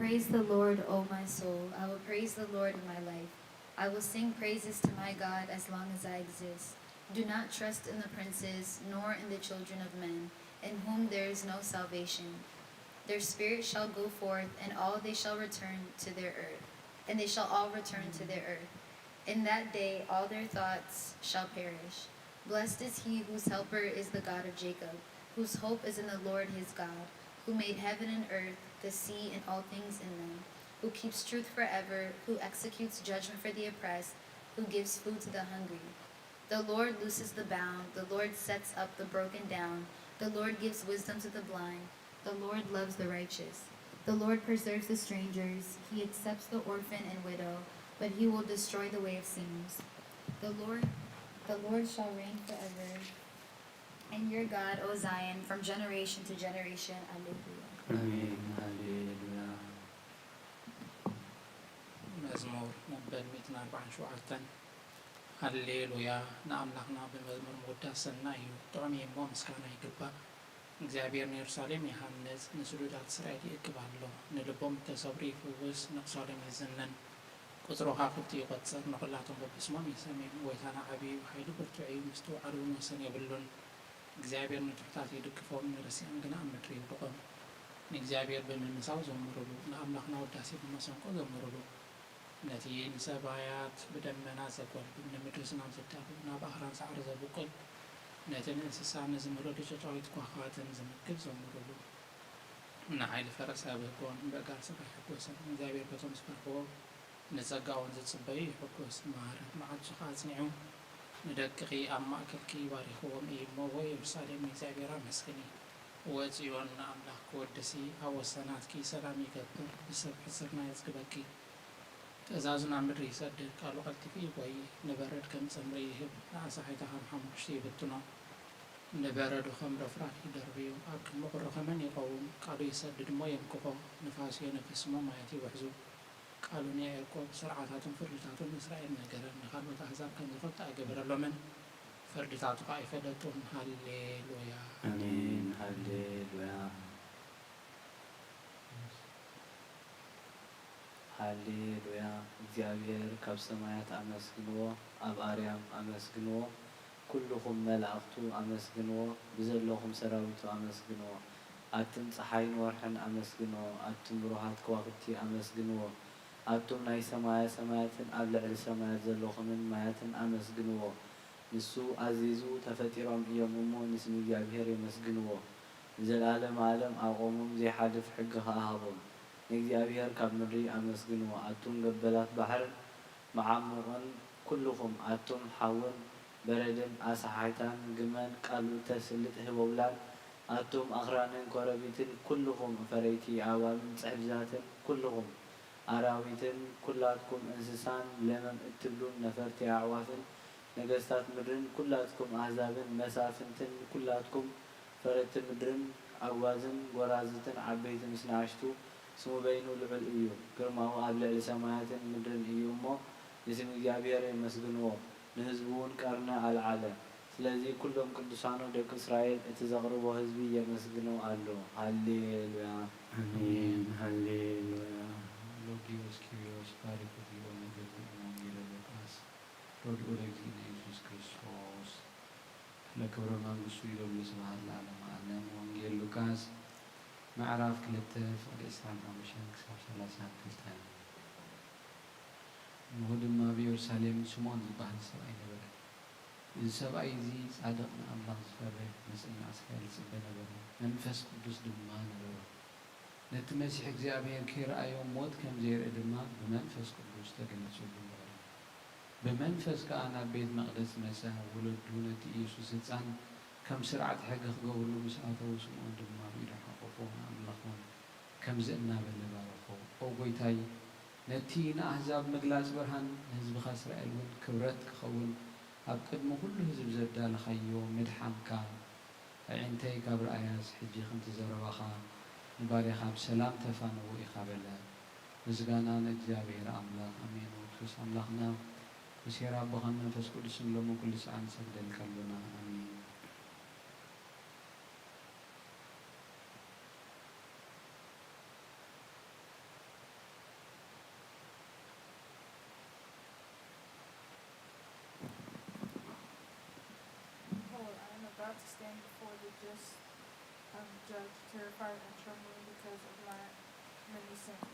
Praise the Lord, O my soul. I will praise the Lord in my life. I will sing praises to my God as long as I exist. Do not trust in the princes, nor in the children of men, in whom there is no salvation. Their spirit shall go forth, and all they shall return to their earth, and they shall all return to their earth. In that day all their thoughts shall perish. Blessed is he whose helper is the God of Jacob, whose hope is in the Lord his God, who made heaven and earth, the sea and all things in them, who keeps truth forever, who executes judgment for the oppressed, who gives food to the hungry. The Lord looses the bound, the Lord sets up the broken down, the Lord gives wisdom to the blind, the Lord loves the righteous. The Lord preserves the strangers, he accepts the orphan and widow, but he will destroy the way of sinners. The Lord, the Lord shall reign forever, and your God, O Zion, from generation to generation. Alleluia. ኣሜን። ሃሌሉያ። መዝሙር መበል ሚእትን ኣርባዓን ሸውዓተን። ሃሌሉያ፣ ንኣምላኽና ብመዝሙር ምውዳስ ሰናይ እዩ፣ ጥዑም እዩ እሞ ምስጋና ይግባእ። እግዚኣብሔር ንየሩሳሌም ይሃንጽ፣ ንስዱዳት እስራኤል ይእክብ ኣሎ። ንልቦም እተሰብሩ ይፍውስ፣ ነቕሳሎም ይዝንን። ቁጽሪ ከዋኽብቲ ይቖጽር፣ ንኹላቶም በብስሞም ይሰምዮም። ጐይታና ዓብዪ እዩ፣ ሓይሉ ብርቱዕ እዩ፣ ምስትውዓል እውን ወሰን የብሉን። እግዚኣብሔር ንትሑታት ይድግፎም፣ ንረሲኣን ግና ኣብ ምድሪ የውድቖም። ንእግዚኣብሔር ብምምሳው ዘምሩሉ፣ ንኣምላኽና ውዳሴ ብመሰንቆ ዘምሩሉ። ነቲ ንሰማያት ብደመና ዘጎልብብ፣ ንምድሪ ዝናም ዘዳሉ፣ ናብ ኣኽራን ሳዕሪ ዘብቁል፣ ነቲ ንእንስሳ ንዝምህረሉ ጨጫዊት ኳኻትን ዝምግብ ዘምሩሉ። ንሓይሊ ፈረስ ኣበህጎን በጋር ስጋ ይሕጎስን። እግዚኣብሔር በቶም ዝፈርሕዎ ንጸጋኡን ዝጽበዩ ይሕጎስ። መሃርን መዓልቱ ከኣ ኣጽኒዑ ንደቅኺ ኣብ ማእከልኪ ባሪኽዎም እዩ እሞ፣ ወይ የሩሳሌም ንእግዚኣብሔር ኣመስግኒ። ወጽዮን ንኣምላኽኪ ወድሲ፣ ኣብ ወሰናትኪ ሰላም ይገብር፣ ብሰብሒ ስርናይ የጽግበኪ። ትእዛዙ ናብ ምድሪ ይሰድድ፣ ቃሉ ቀልጢፉ ይጎዪ። ንበረድ ከም ጸምሪ ይህብ፣ ንኣሳሒታ ከም ሓሙኽሽቲ ይብትኖ። ንበረዱ ከም ረፍራፍ ይደርብዮ፣ ኣብ ቅድሚ ቁሪ ከመን ይቐውም። ቃሉ ይሰድድ እሞ የምክኾ፣ ንፋሱ የነፍስ እሞ ማያት ይውሕዙ። ቃሉ ንያዕቆብ ስርዓታቱን ፍርድታቱን ንእስራኤል ነገረ፣ ንኻልኦት ኣህዛብ ከም ዝፈልጡ ኣይገበረሎምን፣ ፍርድታቱ ኸኣ ኣይፈለጡን። ሃሌሉያ። ኣሜን። ሃሌሉያ። ሃሌሉያ። እግዚኣብሔር ካብ ሰማያት ኣመስግንዎ፣ ኣብ ኣርያም ኣመስግንዎ፣ ኩልኹም መላእኽቱ ኣመስግንዎ፣ ብዘለኹም ሰራዊቱ ኣመስግንዎ። ኣቱም ጸሓይን ወርሕን ኣመስግንዎ፣ ኣቱም ብሩሃት ከዋኽብቲ ኣመስግንዎ። ኣቱም ናይ ሰማያ ሰማያትን ኣብ ልዕሊ ሰማያት ዘለኹምን ማያትን ኣመስግንዎ። ንሱ ኣዚዙ፣ ተፈጢሮም እዮም እሞ ንስም እግዚኣብሔር የመስግንዎ። ንዘለዓለመ ዓለም ኣቑሞም፣ ዘይሓልፍ ሕጊ ኸኣ ሃቦም። ንእግዚኣብሔር ካብ ምድሪ ኣመስግንዎ፣ ኣቱም ገበላት ባሕርን መዓሙቕን፣ ኩልኹም ኣቱም ሓውን በረድን ኣሳሓሕታን ግመን፣ ቃሉ እተስልጥ ህቦብላን፣ ኣቱም ኣኽራንን ኮረቢትን፣ ኩልኹም ፈረይቲ ኣእዋምን ጽሕድታትን፣ ኩልኹም ኣራዊትን፣ ኩላትኩም እንስሳን ለመም እትብሉን ነፈርቲ ኣዕዋፍን፣ ነገስታት ምድርን፣ ኩላትኩም ኣህዛብን መሳፍንትን፣ ኩላትኩም ፈረድቲ ምድርን ኣጉባዝን ጐራዙትን ዓበይቲ ምስ ንኣሽቱ፣ ስሙ በይኑ ልዑል እዩ፣ ግርማኡ ኣብ ልዕሊ ሰማያትን ምድርን እዩ እሞ፣ ንስም እግዚኣብሔር የመስግንዎ፣ ንህዝቡ እውን ቀርኒ ኣልዓለ። ስለዚ ኩሎም ቅዱሳኑ ደቂ እስራኤል እቲ ዘቕርቦ ህዝቢ የመስግኖ ኣሎ። ሃሌሉያ። ኣሜን። ሃሌሉያ። ሎጊዮስ ኪሪዮስ ባሪኩ ጊዮን እግዝእነ ወንጌለ ሉቃስ ረድኡ ለእግዚእነ ኢየሱስ ክርስቶስ ለክብረ መንግስቱ ይደሉ ስብሐት ለዓለመ ዓለም። ወንጌል ሉቃስ ምዕራፍ ክልተ ፍቕዲ ዕስራን ሓሙሽተን ክሳብ ሰላሳን ክልተን። እንሆ ድማ ኣብ ኢየሩሳሌም ስምዖን ዝበሃል ሰብኣይ ነበረ። እዚ ሰብኣይ እዚ ጻድቕ ንኣምላኽ ዝፈርህ ንጽልማት እስራኤል ዝጽበ ነበረ። መንፈስ ቅዱስ ድማ ነበሮ። ነቲ መሲሕ እግዚኣብሔር ከይረኣዮ ሞት ከም ዘይርኢ ድማ ብመንፈስ ቅዱስ ተገሊጹሉ ነበረ። ብመንፈስ ከኣ ናብ ቤት መቕደስ መጸ። ወለዱ ነቲ ኢየሱስ ህጻን ከም ስርዓት ሕጊ ክገብርሉ ምስ ኣተዉ ስምዖን ድማ ብኢዱ ሓቆፎ ንኣምላኾም ከምዚ እናበለ ባረኾ። ኦ ጐይታይ ነቲ ንኣህዛብ ምግላጽ ብርሃን ንህዝብኻ እስራኤል እውን ክብረት ክኸውን ኣብ ቅድሚ ኩሉ ህዝብ ዘዳለኻዮ ምድሓንካ ኣዒንተይ ካብ ረኣያስ ሕጂ ከምቲ ዘረባኻ ንባርያኻ ብሰላም ተፋንዎ ኢኻ በለ። ምስጋና ንእግዚኣብሔር ኣምላኽ ኣሜን። ወክሱስ ኣምላኽና ብሴራ ኣቦኻን መንፈስ ቅዱስን ሎምን ኩሉ ሰዓት ንሰግደልካ ኣሎና ኣሜን። About to stand before the just um, judge, terrified and trembling because of my many sins.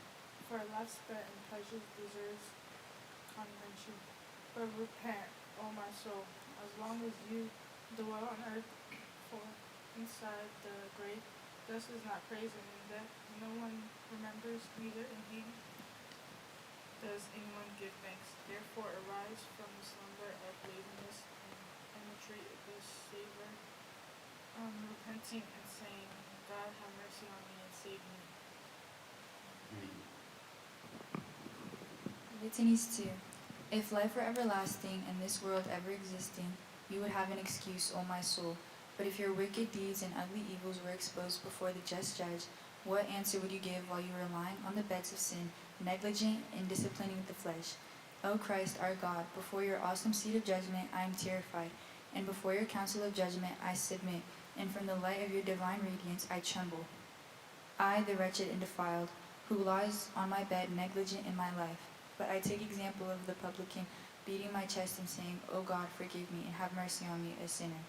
For a life spent in pleasures deserves condemnation. But repent, O my soul, as long as you dwell on earth, for inside the grave, dust is not praising, and that no one remembers, neither indeed does anyone give thanks. Therefore, arise from the slumber of laziness and imagery, the Savior, um, repenting and saying, God, have mercy on me and save me. Litanies two. If life were everlasting and this world ever existing, you would have an excuse, O my soul. But if your wicked deeds and ugly evils were exposed before the just judge, what answer would you give while you were lying on the beds of sin, negligent in disciplining the flesh? O Christ, our God, before your awesome seat of judgment I am terrified, and before your council of judgment I submit, and from the light of your divine radiance I tremble. I, the wretched and defiled, who lies on my bed negligent in my life, but I take example of the publican beating my chest and saying, O God, forgive me and have mercy on me, a sinner.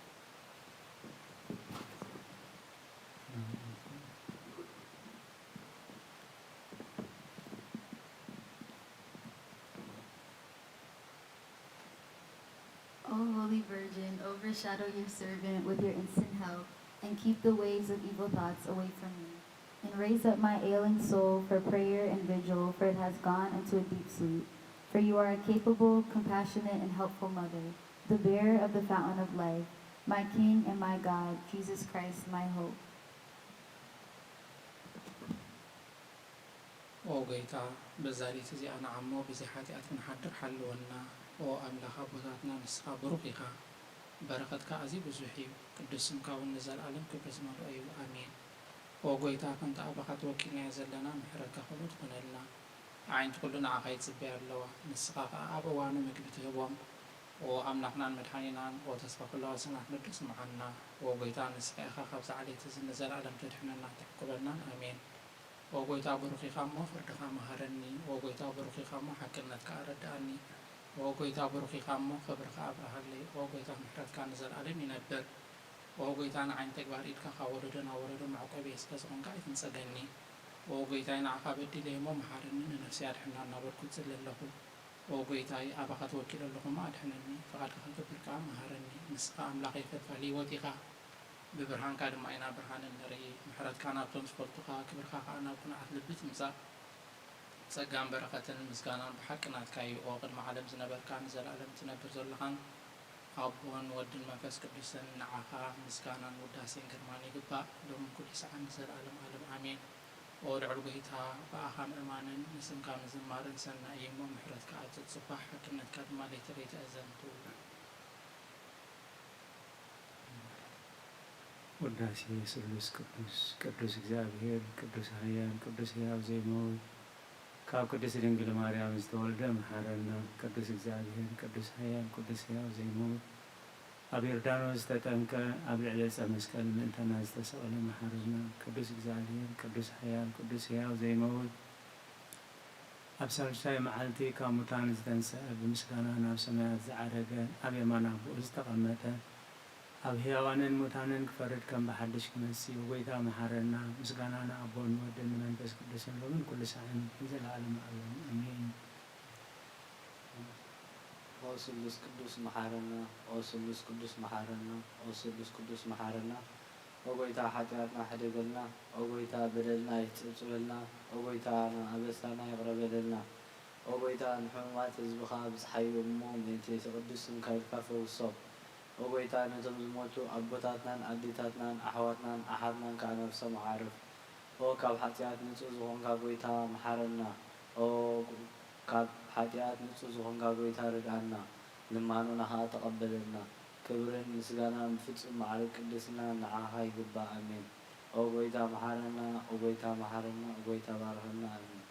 O Holy Virgin, overshadow your servant with your instant help, and keep the waves of evil thoughts away from me. And raise up my ailing soul for prayer and vigil, for it has gone into a deep sleep. For you are a capable, compassionate, and helpful mother, the bearer of the fountain of life, my King and my God, Jesus Christ, my hope. ኦ ጎይታ፣ በዛ ለይቲ እዚኣ ንዓሞ ብዘይ ሓጢኣት ክንሓድር ሓልወና። ኦ ኣምላኽ ኣቦታትና፣ ንስኻ ብሩኽ ኢኻ፣ በረኸትካ ኣዝዩ ብዙሕ እዩ፣ ቅዱስ ስምካ እውን ንዘለኣለም ክብሪ ዝመልኦ እዩ። ኣሜን። ኦ ጎይታ፣ ከምቲ ኣባኻ ተወኪልናዮ ዘለና፣ ምሕረትካ ከምኡ ትኹነልና። ኣዒንቲ ኩሉ ንዓኻ ይጽበያ ኣለዋ፣ ንስኻ ኸኣ ኣብ እዋኑ ምግቢ ትህቦም። ኦ ኣምላኽናን መድሓኒናን፣ ኦ ተስፋ ኩሉ ኣዋስናት ንዱ ስምዓና። ኦ ጎይታ፣ ንስኻ ኢኻ ካብዚ ዓሌት እዚ ንዘለኣለም ተድሕነናን ተዕቁበናን። ኣሜን። ኦ ጎይታ ብሩኽ ኢኻ እሞ ፍርድኻ መሃረኒ። ኦ ጎይታ ብሩኽ ኢኻ እሞ ሓቅነትካ ኣረድኣኒ። ኦ ጎይታ ብሩኽ ኢኻ እሞ ክብርኻ ኣብርሃለይ። ኦ ጎይታ ምሕረትካ ንዘለኣለም ይነብር። ኦ ጎይታ ንዓይን ተግባር ኢድካ ካብ ወለዶ ናብ ወለዶ መዕቆቢየይ ስለ ዝኾንካ ኣይትንጸገኒ። ኦ ጎይታይ ንዓኻ በዲለይ እሞ መሓረኒ ንነፍሰይ ኣድሕና እናበልኩ እጽሊ ኣለኹ። ኦ ጎይታይ ኣባኻ ተወኪለ ኣለኹ እሞ ኣድሕነኒ። ፍቓድካ ክገብር ከኣ መሃረኒ። ንስኻ ኣምላኸይ ፈልፋሊ ህይወት ኢኻ። ብብርሃንካ ድማ ኢና ብርሃን እንርኢ፣ ምሕረትካ ናብቶም ዝፈልጡኻ፣ ክብርካ ኸኣ ናብ ቅኑዓት ልቢ ትምጻእ። ጸጋን በረኸትን ምስጋናን ብሓቂ ናትካ እዩ፣ ኦ ቅድሚ ዓለም ዝነበርካን ንዘለኣለም እትነብር ዘለኻን ኣቦን ወድን መንፈስ ቅዱስን፣ ንዓኻ ምስጋናን ውዳሴን ግርማን ይግባእ፣ ሎምን ኩሉ ሰዓን ንዘለኣለም ዓለም ኣሜን። ኦ ልዑል ጐይታ፣ ብኣኻ ምእማንን ንስምካ ምዝማርን ሰናይ እዩ እሞ፣ ምሕረትካ ኣይትጽባሕ፣ ሓቅነትካ ድማ ለይቲ ለይቲ ኣዘንቱ። ውዳሴ ስሉስ ቅዱስ። ቅዱስ እግዚኣብሔር፣ ቅዱስ ኃያል፣ ቅዱስ ሕያው ዘይመውት፣ ካብ ቅድስት ድንግል ማርያም ዝተወልደ መሓረና። ቅዱስ እግዚኣብሔር፣ ቅዱስ ኃያል፣ ቅዱስ ሕያው ዘይመውት፣ ኣብ ዮርዳኖስ ዝተጠምቀ፣ ኣብ ልዕሊ ዕፀ መስቀል ምእንተና ዝተሰቕለ መሓረና። ቅዱስ እግዚኣብሔር፣ ቅዱስ ኃያል፣ ቅዱስ ሕያው ዘይመውት፣ ኣብ ሳልሳይ መዓልቲ ካብ ሙታን ዝተንስአ፣ ብምስጋና ናብ ሰማያት ዝዓረገ፣ ኣብ የማን ኣቦኡ ዝተቐመጠ፣ ኣብ ሕያዋንን ሙታንን ክፈርድ ከም ብሓድሽ ክመጽእ እዩ። ጐይታ መሓረና። ምስጋና ንኣቦን ንወድን ንመንፈስ ቅዱስን ሎምን ኩሉ ሳዕን ንዘለዓለመ ዓለም ኣሜን። ኦ ስሉስ ቅዱስ መሓረና። ኦ ስሉስ ቅዱስ መሓረና። ኦ ስሉስ ቅዱስ መሓረና። ኦ ጐይታ ሓጢኣትና ሕደገልና። ኦ ጐይታ በደልና ኣይትጸብጽበልና። ኦ ጐይታ ኣበሳና ይቕረ በለልና። ኦ ጐይታ ንሕሙማት ህዝብኻ ኣብጽሓዮም እሞ ምእንቲ እቲ ቅዱስ ስምካ ኢልካ ፈውሶም። ኦ ጐይታ ነቶም ዝሞቱ ኣቦታትናን ኣዴታትናን ኣሕዋትናን ኣሓትናን ከኣ ነፍሶም ኣዕርፍ። ኦ ካብ ሓጢኣት ንጹህ ዝኾንካ ጐይታ መሓረና። ኦ ካብ ሓጢኣት ንጹህ ዝኾንካ ጐይታ ርድኣና። ልማኖና ከኣ ተቐበለልና። ክብርን ምስጋናን ብፍጹም ማዕርግ ቅድስና ንዓኻ ይግባእ። ኣሜን። ኦ ጐይታ መሓረና። ኦ ጐይታ መሓረና። ኦ ጐይታ ባርኸና። ኣሜን።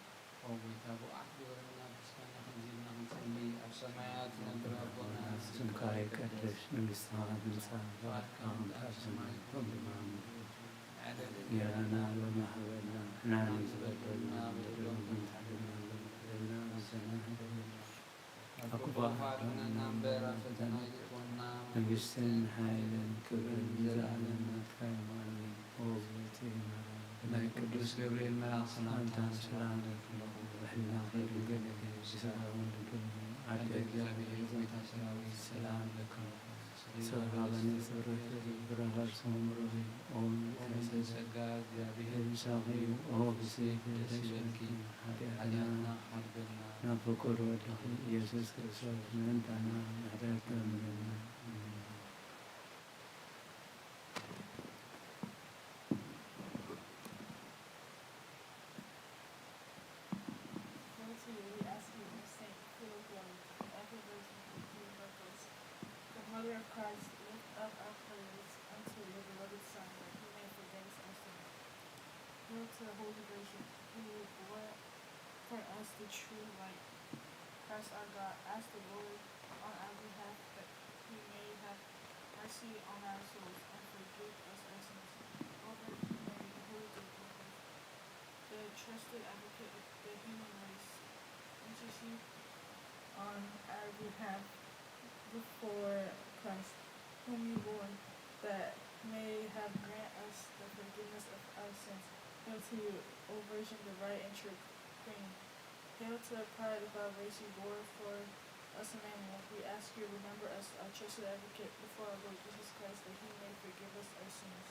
ኦ ጐይታ ብቑዓት ግበረና፣ ብምስጋና ከምዚ ኢልና ክንጽሊ፣ ኣብ ሰማያት ትነብር ኣቦና፣ ስምካ ይቀደስ፣ መንግስትኻ ትምጻእ፣ ፍቓድካ ትምጻእ፣ ኣብ ሰማይ ከም ብማም። እንጀራና ሎሚ ሃበና፣ ንሕና ንዝበደሉና በደሎም ከም ንሕና ንበደሎም፣ ኣብ ፈተና ኣይተእትወና፣ ኣብ ክፉ ኣድሕነና እምበር፣ ኣብ ፈተና ኣይተእትወና፣ መንግስትን ሓይልን ክብርን ንዘለኣለም ናትካ እዩ። ኣሜን። ኦ እግዝእትየ ማርያም፣ ብናይ ቅዱስ ገብርኤል መልኣኽ ሰላምታ ሰላም እልኪ ኣለኹ። ብሕልናኺ ድንግል ኢኺ፣ ብስጋኺ እውን ድንግል ኢኺ። ኣደ እግዚኣብሔር፣ ጎይታ ሰራዊት፣ ሰላም እልኪ ኣለኹ። ሰላም ለኪ፣ ብሩኽቲ ፍሬ ከርሥኪ ቡሩክ እዩ። ኦ ምልዕተ ጸጋ፣ እግዚኣብሔር ምሳኺ እዩ። ኦ ብስቲ ደስ ይበልኪ፣ ኃጢአትና ኃጢአትና ሓድገልና። ናብ ፍቁር ወድኺ ኢየሱስ ክርስቶስ ምእንታና ምሕረት ለምንልና። ኣሜን። Lord, to you we ask you, O Saint Theotokos, the ever Virgin Theotokos, the mother of Christ, lift up our prayers unto your beloved Son, that he may forgive us our sins. Hail to the Holy Virgin, who bore for us the true light, Christ our God. Ask the Lord on our behalf that he may have mercy on our souls and forgive us our sins. O Virgin Mary, the Holy Virgin, the trusted advocate of the human race, intercede on our behalf before Christ, whom you bore, that may have grant us the forgiveness of our sins. Hail to you, O Virgin, the bright and true Queen. Hail to the pride of our race you bore for us, Emmanuel. We ask you, remember us, our trusted advocate, before our Lord Jesus Christ, that he may forgive us our sins.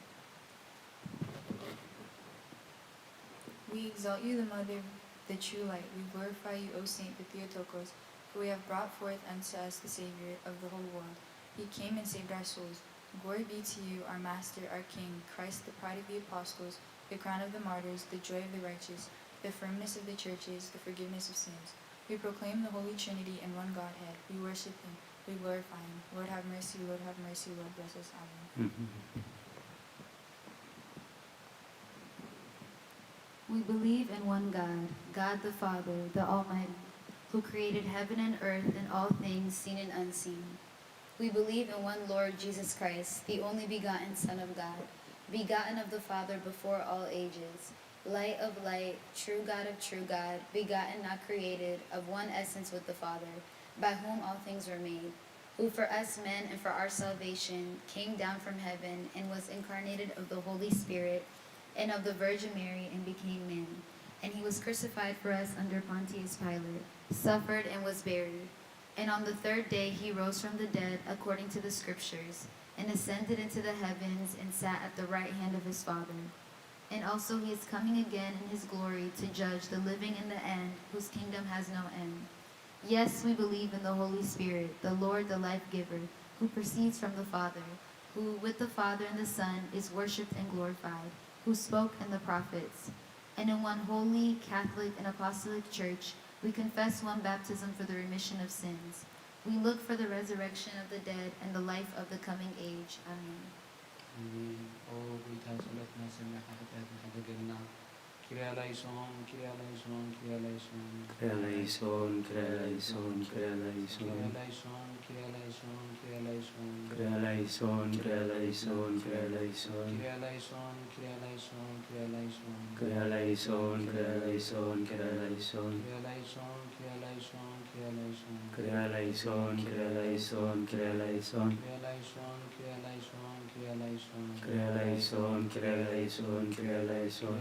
We exalt you, the Mother, the true light. We glorify you, O Saint Theotokos, for you have brought forth unto us the Savior of the whole world. He came and saved our souls. Glory be to you, our Master, our King, Christ, the pride of the apostles, the crown of the martyrs, the joy of the righteous, the firmness of the churches, the forgiveness of sins. We proclaim the Holy Trinity in one Godhead. We worship him. We glorify him. Lord have mercy, Lord have mercy, Lord bless us. Amen. We believe in one God, God the Father, the Almighty, who created heaven and earth and all things seen and unseen. We believe in one Lord Jesus Christ, the only begotten Son of God, begotten of the Father before all ages, light of light, true God of true God, begotten, not created, of one essence with the Father, by whom all things were made, who for us men and for our salvation came down from heaven and was incarnated of the Holy Spirit and of the Virgin Mary and became man. And he was crucified for us under Pontius Pilate, suffered and was buried. And on the third day he rose from the dead according to the Scriptures, and ascended into the heavens and sat at the right hand of his Father. And also he is coming again in his glory to judge the living and the end, whose kingdom has no end. Yes, we believe in the Holy Spirit, the Lord, the life giver, who proceeds from the Father, who with the Father and the Son is worshipped and glorified, who spoke in the prophets. And in one holy, Catholic, and apostolic church, we confess one baptism for the remission of sins. We look for the resurrection of the dead and the life of the coming age. Amen. ኣሜን። ኦ ጎይታ፣ ጸሎትና ሰሚዕካ ሓጢኣትና ሓደገልና። ኪርያ ላይሶን፣ ኪርያ ላይሶን፣ ኪርያ ላይሶን። ኪርያ ላይሶን፣ ኪርያ ላይሶን፣ ኪርያ ላይሶን። ኪርያ ላይሶን፣ ኪርያ ላይሶን፣ ኪርያ ላይሶን። ኪርያ ላይሶን፣ ኪርያ ላይሶን፣ ኪርያ ላይሶን። ኪርያ ላይሶን፣ ኪርያ ላይሶን፣ ኪርያ ላይሶን። ኪርያ ላይሶን፣ ኪርያ ላይሶን፣ ኪርያ ላይሶን። ኪርያ ላይሶን፣ ኪርያ ላይሶን፣ ኪርያ ላይሶን። ኪርያ ላይሶን፣ ኪርያ ላይሶን፣ ኪርያ ላይሶን። ኪርያ ላይሶን፣ ኪርያ ላይሶን፣ ኪርያ ላይሶን። ኪርያ ላይሶን፣ ኪርያ ላይሶን፣ ኪርያ ላይሶን። ኪርያ ላይሶን፣ ኪርያ ላይሶን፣ ኪርያ ላይሶን።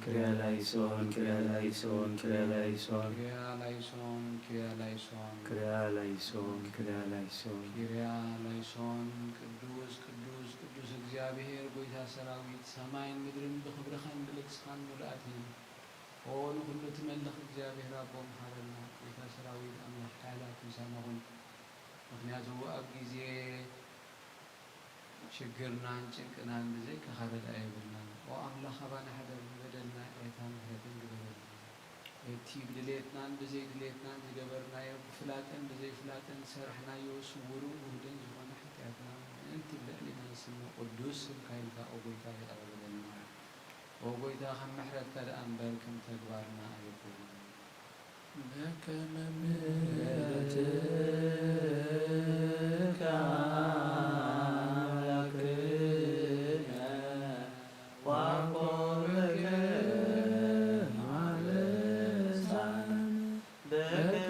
ኪርያ ላይሶን፣ ኪርያ ላይሶን፣ ኪርያ ላይሶን። ኪርያ ላይሶን፣ ኪርያ ላይሶን፣ ኪርያ ላይሶን። ኪርያ ላይሶን፣ ኪርያ ላይሶን። ኪርያ ላይሶን። ቅዱስ፣ ቅዱስ፣ ቅዱስ እግዚኣብሔር፣ ጎይታ ሰራዊት፣ ሰማይን ምድርን ብኽብርኻን ብልግስኻን ምሉኣት እየን። ኦ ንኹሉ ትመልኽ እግዚኣብሔር ኣቦ፣ መሓረና። ጎይታ ሰራዊት፣ ኣምላኽ ሓያላት፣ ምሳና ኩን። ምኽንያቱ ኣብ ግዜ ሽግርናን ጭንቅናን ብዘይካኻ ረድኣ የብልናን። ኦ ኣምላኽ፣ ኣባና ሕደር፣ ንበደልና ይቕሬታን ምሕረትን ግበረልና። እቲ ብድሌትናን ብዘይድሌትናን ዝገበርናዮ፣ ብፍላጥን ብዘይፍላጥን ዝሰራሕናዮ፣ ስዉርን ውሁድን ዝኾነ ሓጢኣትና፣ ምእንቲ ብልዕሊና ዝስመ ቅዱስ ስምካ ኢልካ፣ ኦ ጎይታ፣ ይቕረ በለልና። ኦ ጎይታ፣ ከም ምሕረትካ ደኣ እምበር ከም ተግባርና ኣይኹን። በከመ ምሕረትከ አምላክነ ወአኮብከ ማልሳነ። በከመ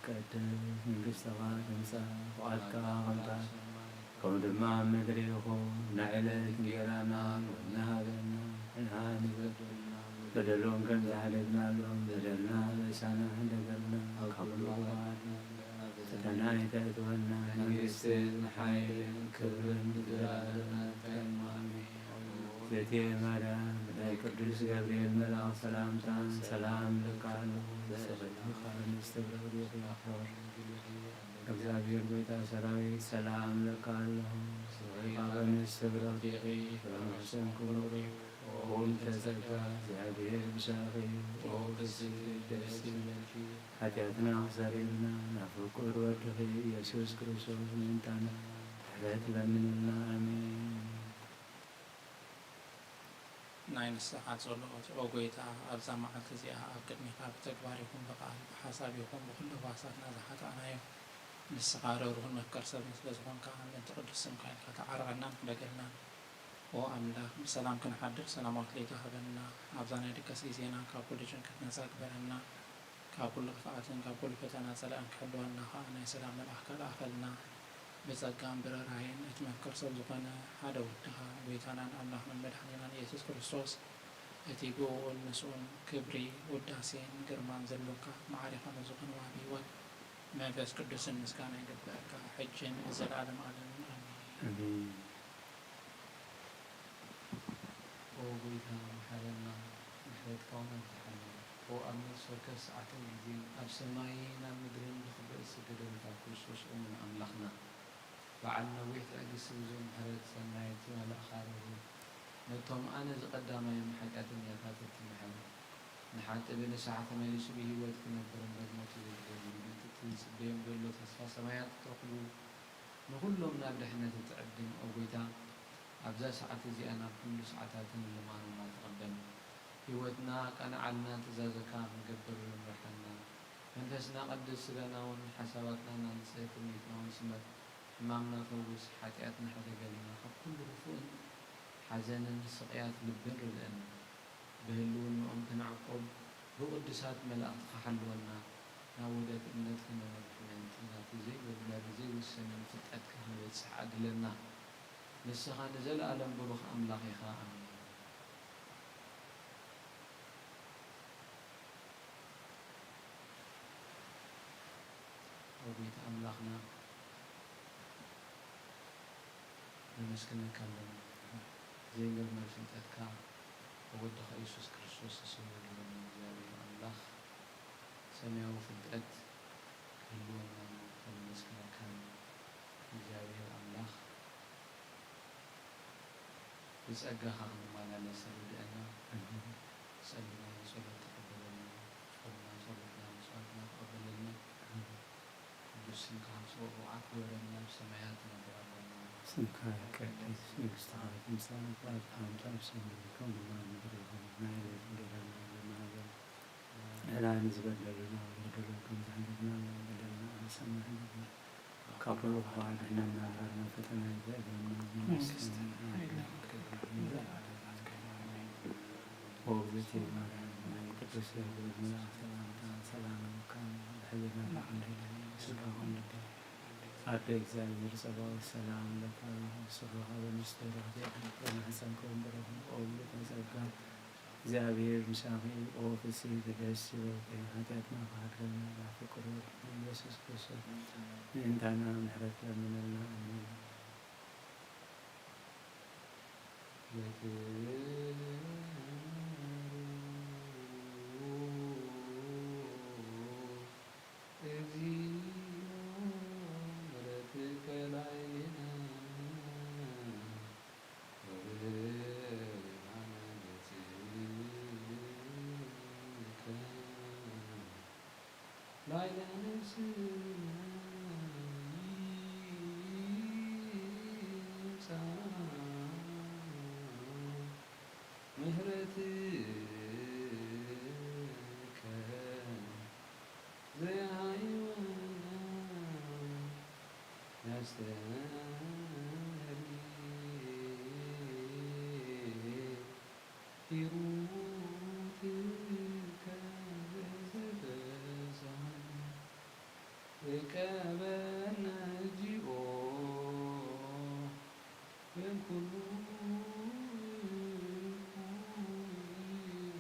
ቀድስ መንግሥትኻ ትምጻእ፣ ፍቓድካ ከምታ ከም ድማ ኣብ ምድሪ ይኹን። ንዕለት እንጌራና ንሃበና፣ ንሃኒ በደሎም ከም ዝሓደግናሎም በደልና በሳና ሕደገልና፣ ካብ ኩሉ ክፉኣት ፈተና ኣይተእትወና፣ መንግስትን ሓይልን ክብርን ንዘለዓለም ናትካ እዩ። ኣሜን። እግዝእትየ ማርያም፣ ብናይ ቅዱስ ገብርኤል መልኣኽ ሰላምታ ሰላም እልካ ኣለኹ። ሰበይትኻ ንስቲ ብረኽዲኺ እግዚኣብሔር ጎይታ ሰራዊት ሰላም እልካ ኣለኹ። ሰበይትኻ ንስቲ ብረኽዲኺ ፍረ ማሕፀንኪ ብሩኽ እዩ። ኦም ተጸጋ እግዚኣብሔር ምሳኺ እዩ። ኦ ብስቲ ደስ ይበልኪ። ሓጢኣትና ክሰርየልና ናብ ፍቁር ወድኺ ኢየሱስ ክርስቶስ ምእንታና ምሕረት ለምንልና። ኣሜን። ናይ ንስሓ ጸሎት። ኦ ጐይታ፣ ኣብዛ መዓልቲ እዚኣ ኣብ ቅድሜኻ ብተግባር ይኹን ብቓል፣ ብሓሳብ ይኹን ብኹሉ ህዋሳትና ዝሓጣእናዮ፣ ንስኻ ርህሩህን መፍቀር ሰብን ስለ ዝኾንካ፣ ምእንቲ ቅዱስ ስምካ ኢልካ ተዓረቐናን ሕደገልናን። ኦ ኣምላኽ፣ ብሰላም ክንሓድር ሰላም ኣክሊልካ ሃበና። ኣብዛ ናይ ድቃስ ግዜና ካብ ኩሉ ጭንቀት ነጻ ግበረና። ካብ ኩሉ ክፍኣትን ካብ ኩሉ ፈተና ጸላእን ክሕልወና ከኣ ናይ ሰላም መልኣኽካ ልኣኸልና። ብጸጋን ብርህራሄን እቲ መፍቀር ሰብ ዝኾነ ሓደ ወድኻ፣ ጐይታናን ኣምላኽናን መድሓኒናን ኢየሱስ ክርስቶስ፣ እቲ ብእኡን ምስኡን ክብሪ፣ ውዳሴን ግርማን ዘሎካ፣ መዓሪኻ ንዝኾነ ወሃቢ ህይወት መንፈስ ቅዱስን ምስጋና ይግበኣካ፣ ሕጅን ንዘለዓለም ዓለምን። ኣሜን። ኣሜን። ኦ ጐይታ፣ መሓረና፣ ምሕረትካ እውን ኣብዝሓልና። ኦ ኣብ ነፍሲ ወከፍ ሰዓትን ግዜን፣ ኣብ ሰማይን ኣብ ምድርን ብኽብሪ እተሰገደ ጎይታ ክርስቶስ እሙን ኣምላኽና፣ በዓል ነዊሕ ትዕግስቲ ብዙሕ ምሕረት፣ ሰናይ እቲ መልኣኻ ርህሩህ፣ ነቶም ኣነ ዝቐዳማዮም ሓጢኣተኛታት እትምሕር፣ ንሓጥእ ብንስሓ ተመሊሱ ብህይወት ክነብር እምበር ሞቱ ዘይደሊ፣ ነቲ እቲ ዝጽበዮም ዘሎ ተስፋ ሰማያት ክተኽሉ፣ ንኹሎም ናብ ድሕነት እትዕድም፣ ኦ ጐይታ፣ ኣብዛ ሰዓት እዚኣ ናብ ኩሉ ሰዓታትን ልማኖና ተቐበል። ህይወትና ኣቃንዓልና፣ ትእዛዘካ ክንገብር ምርሓና። መንፈስና ቀድስ፣ ስጋና እውን ሓሳባትናን ንጽህቲ እምኒትና እውን ስመር። ሕማምና ፈውስ፣ ሓጢኣትና ሕደገልና፣ ካብ ኩሉ ክፉእን ሓዘንን ስቕያት ልብን ርድእና። ብህልውንኦም ክንዕቆብ ብቕዱሳት መላእኽትኻ ሓልወና። ናብ ውህደት እምነት ክንበርሕ ምእንቲ ናብቲ ዘይጎድለን ዘይውሰንን ፍልጠትካ ክንበጽሕ ዓድለና። ንስኻ ንዘለኣለም ብሩኽ ኣምላኽ ኢኻ። ኣሜን። ኦ ጐይታ ኣምላኽና፣ ነመስግነካ ኣለና። ዘይምርመር ፍልጠትካ ኣብ ወድኻ ኢየሱስ ክርስቶስ ተሰዊሩ ዘሎ እግዚኣብሔር ኣምላኽ፣ ሰማያዊ ፍልጠት ክህልወና እሞ ከነመስግነካን እግዚኣብሔር ኣምላኽ ብጸጋኻ ክንመላለስ ርድእና። ጸልናዮ ጸሎት ተቐበለልና። ጾምና፣ ጸሎትና፣ መስዋዕትና ተቐበለልና። ቅዱስ ስምካ፣ ጽቡቕ ብቕዓት ግበረልና። ኣብ ሰማያት ትነብር ኣቦና። ስምካ ይቀደስ፣ መንግስትኻ ትምጻእ፣ ፍቓድካ ከምቲ ኣብ ሰማይ ከምኡ ኣብ ምድሪ ይኹን። ናይ ዕለት እንጀራና ሀበና ሎሚ። ንሕና ንዝበደሉና በደሎም ከም ዝሕደግና በደልና ኣበሳና ሕደግና። ካብ ኩሉ ክፉእ ኣድሕነና እምበር ናብ ፈተና ኣይተእትወና፣ መንግስትን ሓይልን ክብርን ንዘለዓለም ናትካ እዩ። ኣሜን። ኦ እግዝእትየ ማርያም፣ ናይ ቅዱስ ገብርኤል መልኣክ ሰላምታ ሰላም እልካ፣ ብሕልናኻ ክንደይ ስጋ ክንደይ ኣደ እግዚኣብሔር ጸባኦት ሰላም እልካ፣ ስብሐ ወንስደራ ማሕፀንከ ወንበረኩም ኦ ብሉተ ጸጋ እግዚኣብሔር ምሳኺ ኦ ፍስሕቲ ደስ ይበልኪ፣ ሓጢኣትና ክሓድገልና ፍቅሩ ኢየሱስ ክርስቶስ ምእንታና ምሕረት ለምነልና። ኣሜን። እግዚኦ ምሕረትከ ላዕሌነ ወብርሃነ ገጽከ ላዕለ ነፍስነ ይምጻእ። ምሕረትከ ዘይሃይወነ ነስተርሂ ሂሩትከ ዘተፈስሐነ። ተቀበልነ እግዚኦ እምኩሉ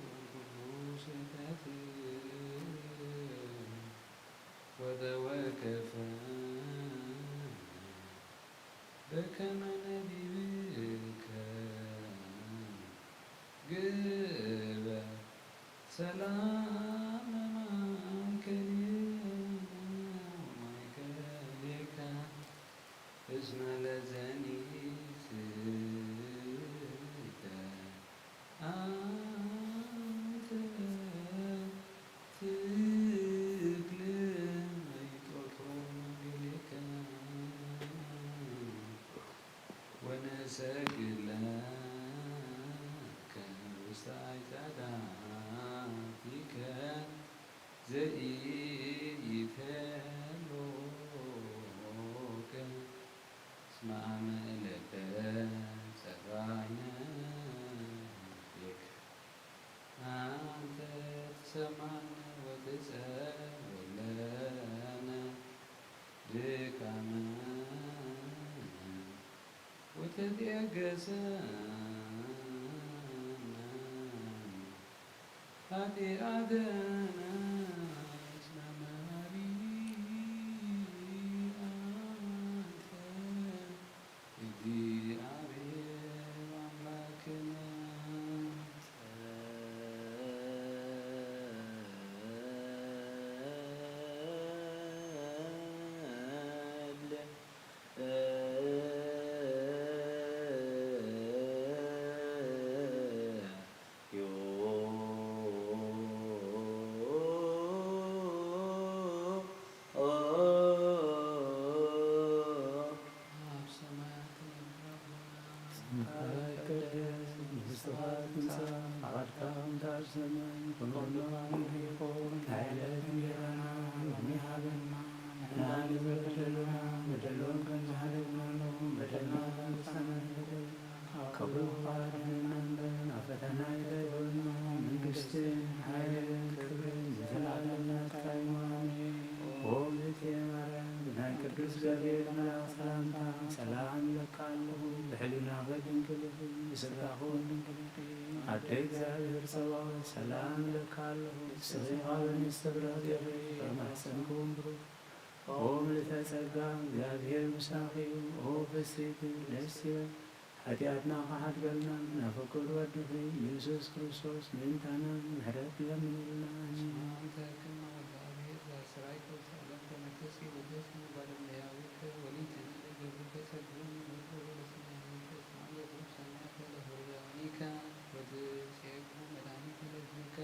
እምኩሉ ስሕተት ወተወከፈ በከመ ነቢብከ ግበ ሰላም ማእከሌነ ወማእከሌከ እስመ ለዘኒትከ አንተ ትክል መይጦቶ መንገሌከ ወነሰግድ ለከ ውስተ አዕጻዳቲከ ዘኢይትሄሎከ እስመ አመ እለከ ጸራይነ ሌከ አንተ ትሰማነ ወትጸወለነ ድካመ ወትትዔገሰነ ኃጢአተነ እስመ መሐሪ አንተ እግዚአብሔር አምላክነ። አብ ሰማያት የነበረ አቡነ ስምከ ይትቀደስ፣ መንግሥትከ ትምጻእ፣ ፈቃድከ በከመ በሰማይ ከማሁ በምድር ትኩን። ሀበነ ዮም ሀበነ ሀበነ ሀበነ ሀበነ በደሉና በደሉን ከም ዝሃለና ነው በደልና መንግስታና ይበደልና ክብሩ ፋድህና እምበር አብ ፈተና ይተግበልና። መንግስትን ኃይልን ክብርን ዘለዓለም ናትካ እዩ። አሜን። ኦ ብእቲ ማርያም ብናይ ቅዱስ ገብርኤል መልአክ ሰላምታ ሰላም እለካ ኣለኹ። ብሕሊናኺ ድንግል ኢኺ፣ ብስጋኺ እውን ድንግል ኢኺ። ኣደ እግዚኣብሔር ጸባኦት ሰላም እለካ ኣለኹ። ንስኺ ካብ ኣንስቲ ብሩኽቲ ኢኺ፣ ካብ ማሕፀንኪ እውን ብሩኽ። ኦ ምልዕተ ጸጋ፣ እግዚኣብሔር ምሳኺ እዩ። ኦ ፍስሕቲ ደስ ይበል። ሓጢኣትና ክሓድገልና ናብ ፍቁር ወድኺ ኢየሱስ ክርስቶስ ምእንታና ምሕረት ለምንልና። ሰላም ለኪ እመ እግዚአብሔር ዘአስተርአኪ ውስተ ዓለም ተመክሕኪ ወደስኪ እምጓለ እመሕያው ወሊድኪ ጸግም ወርቅ ወለስና ሰማይ ዘትሩፍ ሰማያት ለለፈርዳኒከ ወትጼጉ መድኃኒት ለእዝንከ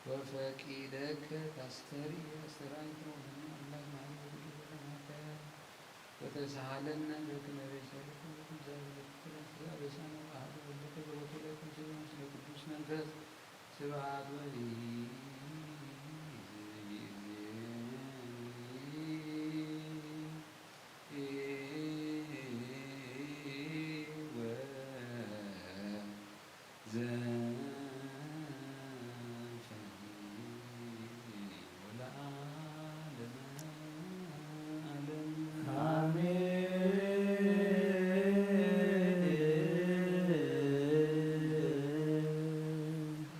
ወፈቂደከ ታስተርኢ አስተርአይከ ወመኑ አምላክ መሐሪ ወቅዱስ ወሰማዕከ ወተስሃለነ በክመ ቤዛይከ ወትንሳኤ ለኩሉ ስጋ በሳነ ወአሐዱ ወልድከ ዘቦቱ ለኩሉ ስጋ ምስለ ቅዱስ መንፈስ ስብሐት ወይእዜኒ ወ ዘንፈኒ ወለዓለመ ዓለም። አሜን።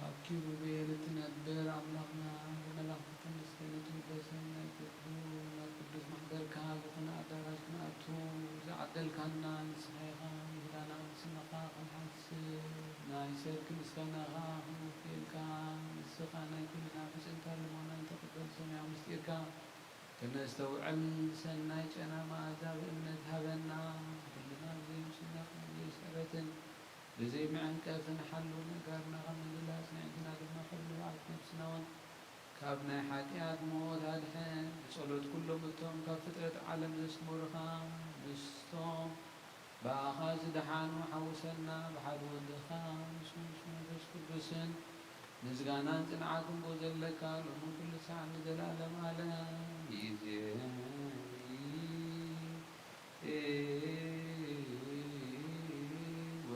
ኣብ ኪሩቤል እትነብር ኣምላኽና፣ ብመላእኽቲ ቅድስቲ ንትውደሰን ናይ ኩሉ ናብ ቅዱስ ማሕደርካ ዝኾነ ኣዳራሽ ክንኣቱ ዝዓደልካና ንስኻ ኢኻ። ይሁዳና ምስናኻ ክንሓስብ ናይ ሰርክ ምስጋናኻ ክንወፍየልካ፣ ንስኻ ናይ ኩልና ብጽንታ ልመና ንተቐበል ሰማያዊ ምስጢርካ ክነስተውዕል ሰናይ ጨና መኣዛ ብእምነት ሃበና። ኩልና ብዘይ ምስናኽን ብዘይ ስዕረትን ብዘይ ምዕንቀፍን ሓሉ ነጋርና ከም ንልላ ኣጽኒዕትና ድማ ከም ንብዓት ነፍስና እውን ካብ ናይ ሓጢኣት ሞት ኣድሕን። ብጸሎት ኩሎም እቶም ካብ ፍጥረት ዓለም ዘስመሩኻ ምስቶም ብኣኻ ዝደሓኑ ሓውሰና። ብሓደ ወድኻ ምስ መንፈስ ቅዱስን ምስጋናን ጽንዓትን ቦ ዘለካ ሎምን ኩሉ ሰዓት ንዘለኣለም ዓለም ይዜኒ ወ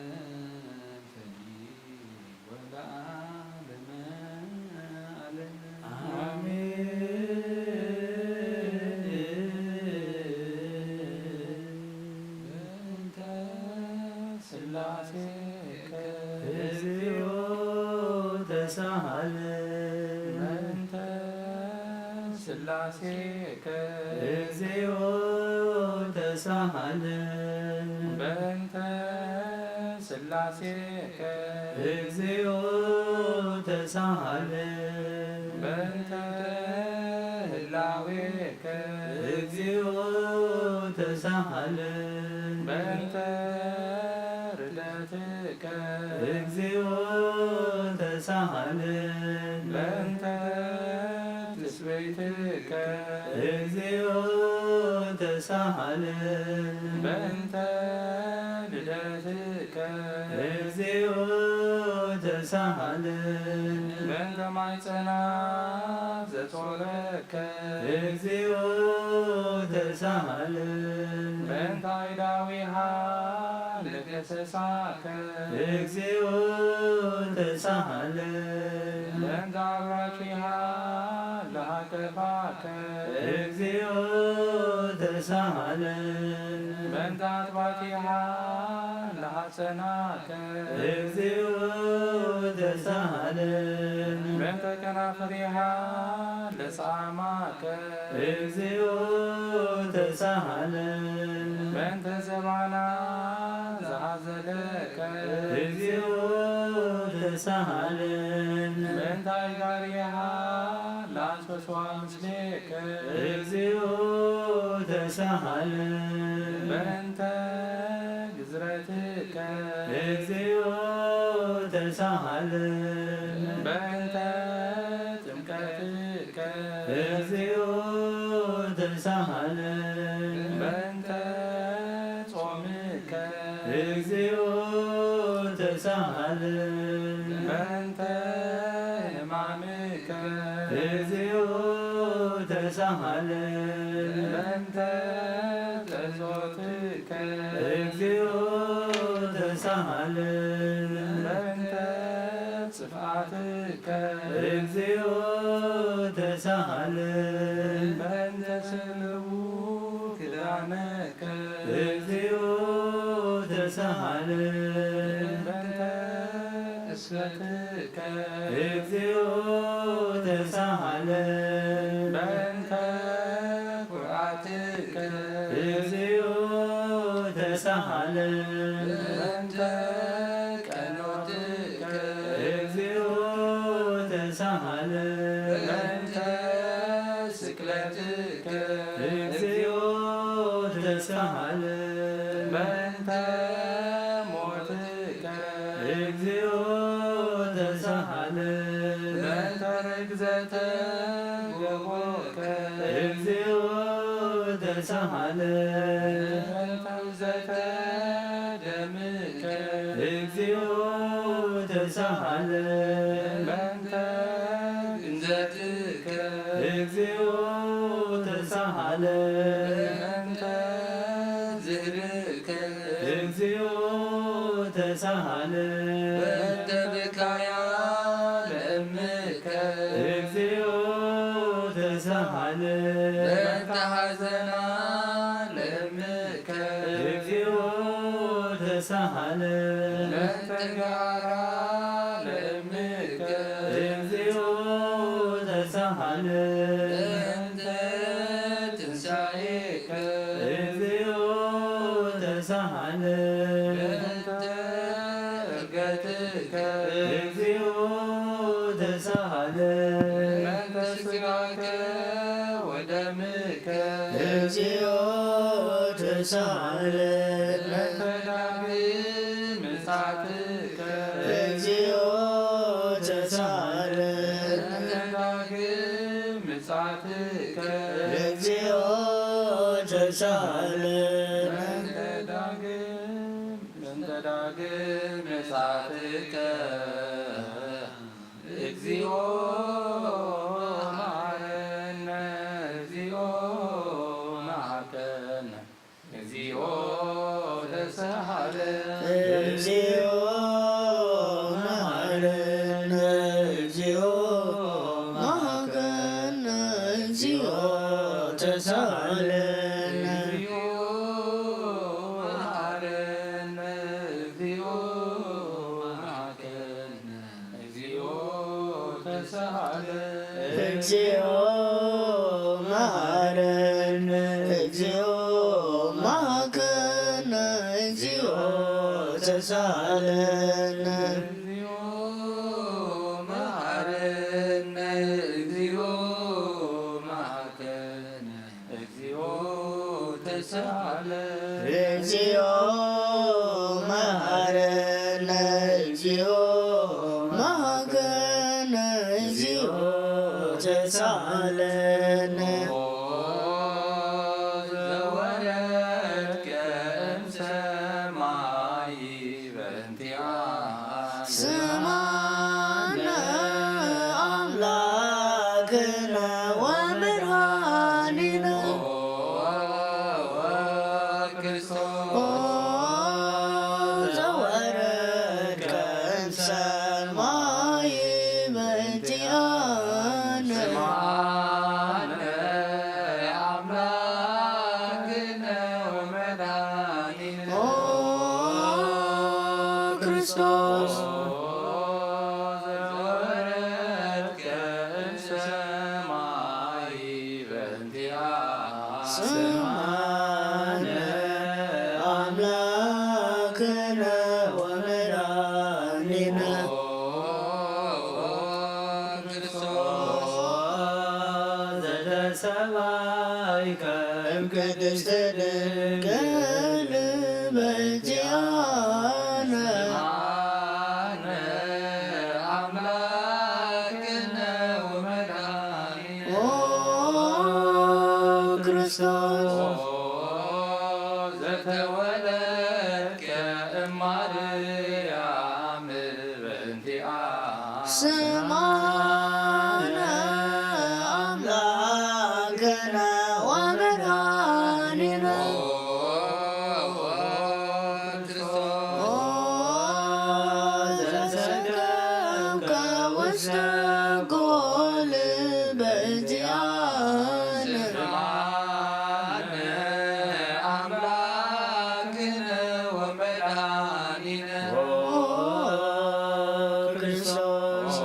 ዘንፈኒ ወለዓለመ ሥላሴከ እግዚኦ ተሳሃለነ። በእንተ ሥላሴከ እግዚኦ ተሳሃለነ። በእንተ ህላዌከ እግዚኦ ተሳሃለነ። በእንተ ርደትከ እግዚኦ ተሳሃለነ። በእንተ ትስብእትከ እግዚኦ ተሳሃለነ። በእንተ ልደትከ እግዚኦ ተሳሃለነ። በእንተ ማይጸና ዘጾረከ እግዚኦ ተሳሃለነ። በእንተ አይዳዊሃ ለገሰሳከ እግዚኦ ተሳሃለነ። በእንተ አብራኪሃ ለሃቀፋከ እግዚኦ ተሳሃለነ። በእንተ አጥባቲሃ ለሐጸናከ እግዚኦ ተሳሃለነ። በእንተ ከናፍሪሃ ለጻማከ እግዚኦ ተሳሃለነ። በእንተ ዘባና ዘሐዘለከ እግዚኦ ተሳሃለነ። በእንተ አይጋሪሃ ለአንፈስዋ ምስሌከ እግዚኦ ተሳሃለነ። በእንተ ግዝረትከ እግዚኦ ተሳሃለነ። በእንተ ጥምቀትከ እግዚኦ ተሳሃለነ። በእንተ ጾምከ እግዚኦ ተሳሃለነ። በእንተ ሕማምከ እግዚኦ ተሳሃለነ። በእንተ ጸሎትከ እግዚኦ ተሳሃለነ። በእንተ ጽፍዓትከ እግዚኦ ተሳሃለነ። በእንተ ስልቡ ክዳነከ እግዚኦ ተሳሃለነ። በእንተ እስበትከ እግዚኦ ተሳሃለነ። በእንተ ኩርዓትከ እግዚኦ ተሳሃለነ። በእንተ ቀኖትከ እግዚኦ ተሳሃለነ። በእንተ ስቅለትከ እግዚኦ ተሳሃለነ። በእንተ ሞትከ እግዚኦ ተሳሃለነ። በእንተ ርግዘተ ጎቦከ እግዚኦ ተሳሃለነ። በእንተ ውዘተ ደምከ እግዚኦ ተሳሃለነ። በእንተ ግንዘትከ እግዚኦ ተሳሃለነ። በእንተ ዝህርክ እግዚኦ ተሳሃለነ። በእንተ ብካያ ለእምከ እግዚኦ ተሳሃለነ። በእንተ ሐዘና ለእምከ እግዚኦ ተሳሃለነ። በእንተ ገዓራ ለእምከ እግዚኦ ተሳሃለነ። በእንተ ትንሳኤ እግዚኦ ተሳሃለነ። በእንተ ዕርገትከ እግዚኦ ተሳሃለነ። በእንተ ሥጋከ ወደምከ እግዚኦ ተሳሃለነ። በእንተ ዳግም ምጽአትከ እግዚኦ ተሳሃለነ። በእንተ ዳግም ምጽአትከ እግዚኦ ተሳሃለነ። በእንተ ዳግም፣ በእንተ ዳግም ምጽአትከ እግዚኦ መሐረነ፣ እግዚኦ መሐረነ፣ እግዚኦ ተሳሃለነ። እግዚኦ መሐረነ፣ እግዚኦ መሐረነ፣ እግዚኦ ተሳሃለነ። እግዚኦ መሐረነ፣ እግዚኦ መሐረነ፣ እግዚኦ ተሳሃለነ። እግዚኦ ተሳለነ። ዘወረድከ እምሰማይ በእንቲኣነ። ስማነ ኣምላክነ ወመድኃኒነ። ክርስቶስ ዘወረድከ እምሰማይ በእንቲኣነ። ስማነ ኣምላክነ ወመድኃኒነ። ኦ ክርስቶስ ዘወረድከ እምሰማይ በእንቲኣነ። ስማነ ኣምላክነ ወመድኃኒነ። ዘተሰባይከ እምቅድስት ድንግል በእንቲኣነ። ስማነ ኣምላክነ ወመድኃኒነ። ኦ ክርስቶስ ዘተወለድከ እማርያም በእንቲኣነ። ስማነ ኣምላክነ ወመድኃኒነ። ኦ ዘተሰከብከ ውስተ ጎል በእንቲኣነ። ስማነ ኣምላክነ ወመድኃኒነ። ኦ ክርስቶስ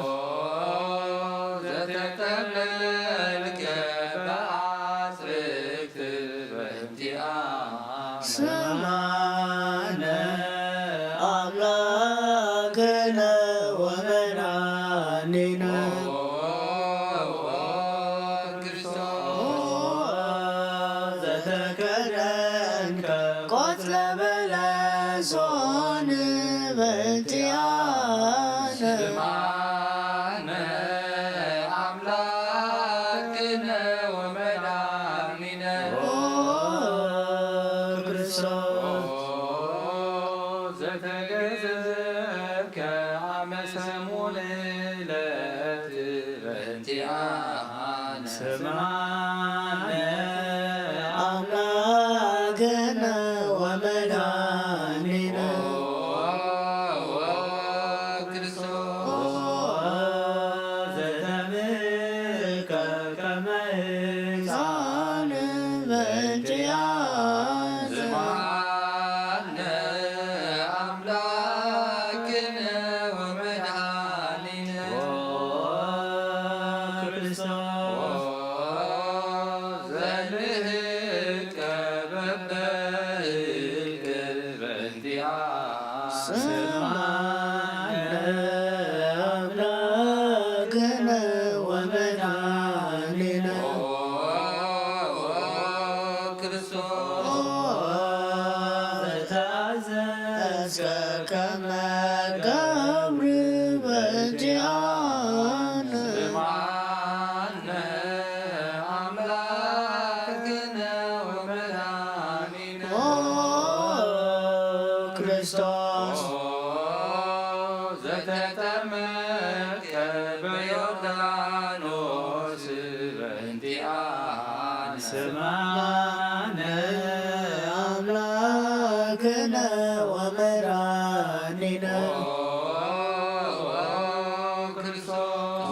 ዘተጠብለልከ በአጽርክት በእንቲኣነ። ስማነ ኣምላክነ ወመድኃኒነ። ኦ ክርስቶስ ዘተከደንከ ቆጽለ በለሶን በእንቲኣነ። ስማነ ኣምላክነ ወመድኃኒነ። ኦ ክርስቶስ ዘተገዘዝከ ኣመ ሰሙን ዕለት በእንቲኣነ። ስማነ ኣምላክነ ወመድኃኒነ። ኦ ክርስቶስ ዘተምልከ ከመ ሕፃን በእንቲኣነ። ስማነ ኣምላክነ ወመድኃኒነ። ኦ ክርስቶስ ዘልህቀ በበህልቅ በእንቲኣነ። ስማነ ኣምላክነ ወመድኃኒነ። ኦ ክርስቶስ ዘተአዘዝከ ከመ ገብር በእንቲኣነ። ስማነ ኣምላክነ ወመድኃኒነ። ኦ ክርስቶስ ዘተጠመቀ በዮርዳኖስ በእንቲኣነ። ስማነ ኣምላክነ ወመድኃኒነ። ኦ ክርስቶስ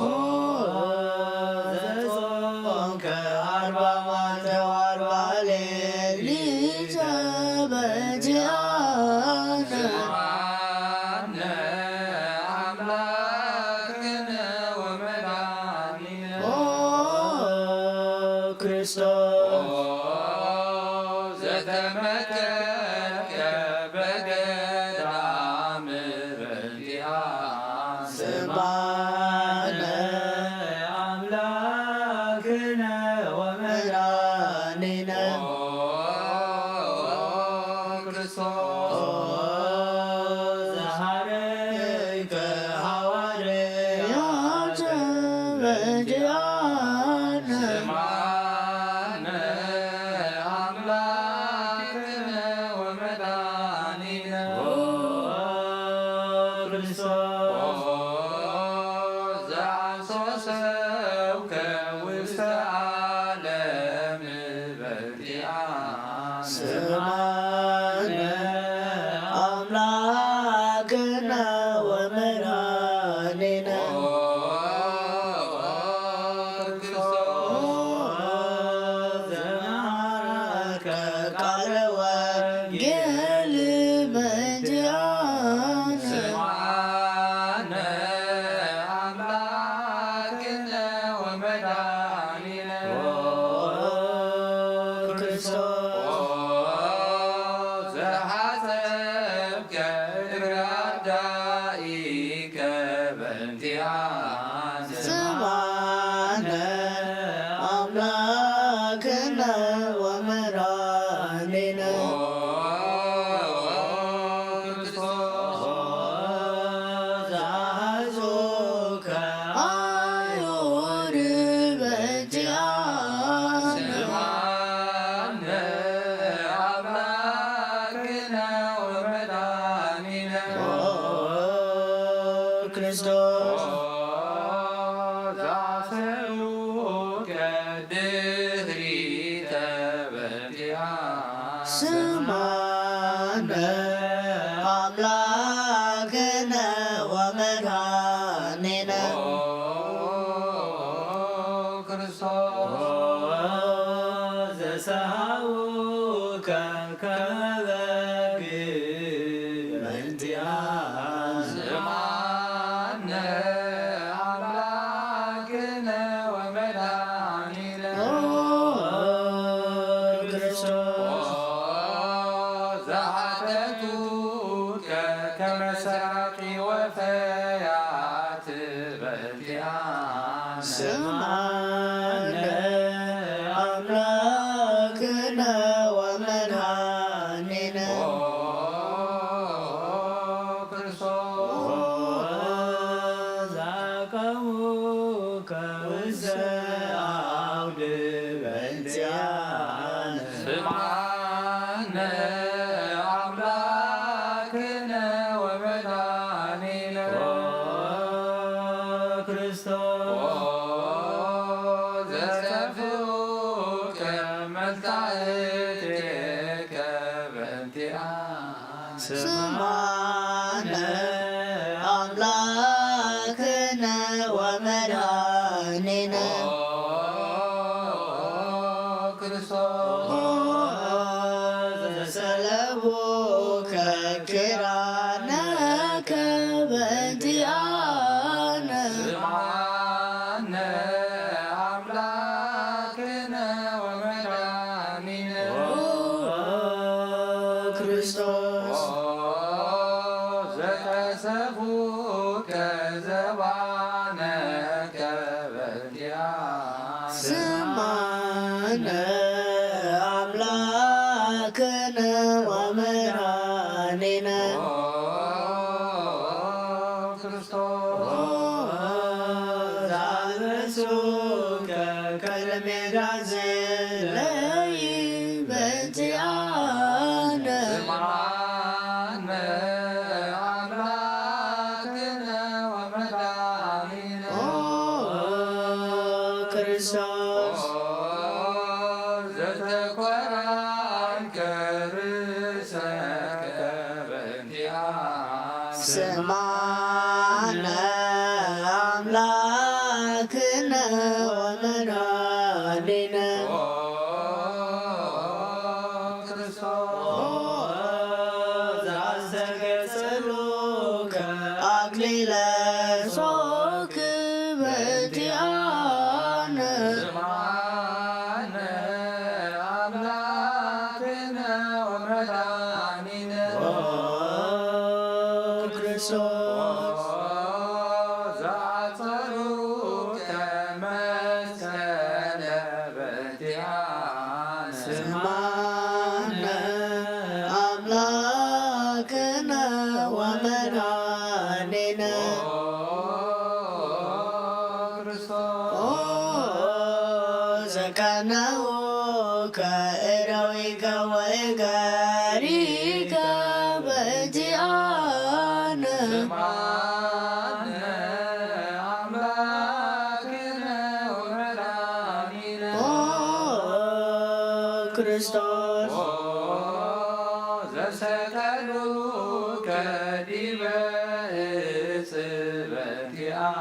ዘጾምከ አርባ መዓልተ ወአርባ ሌሊት በእንቲኣነ። ስማነ ኣምላክነ ወመድኃኒነ። ኦ ክርስቶስ ዘተመከርከ በገዳም በእንቲኣነ። ስማነ ኣምላክነ ወመድኃኒነ። ኦ ክርስቶስ ዘሐረይከ ሐዋርያተ እንዲያነ ስምዓነ ኣምላክነ ወመድኃኒነ ክርስቶስ ዘአንሶ ሰብከ ውስተ ዓለም በእንቲአነ ስምዓነ ኣምላክነ ወመድኃኒነ ዘመሃርከ ቃለ ወንጌል በእንቲአነ ስምዓነ ኣምላክነ ወመድኃኒነ ክርስቶስ ዘሓሰብከ እግረ ኣዳኢከ በእንቲአነ ስምዓነ ኣምላክነ ወመድኃኒነ ክርስቶስ ዘአሐዙከ አይሁድ በእንቲአነ ስምዓነ ኣምላክነ ወመድኃኒነ ክርስቶስ ዘአሰሩከ ድህሪተ በእንቲአነ ስምዓነ ኣምላክነ ወመድኃኒነ ክርስቶስ ዘሰሃውከ ከመ በግ በእንቲአነ ስምዓነ ኣምላክነ ወመድኃኒነ ክርስቶስ ዘሓተቱከ ከመ ሰራቂ ወፈያት በእንቲአነ ስምዓነ ኣምላክነ ወመድኃኒነ ክርስቶስ ዘአቀሙከ ውስተ አውድ በእንቲአነ ስምዓነ ኣምላክነ ወመድኃኒነ ክርስቶስ ዘጠፍኡከ መጻእቴከ በእንቲአነ ስምዓነ ኣምላክነ ወመድኃኒነ ክርስቶስ ዘሰለቡከ ኪራነከ በእንቲአነ ስምዓነ ኣምላክነ ወመድኃኒነ ክርስቶስ ዘቀሰፉከ ዘባነከ በእንቲአነ ስምዓነ ኣምላክነ ወመድኃኒነ ክርስቶስ ዘአልበሱከ ከለሜዳ ዘለይ በእንቲአነ ስምዓነ ኣምላክነ ወመድኃኒነ ክርስቶስ ዘተኮራንከ ርእሰከ በእንቲአነ ስምዓነ ኣምላክነ ወመድኃኒነ ክርስቶስ ዘአስተገጸሉከ አክሊለ ሶክ በእንቲአነ ስምዓነ ኣምላክነ ወመድኃኒነ ክርስቶስ ዘአጸሩከ መስቀለ በእንቲአነ ስምዓነ አምላክነ ወመድኃኒነ ክርስቶስ ቀነውከ እደዊከ ወእገሪከ በእንቲኣነ። ስምዓነ ኣምላክነ ወመድኃኒነ። ኦ ክርስቶስ። ኦ ዘሰቀሉከ ዲበ ዕፅ በእንቲኣነ።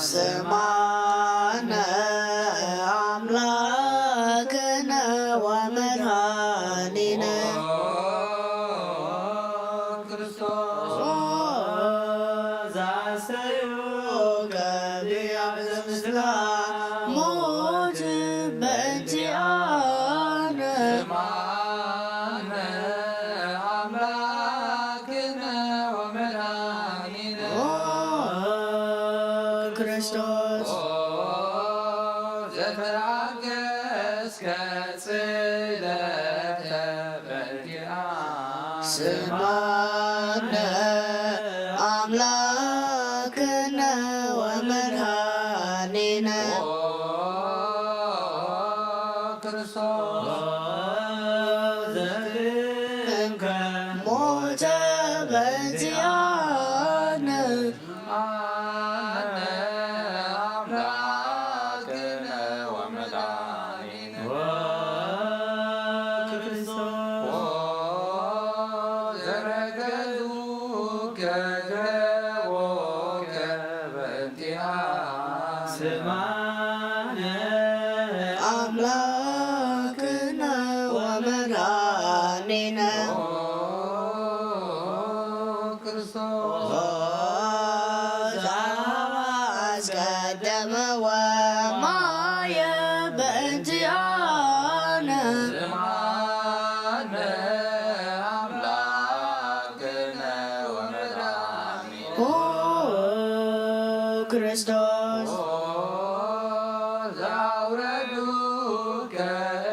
ስምዓነ ኣምላክነ ወመድኃኒነ። ኦ ክርስቶስ። ኦ ዘስተዩ ከብያተ ምስላ ሞት በእንቲኣነ። ስምዓነ ኣምላክነ ወመድኃኒነ። ኦ ክርስቶስ። ኦ ዘተዓገስከ ጽለተ በእንቲኣነ። ስምዓነ ኣምላክነ ወመድኃኒነ። ኦ ክርስቶስ። ዘክንከ ሞተ በእንቲኣነ። ስምዓነ ኣምላክነ ወመድኃኒነ። ኦ ክርስቶስ። ኦ ዘረገዙከ ገቦከ በእንቲኣነ። ስምዓነ ኣምላክነ ወመድኃኒነ። ኦ ክርስቶስ። ኦ ዘአስቀደመ ወማየ በእንቲኣነ። ስምዓነ ኣምላክነ ወመድኃኒነ። ኦ ክርስቶስ። ኦ ዘአውረዱከ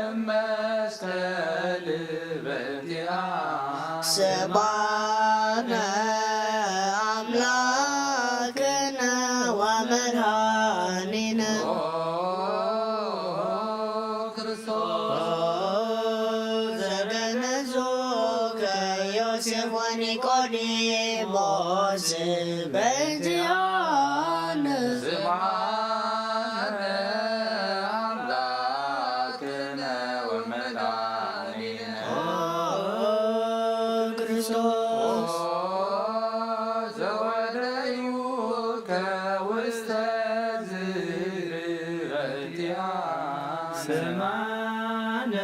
እመስቀል በእንቲኣነ። ስምዓነ ኣምላክነ ወመድኃኒነ። ኦ ክርስቶስ። ኦ ዘገነዙከ ዮሴፍ ወኒቆዲሞስ በእንቲኣነ። ስምዓነ ኣምላክነ ወመድኃኒነ። ኦ ክርስቶስ። ኦ ዘወደዩከ ውስተ ዝክሪ በእንቲኣነ። ስምዓነ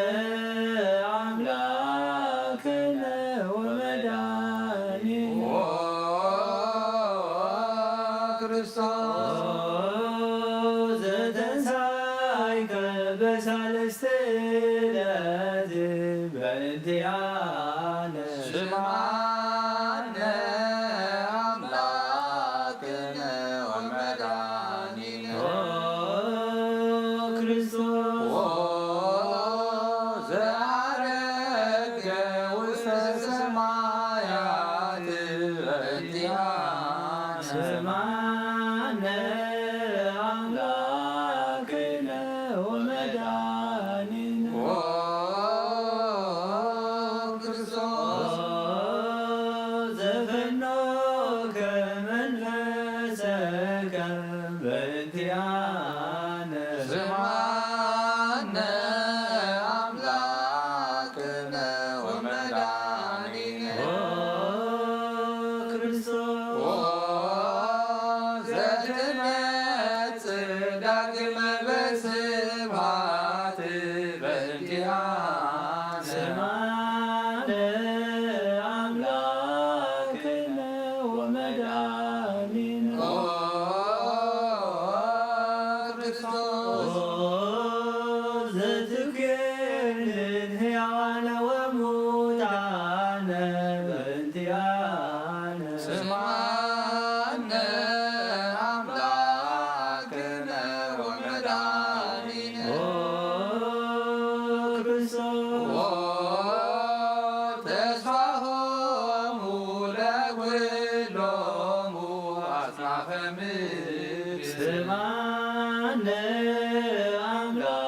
ኣምላክነ ወመድኃኒነ። ኦ ክርስቶስ። ኦ ዘተንሳይከ በሳልስት ዕለት በእንቲኣነ። ስምዓነ ኣምላክነ ወመድኃኒነ። ኦ ክርስቶስ። ኦ ዘዐረገ ውስተ ሰማያት በእንቲኣነ። ስምዓነ ኣምላክነ ወመድኃኒነ። ኦ ክርስቶስ። ኦ ዘፈኖከ መንፈሰከ በእንቲኣነ። ስምዓነ ኣምላክነ ወመድኃኒነ። ኦ ክርስቶስ። ኦ ዘትመጽእ ዳግመ በስብሐት በእንቲኣነ። ስምዓነ ኣምላክነ ወመድኃኒነ። ኦ ክርስቶስ። ኦ ዘትኩንን ሕያዋነ ወሙታነ በእንቲኣነ። ስምዓነ ኣምላክነ ወመድኃኒነ። ኦ ክርስቶስ። ኦ ተስፋሆሙ ለኩሎሙ አጽናፈ ምድር። ስምዓነ ኣምላክ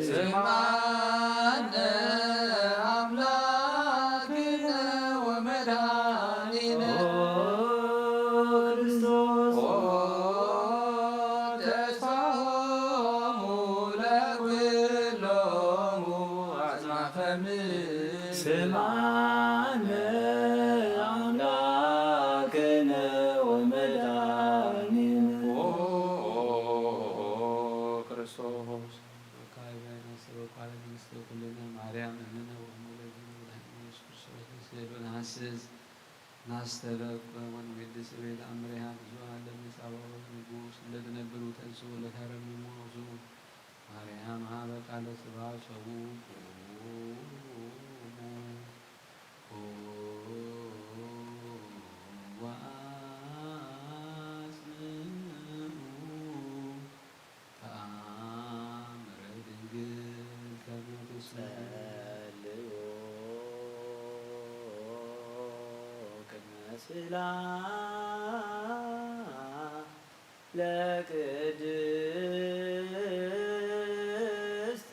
ስምዓነ ኣምላክነ ወመድኃኒነ ክርስቶስ ተስፋሆሙ ለኩሎሙ ኣጽናፈ ምድር። ስምዓነ ኣምላክነ ወመድኃኒነ ክርስቶስ። ወካዕበ ነፍስ ወቋለ መንግስተ ኩልነ ማርያም እምነ ወእሙ ለዝነ መድኃኒነ ኢየሱስ ክርስቶስ ንስእል ወንሐስስ ናስተበቅ ወንሜድስ እቤት አምሬሃ ብዙ ዓለም ንጻባኦት ንጉስ እንደ ትነብር ውተንሱ ለታረምሞ ብዙ ማርያም ሀበ ቃለ ስብሐት ሰው ተአምረ ድንግል ከመ ትስምዕ። ጸልዎ ቅድመ ስእላ ለቅድስት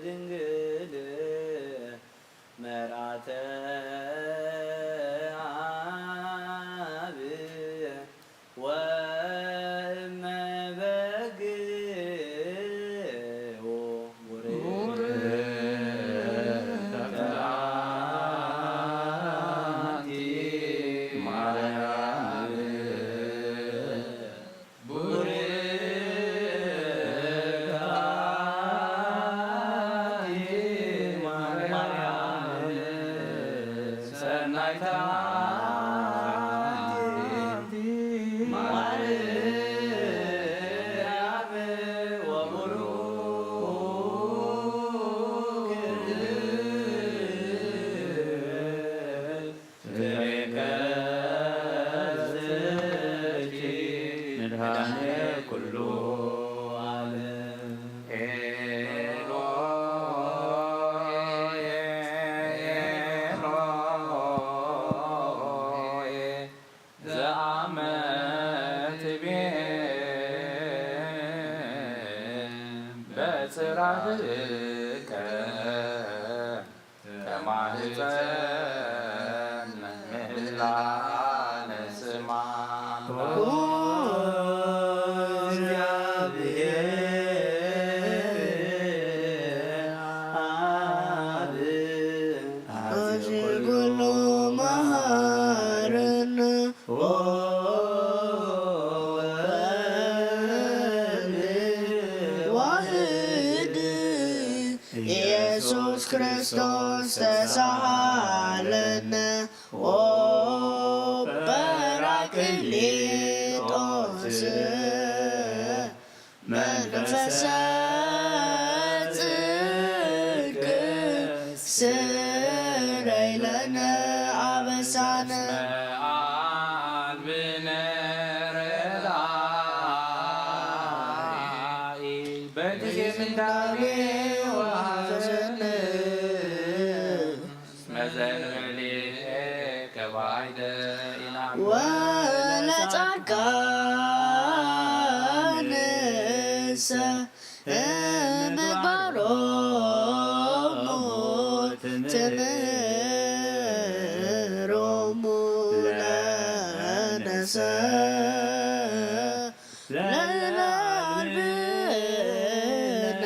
ድንግል መርዓተ አብ ወእመ በግ ቡርክተ አንቲ ማርያም። ቡርክት አንቲ ማርያም ሰናይት አንቲ ማርያም ወቡሩክ መድኃኔ ኩሉ ዓለም። ኤሎሄ፣ ኤሎሄ፣ ዘአመ ትቤ በጽራህከ ከማህፀን ምህላነ ስማ። ኦ እግዚአብሔር አብ አዜ ኩሉ መሃረነ። ኦ ወልድ ዋህድ ኢየሱስ ክርስቶስ ተሳሃለነ። ኦ ጳራቅሊጦስ መንፈሰ ጽድቅ ስረይ ለነ አበሳነ። አልብነ ረዳኢ በጊዜ ምንዳቤ ወሐዘን እስመ ዘእንበሌከ ባይደ ኢናምር። ወለጻድቃንሰ ምግባሮሙ ትምህሮሙ ለነሰ ለልብነ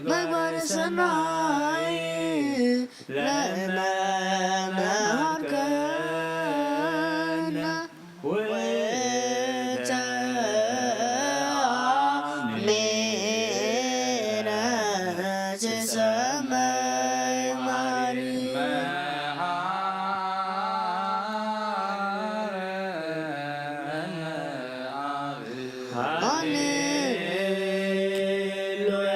ምግባር ሰናይ ለእመ መሃርከነ ወተአምረ ዘሰማይ ማሪ። ሃሌሉያ።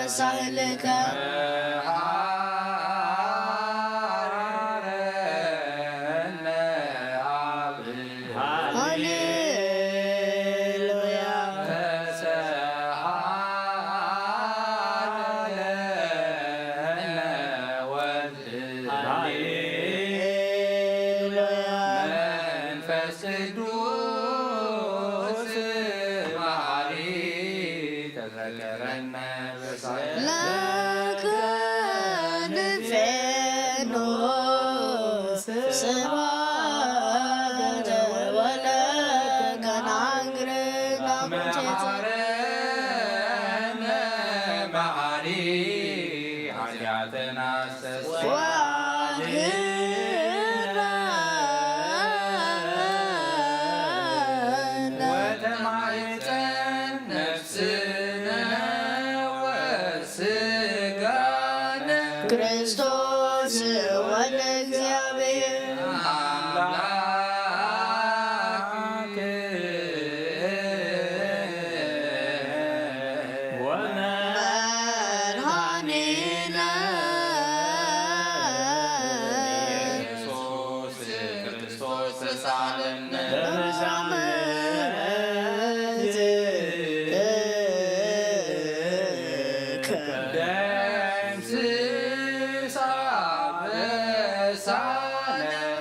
ሳህልከ። ሃሌሉያ። ሃሌሉያ። መንፈስ ቅዱስ መሐሪ ተዘከረነ በሳይለ። ለከ ንፌኖ ስብሐተ ወለከ ናንግር ናኩቴተ። መሐረነ መሐሪ ኃጢአተና አስተስርይ። ወአድኅነነ። ወተማሕፀን ነፍስነ ወስጋነ። ክርስቶስ ወልደ እግዚአብሔር። አምላክ ወመድኃኒነ። ኢየሱስ ክርስቶስ ተሳለነ። በብዝኃ ምሕረትከ ደምስስ አበሳነ።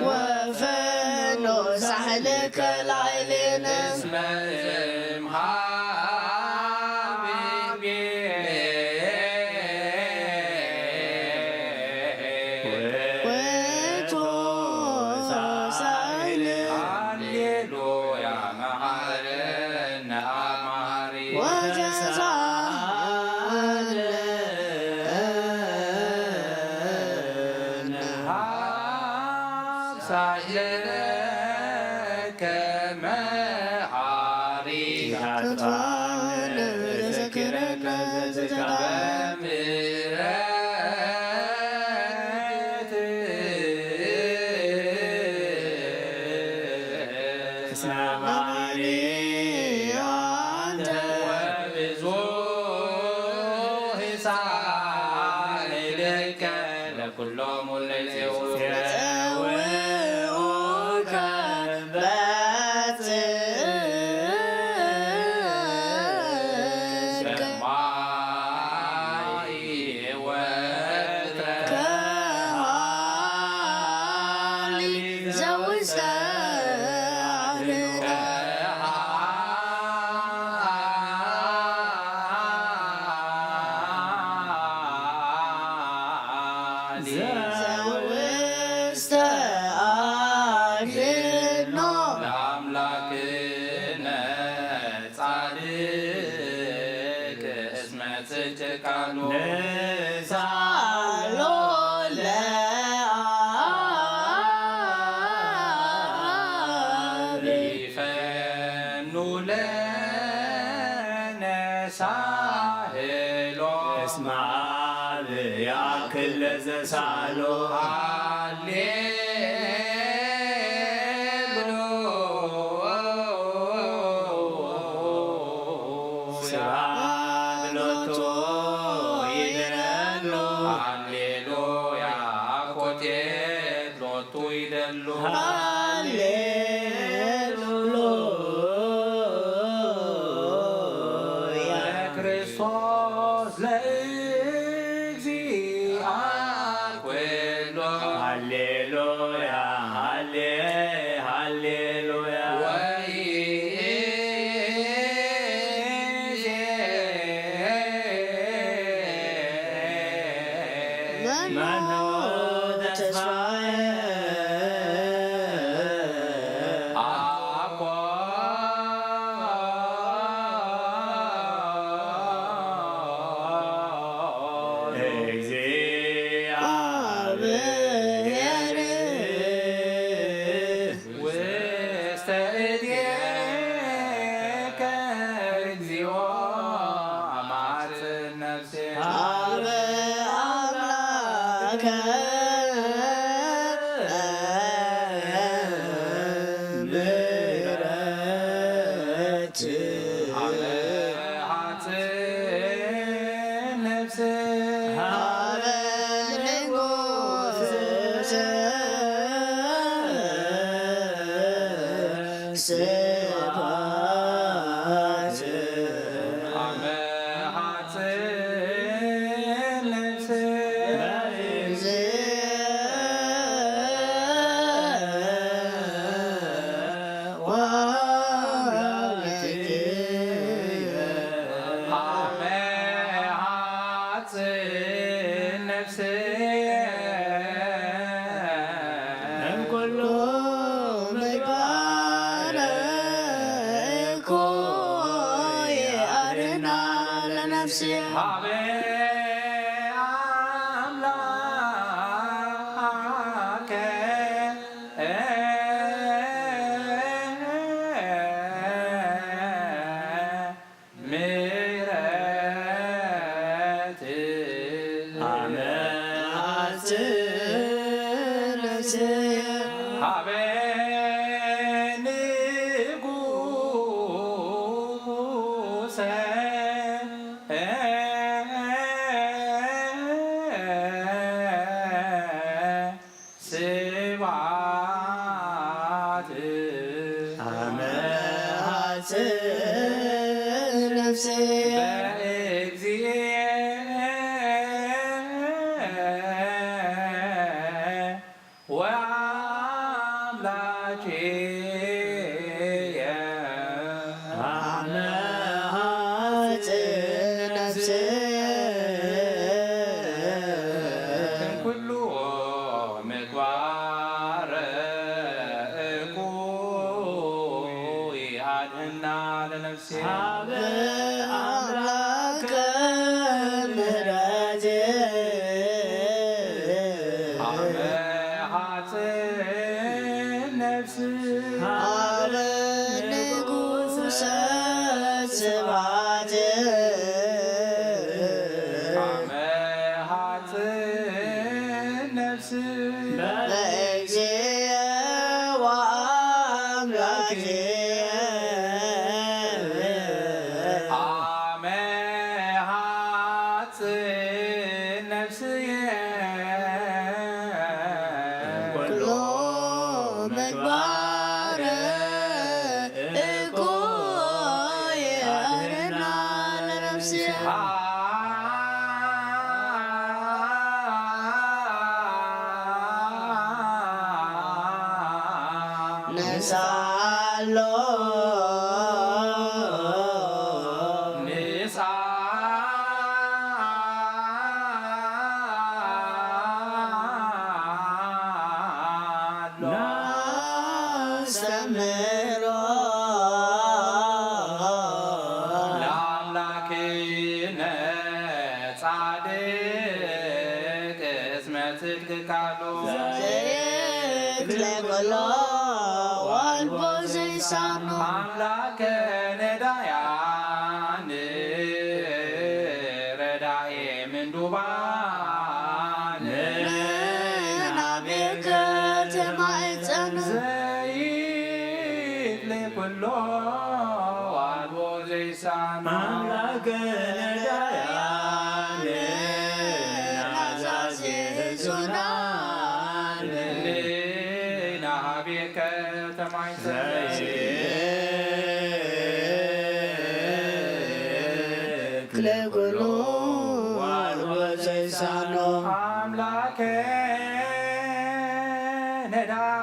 ወፈኖ ሳህልከ ላዕሌነ። እስመ እምሃቤ ውእቱ ሳይል። ሃሌሉያ መሐረነ አብ መሐሪ። ወተሳለነ ሳይለ ከመሐሪ። ኢታጥፋነ ዘክረከ ዘዝካ። በምሕረት እስመ መሐሪ አንተ። ወብዙሕ ሳህልከ ለኩሎሙ ለይጼውዑ። ጼውዑከ በጽድቅ። ሰማይ ወምድር። ከሃሊ ዘውስተ አድህኖ። ዘውስተ አድህኖ። ለአምላክነ ጻድቅ እስመ ጽድቅ ቃሉ። ንሳሎ ለአብ። ይፈኑ ለነ ሳህሎ። እስመ አብ ያክል ለዘሳሎ። ሃሌ ስብሐት ሎቱ ይድረሎ። ሃሌሉያ ኮቴት ሎቱ ይደሎ። ሃሌሉያ ለክርስቶስ ለእግዚአ ኩሎ። ሃሌሉያ ሃሌ ሃሌሉያ። ወይእዜ መኑ ተስፋየ። አኮ እግዚአብሔር። ውስተ እዴከ እግዚኦ አማጽእ ነፍሴ። ሀበ አምላከ ምሕረት። ሀበ ሀጽእ ነፍሴ። ሀበ ንጉሥ ስብሐት። አመ ሐጽን ነፍስ አመ ሐጽን ነፍስየ እምኩሉ ምግባር እኩይ አድህና ለነፍስየ። ሀበ አምላከ ምሕረት አመ ሐጽን ነፍስየ ሀበ ንጉሰ ስብሐት አመ ሐጽን ነፍስየ በእግዚእ ወአምላክየ አመ ሐጽን ነፍስየ እምኩሉ ምግባር እኩይ አድህና ለነፍስየ። ሀበ አምላከ ምሕረት አመ ሐጽን ነፍስ ሀበ ንጉሰ ስብሐት አመ ሐጽን ነፍስ በእግዚእ ወአምላክየ አመ ሐጽን ነፍስየ ኩሉ ምግባር እኩይ አድህና ለነፍስየ። ንስኣሎ ንስኣሎ ነስተምህሮ ለአምላክነ ጻድቅ እስመ ጽድቅ ቃሉ ዘይክል ኩሎ ወአልቦ ዘይሳኖ። አምላከ ነዳያን ረዳኤ ምንዱባን ንናቤከ ተማይጸን ዘይክል ኩሎ ወአልቦ ዘይሳኖ። አምላከ ነዳያን አዛዜ ሕዙናን ንናቤከ ተማይጸን ዘይክል ኩሎ ወአልቦ ዘይሳኖ። አምላከ ነዳያን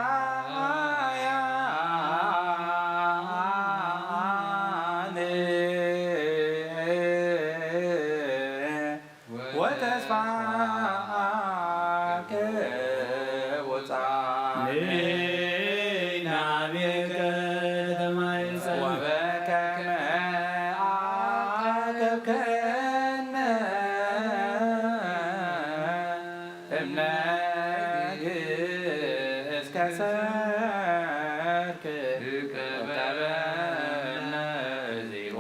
ወተስፋከ ውጻእ ናቤከ ተማይጸን ወበከመ አቀብከነ እምነግ እስከ ሰርክ ቀበነ ዚኦ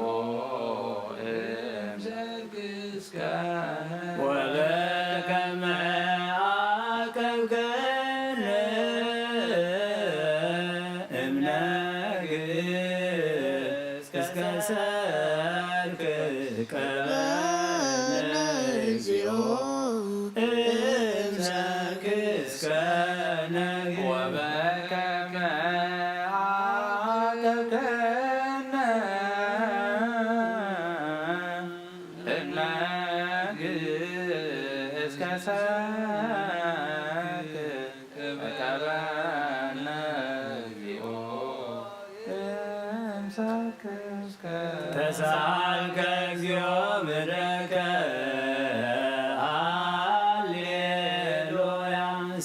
እምሰርክ እስከ ወበከመ አቀብከነ እምነግ እስከ ሰርክ ቀበነ እስከ ሰብክ እቀበነ እግዚኦ እምሰብክ እስከ ተሳልከ እግዚኦ ምድረከ ሃሌሉያ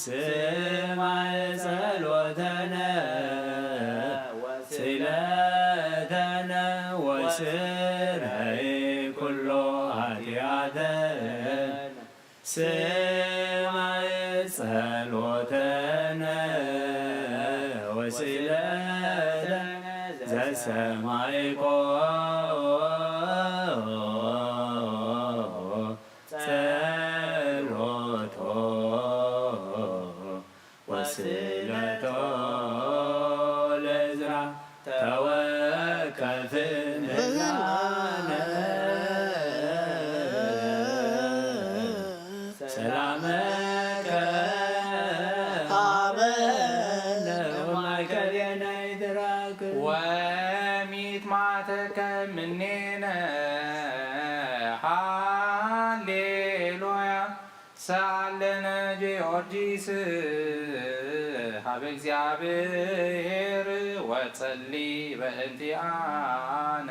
ስማዕ ጸሎተነ ስእለተነ ወስረይ ኩሎ ኃጢአተነ ስማዕ ጸሎተነ ወስእለተነ ዘሰማዕኮ ጸሎቶ ወስእለቶ ለእዝራ ተወከፍ ምህላነ ሰላመከ ሀበነ ወማእከሌነ ይትረክ ወሚት ማተከ ምኔነ ሃሌሉያ ሰአለነ ጊዮርጊስ ሀበ እግዚአብሔር ወጸሊ በእንቲአነ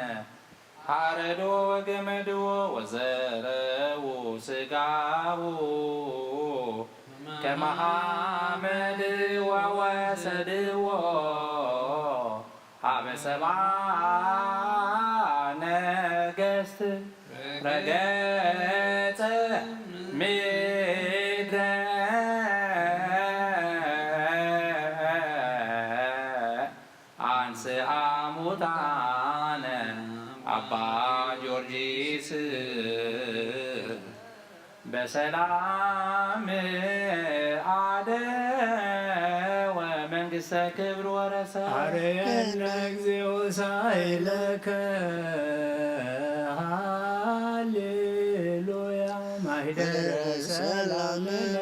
ሐረዶ ወገመድዎ ወዘረው ስጋው ከመ ሐመድ ወወሰድዎ ሀበ ሰብአ ነገስት ረገጸ ምድረ አንስአ ሙታነ አባ ጊዮርጊስ በሰላም አደወ መንግስተ ክብር ወረሰ። አርየነ እግዚኦ ሳይለከ ሃሌሉያ ማሂደረ ሰላምነ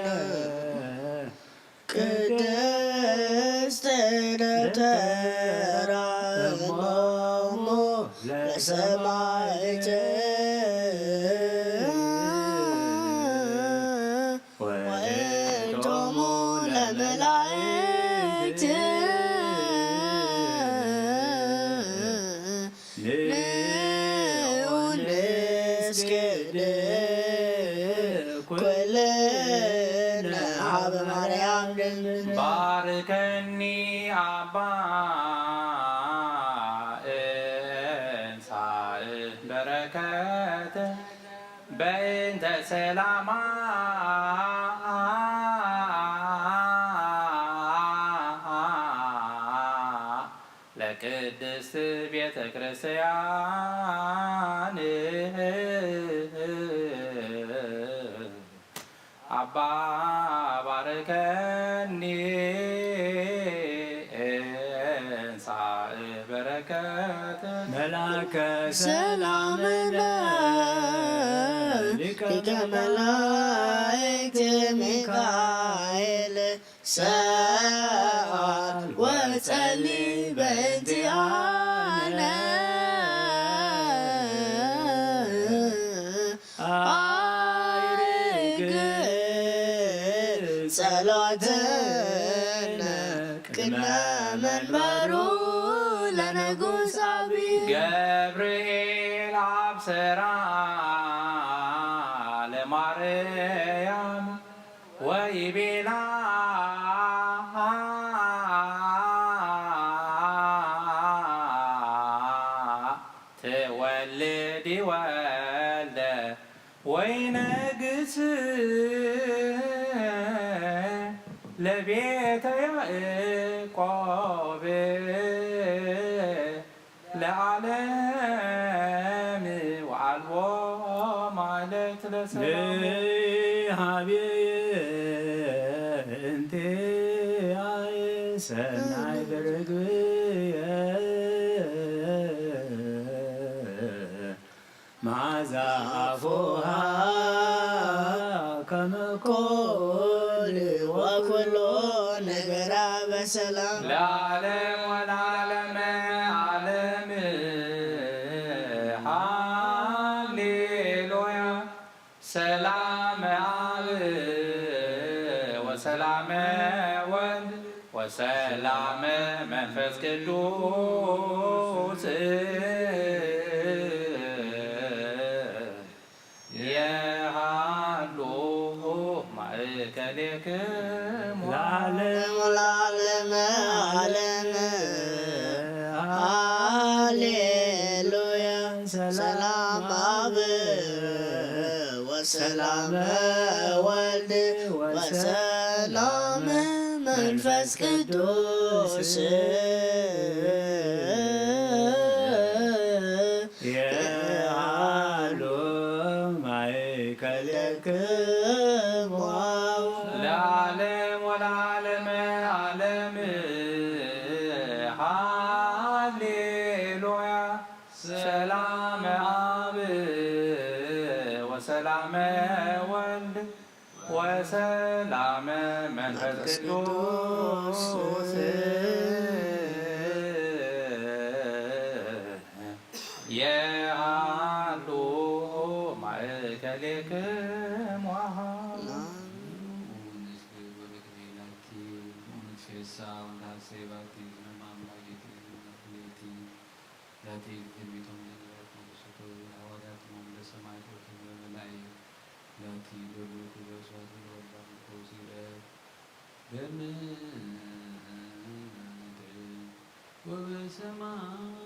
ቅድስት ደብተራ እሞሙ ለሰማዕት ወእቶሙ ለመላእክት ንዑ ንስግድ ኩልነ ሀበ ማርያም ድንግል። ባርከኒ አባ እንሳእ በረከተ በእንተ ሰላማ ለቅድስት ቤተ ክርስቲያን አባ ባርከኒ እንሳእ በረከት መልአከ ሰላምነ ሊቀ መላእክት ሚካኤል ሰአል ወጸሊ በእንቲአነ አይርግ ጸሎትነ ቅድመ መንበሩ ለንጉሥ አብይ። ገብርኤል አብሰራ ለማርያም ወይቤላ ትወልዲ ወልደ ወይነግስ ለቤተ ያዕቆብ ለዓለም ወአልቦ ማለት ለሰላም። ንሃቤ እንቲአየ ሰናይ በርግብየ መዓዛ አፉሃ ከመ ኮል ወኩሎ ነገራ በሰላም። ለዓለም ወለዓለመ ዓለም ሃሌሉያ። ሰላም አብ ወሰላም ወልድ ወሰላም መንፈስ ቅዱስ የሃሉ ማእከሌክሙ ለዓለሙ ለዓለመ ዓለም። ሃሌሉያ። ሰላም አብ ወሰላም ወልድ ወሰላም መንፈስ ቅዱስ የሃሉ ማእከሌክሙ ለዓለም ወለዓለመ ዓለም። ሃሌሉያ። ሰላም አብ ወሰላም ወልድ ወሰላም መንፈስ ቅዱስ የሃሉ ማእከሌክሙ። ወንስግድ ወንክብር ላቲ ወንትፌሳ ወንትሐሰይ ባቲ። እስመ ማምላክ ይእቲ ማክሌቲ ላቲ ትንቢቶም ለነቢያት ወቅዱሳት ሐዋርያት ወለሰማዕት ወክብር መላእክት ላቲ ደሉ ክብረ ስብሐት ለወልድ አብ ቅዱስ ይእረግ በምድር ወበሰማያት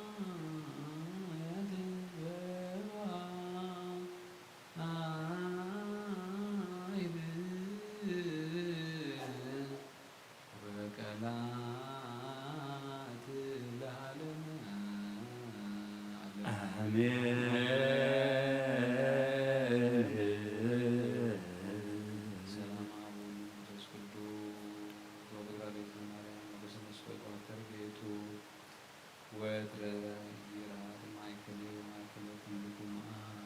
በዋይብ ወቀላት ለዓለመ ዓለም። አሜን። ሰላም አብ ወወልድ ወመንፈስ ቅዱስ ወበግራ ቤተ ማርያም ወበሰለስቱ አዋተር ቤቱ ወትረ ይርሃቅ ማእከሌ ወማእከለ ኩልኩም አብ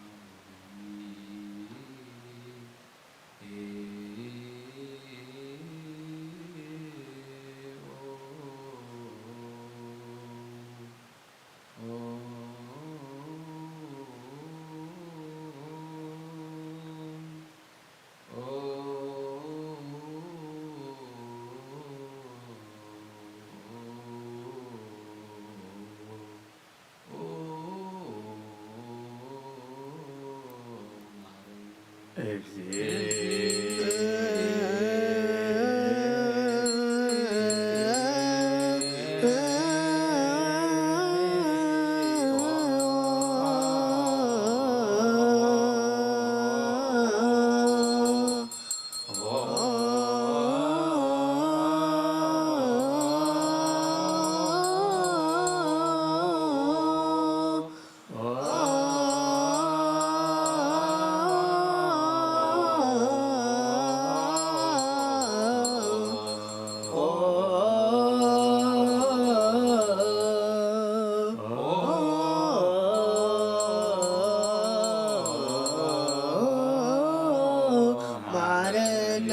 ማረነ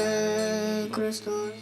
ክርስቶስ።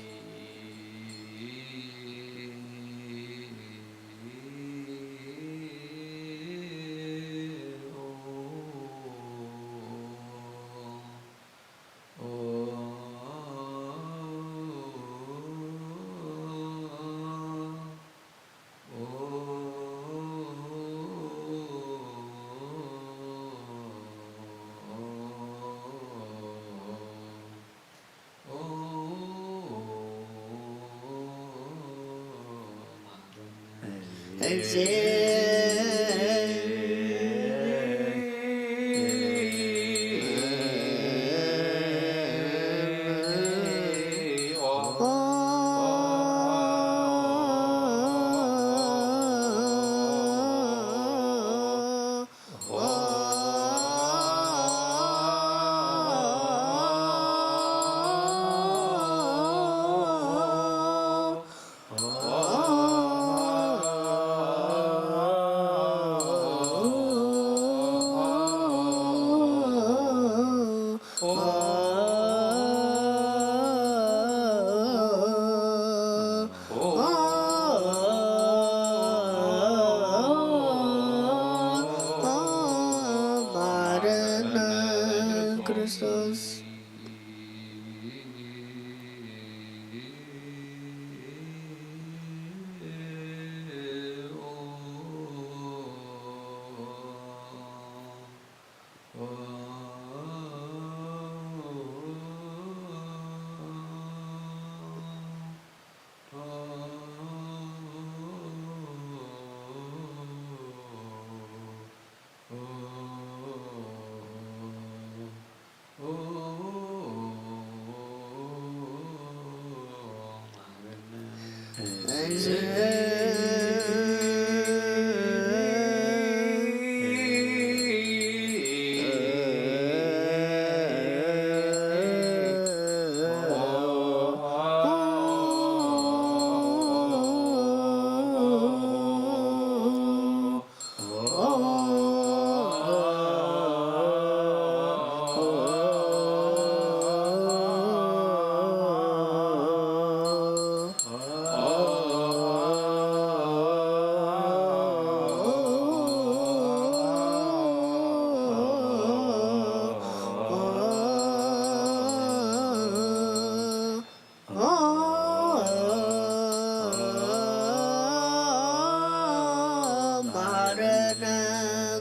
ማረነ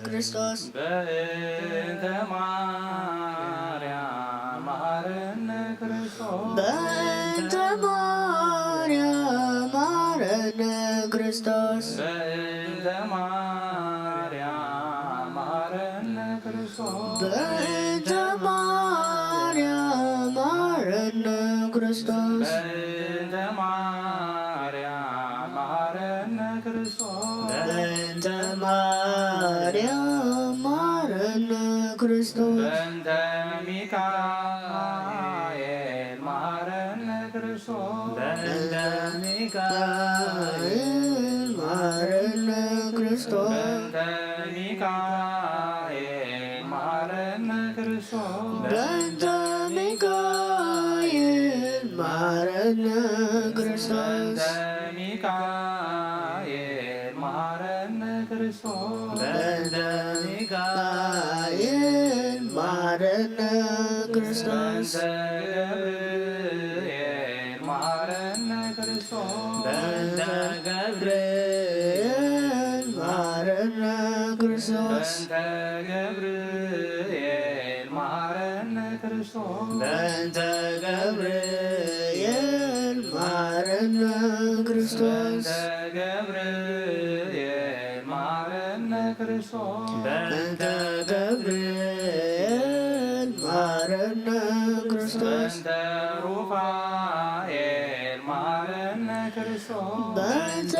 ክርስቶስ። በእንተ ማርያም ማረነ ክርስቶስ። በእንተ ማርያም ማረነ ክርስቶስ። በእንተ ማርያም ማረነ ክርስቶስ። በእንተ ማርያም ማረነ ክርስቶስ። በእንተ ማርያም ማረነ ክርስቶስ። በእንተ ማርያም ማረነ ክርስቶስ። በእንተ ሚካኤል ማረነ ክርስቶስ። በእንተ ሚካኤል ማረነ ክርስቶስ። በእንተ ሚካኤል ማረነ ክርስቶስ። በእንተ ሚካኤል ማረነ ክርስቶስ። በእንተ ሚካኤል ማረነ ክርስቶስ። በእንተ ሚካኤል ማረነ ክርስቶስ። በእንተ ገብርኤል ማረነ ክርስቶስ። በእንተ ገብርኤል ማረነ ክርስቶስ። በእንተ ገብርኤል ማረነ ክርስቶስ። በእንተ ገብርኤል ማረነ ክርስቶስ። በእንተ ገብርኤል ማረነ ክርስቶስ። በእንተ ገብርኤል ማረነ ክርስቶስ። በእንተ ሩፋኤል ማረነ ክርስቶስ። በእንተ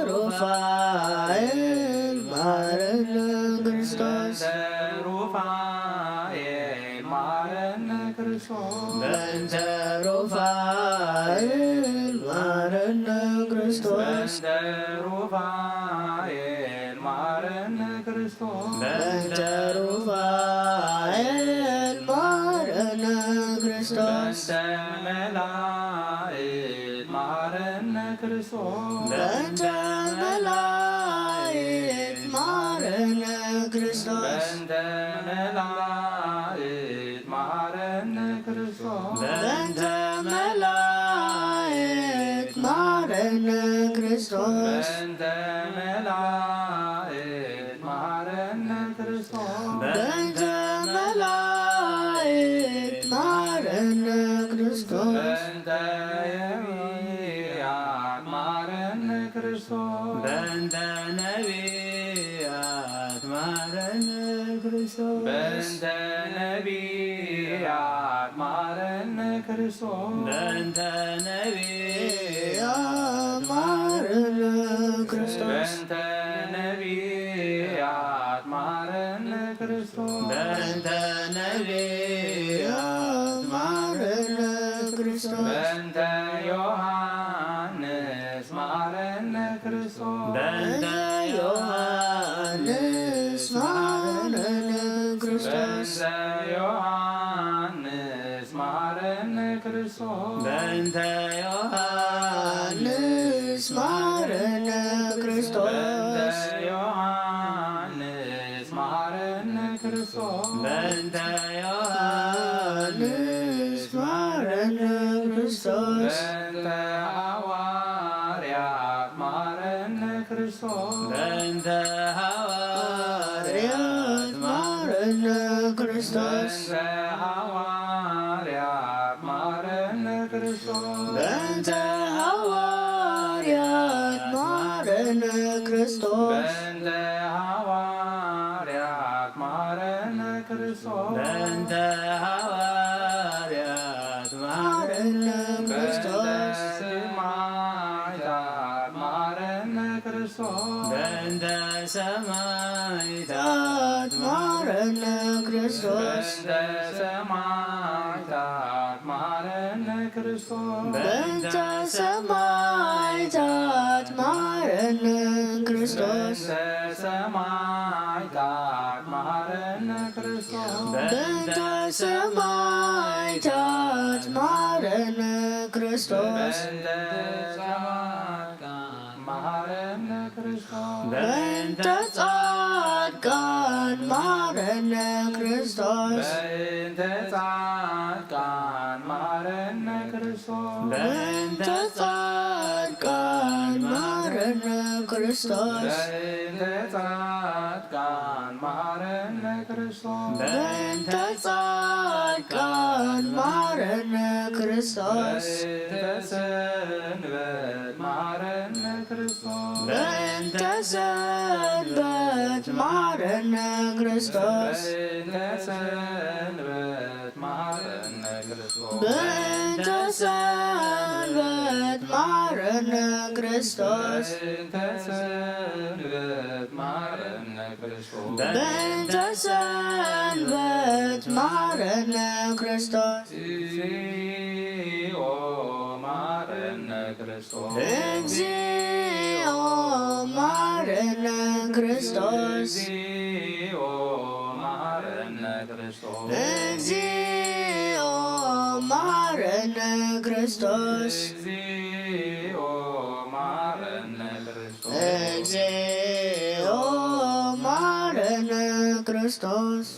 ሩፋኤል ማረነ ክርስቶስ። በእንተ ሩፋኤል ማረነ ክርስቶስ። በእንተ ሩፋኤል ማረነ ክርስቶስ። በእንተ ሩፋኤል ማረነ ክርስቶስ። በእንተ ሩፋኤል ማረነ ክርስቶስ። በእንተ መላእክት ማረነ ክርስቶስ። በእንተ መላእክት ማረነ ክርስቶስ። በእንተ መላእክት ማረነ ክርስቶስ። በእንተ መላእክት ማረነ ክርስቶስ። በእንተ መላእክት ማረነ ክርስቶስ። በእንተ መላእክት ማረነ ክርስቶስ። በእንተ ነቢያት ማረነ ክርስቶስ። በእንተ ነቢያት ማረነ ክርስቶስ። በእንተ ነቢያት ማረነ ክርስቶስ። በእንተ ነቢያት ማረነ ክርስቶስ። በእንተ ነቢያት ማረነ ክርስቶስ። በእንተ ነቢያት ማረነ ክርስቶስ። በእንተ ዮሐንስ ማረነ ክርስቶስ። በእንተ ዮሐንስ ማረነ ክርስቶስ። በእንተ ዮሐንስ ማረነ ክርስቶስ። በእንተ ዮሐንስ ማረነ ክርስቶስ። በእንተ ዮሐንስ ማረነ ክርስቶስ። በእንተ ዮሐንስ ማረነ ክርስቶስ። በእንተ ሃዋርያት ማረነ ክርስቶስ። በእንተ ሃዋርያት ማረነ ክርስቶስ። በእንተ ሃዋርያት ማረነ ክርስቶስ። በእንተ ሃዋርያት ማረነ ክርስቶስ። በእንተ ሃዋርያት ማረነ ክርስቶስ። በእንተ ሃዋርያት ማረነ ክርስቶስ። በእንተ ሰማዕታት ማረነ ክርስቶስ። በእንተ ሰማዕታት ማረነ ክርስቶስ። በእንተ ሰማዕታት ማረነ ክርስቶስ። በእንተ ሰማዕታት ማረነ ክርስቶስ። በእንተ ሰማዕታት ማረነ ክርስቶስ። በእንተ ሰማዕታት ማረነ ክርስቶስ። በእንተ ጻድቃን ማረነ ክርስቶስ። በእንተ ጻድቃን ማረነ ክርስቶስ። በእንተ ጻድቃን ማረነ ክርስቶስ። በእንተ ጻድቃን ማረነ ክርስቶስ። በእንተ ጻድቃን ማረነ ክርስቶስ። በእንተ ጻድቃን ማረነ ክርስቶስ። በእንተ ሰንበት ማረነ ክርስቶስ። በእንተ ሰንበት ማረነ ክርስቶስ። በእንተ ሰንበት ማረነ ክርስቶስ። በእንተ ሰንበት ማረነ ክርስቶስ። በእንተ ሰንበት ማረነ ክርስቶስ። በእንተ ሰንበት ማረነ ክርስቶስ። እግዚኦ ማረነ ክርስቶስ። እግዚኦ ማረነ ክርስቶስ። እግዚኦ ማረነ ክርስቶስ። እግዚኦ ማረነ ክርስቶስ። እግዚኦ ማረነ ክርስቶስ። እግዚኦ ማረነ ክርስቶስ።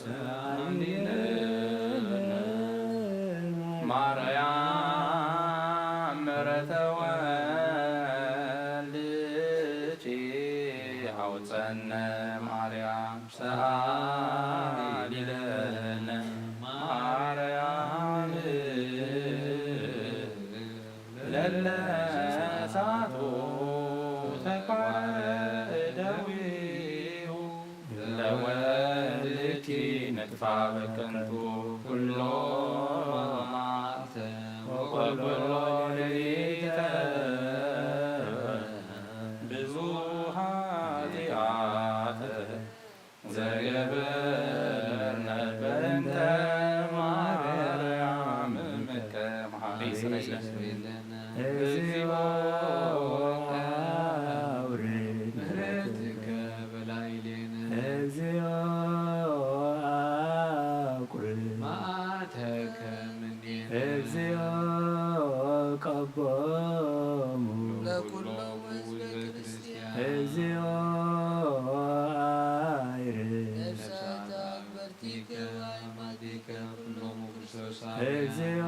ማርያም ምሕረተ ወልድኪ አውፀነ ማርያም ሰአሊ ለነ ማርያም ለለ ሳቱ ተግባረ እደዊሁ ለወልድኪ ንጥፋ በከንቱ ኩሎ መዓልተ ወኩሎ ሌሊተ ብዙ ኃጢአት ዘገበርነ በእንተ ማርያም እምከ መሐሪ ስረይለ እግዚኦ አውርድ ምሕረትከ በላዕሌነ እግዚኦ አቁርብ መዓተከ እምኔነ እግዚኦ ቀቦሙ ለኩሎሙ ሕዝበ ክርስቲያን እግዚኦ አይርድ ነፍሳተ አግበርቲከ አእማዲከ ኩሎሙ ክርስቶስ እግዚኦ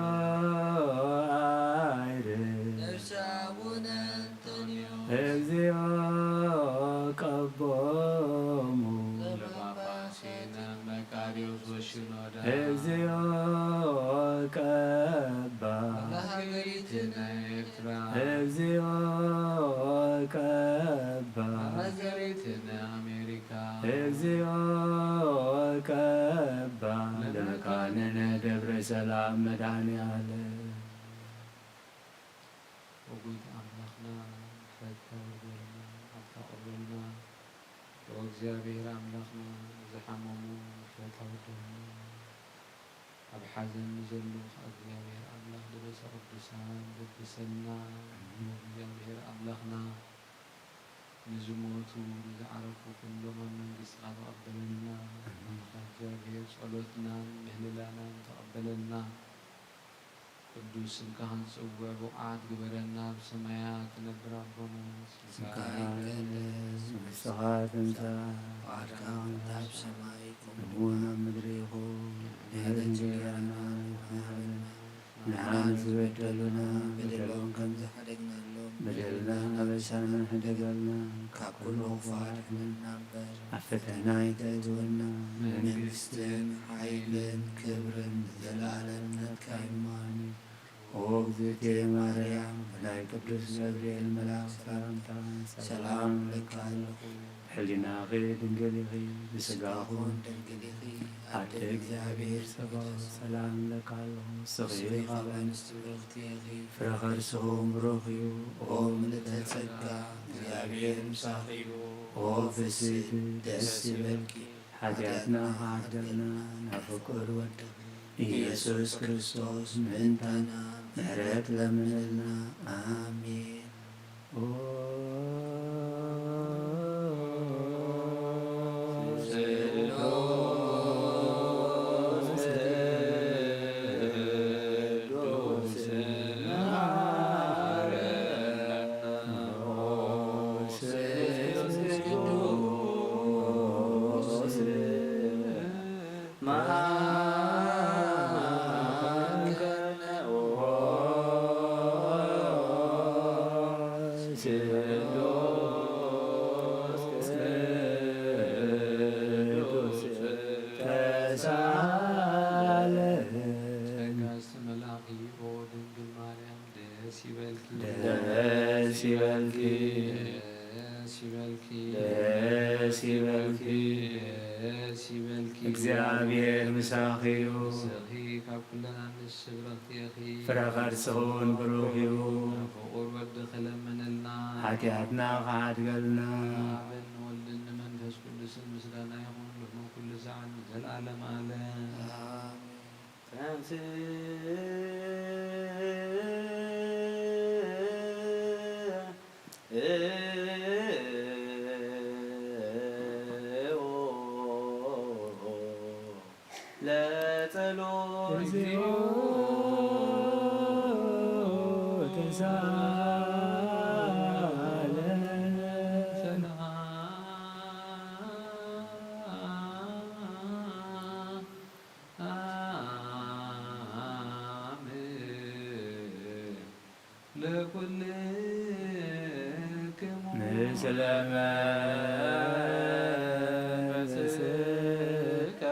አይርድ ነፍሰ አቡነ አንጠንዮስ እግዚኦ ቀቦሙ ለጳጳሴነ መቃርዮስ ወሽኖዳ እግዚኦ ቀባ ለሀገሪትነ ኤርትራ እግዚኦ ቀባ ለሀገሪትነ አሜሪካ እግዚኦ ቀባ ለመካንነ ደብረ ሰላም መድኃኔ ዓለም። ወጉይት ኣምላኽና ምሕረትካ ውርደልና፣ ናትካ ቅረበልና። ኦ እግዚኣብሔር ኣምላኽና፣ ዝሓመሙ ምሕረት ኣውርደልና። ኣብ ሓዘን ንዘለዉ ኸኣ እግዚኣብሔር ኣምላኽ ልበሰ ቅዱሳን ለግሰልና። ኦ እግዚኣብሔር ኣምላኽና፣ ንዝሞቱ ንዝዓረፉ ኩሎም ኣብ መንግስትኻ ተቐበለልና። ኣምላኽና እግዚኣብሔር ጸሎትናን ምህልላናን ተቐበለልና። ቅዱስ ስምካ ክንጽውዕ ብቑዓት ግበረና። ኣብ ሰማያት ትነብር ኣቦና፣ ስምካ ይቀደስ፣ መንግስትኻ ትምጻእ፣ ፍቓድካ ከምቲ ኣብ ሰማይ ከምኡ እውን ኣብ ምድሪ ይኹን። ንዕለተ እንጀራና ንህበና፣ ንዓን ዝበደሉና በደሎም ከም ዝሓደግናሎም በደልናን ኣበሳናን ሕደገልና፣ ካብ ኩሉ ክፉእ ኣድሕነና እምበር፣ ኣብ ፈተና ኣይተእትወና። መንግስትን ሓይልን ክብርን ንዘለኣለም ናትካ እዩ። ኣሜን። ኦ እግዝእትየ ማርያም፣ ብናይ ቅዱስ ገብርኤል መልኣክ ሰላምታ ሰላም እብለኪ ኣለኹ። ሕሊናኺ ድንግል ኢኺ፣ ብስጋኺ እውን ድንግል ኢኺ፣ ኣደ ኣደ እግዚኣብሔር ጸባኦት ሰላም እብለኪ ኣለኹ። ንስኺ ካብ ኣንስቲ ብርኽቲ ኢኺ፣ ፍረ ከርስኺ እውን ብሩኽ እዩ። ኦ ምልእተ ጸጋ፣ እግዚኣብሔር ምሳኺ እዩ። ኦ ፍስሕቲ ደስ ይበልኪ፣ ሓጢኣትና ክሓድገልና ናብ ፍቁር ወድኺ ኢየሱስ ክርስቶስ ምእንታና ምሕረት ለምንልና። ኣሜን። ጸጋ ዝተመልኣኺ ኦ ድንግል ማርያም ደስ ይበልኪ። ደስ ይበልኪ። ደስ ይበልኪ። ደስ ይበልኪ። ደስ ይበልኪ። እግዚኣብሔር ምሳኺ እዩ። ንስኺ ካብ ኩለን ኣንስቲ ብርኽቲ ኢኺ። ፍረ ከርስኺ እውን ብሩኽ እዩ። ፍቑር ወድኺ ለምንልና። ሓጢኣትና ክሓድገልና። ንኣብን ንወልድን ንመንፈስ ቅዱስን ምስጋና ይኹን ሎሚ ኩሉ ሰዓት ንዘለዓለም ዓለም። ኣሜን። ተንሥእ ለጸሎት እግዚኦ ተሳለ። ለኩልክሙ ምስለ መንፈስከ።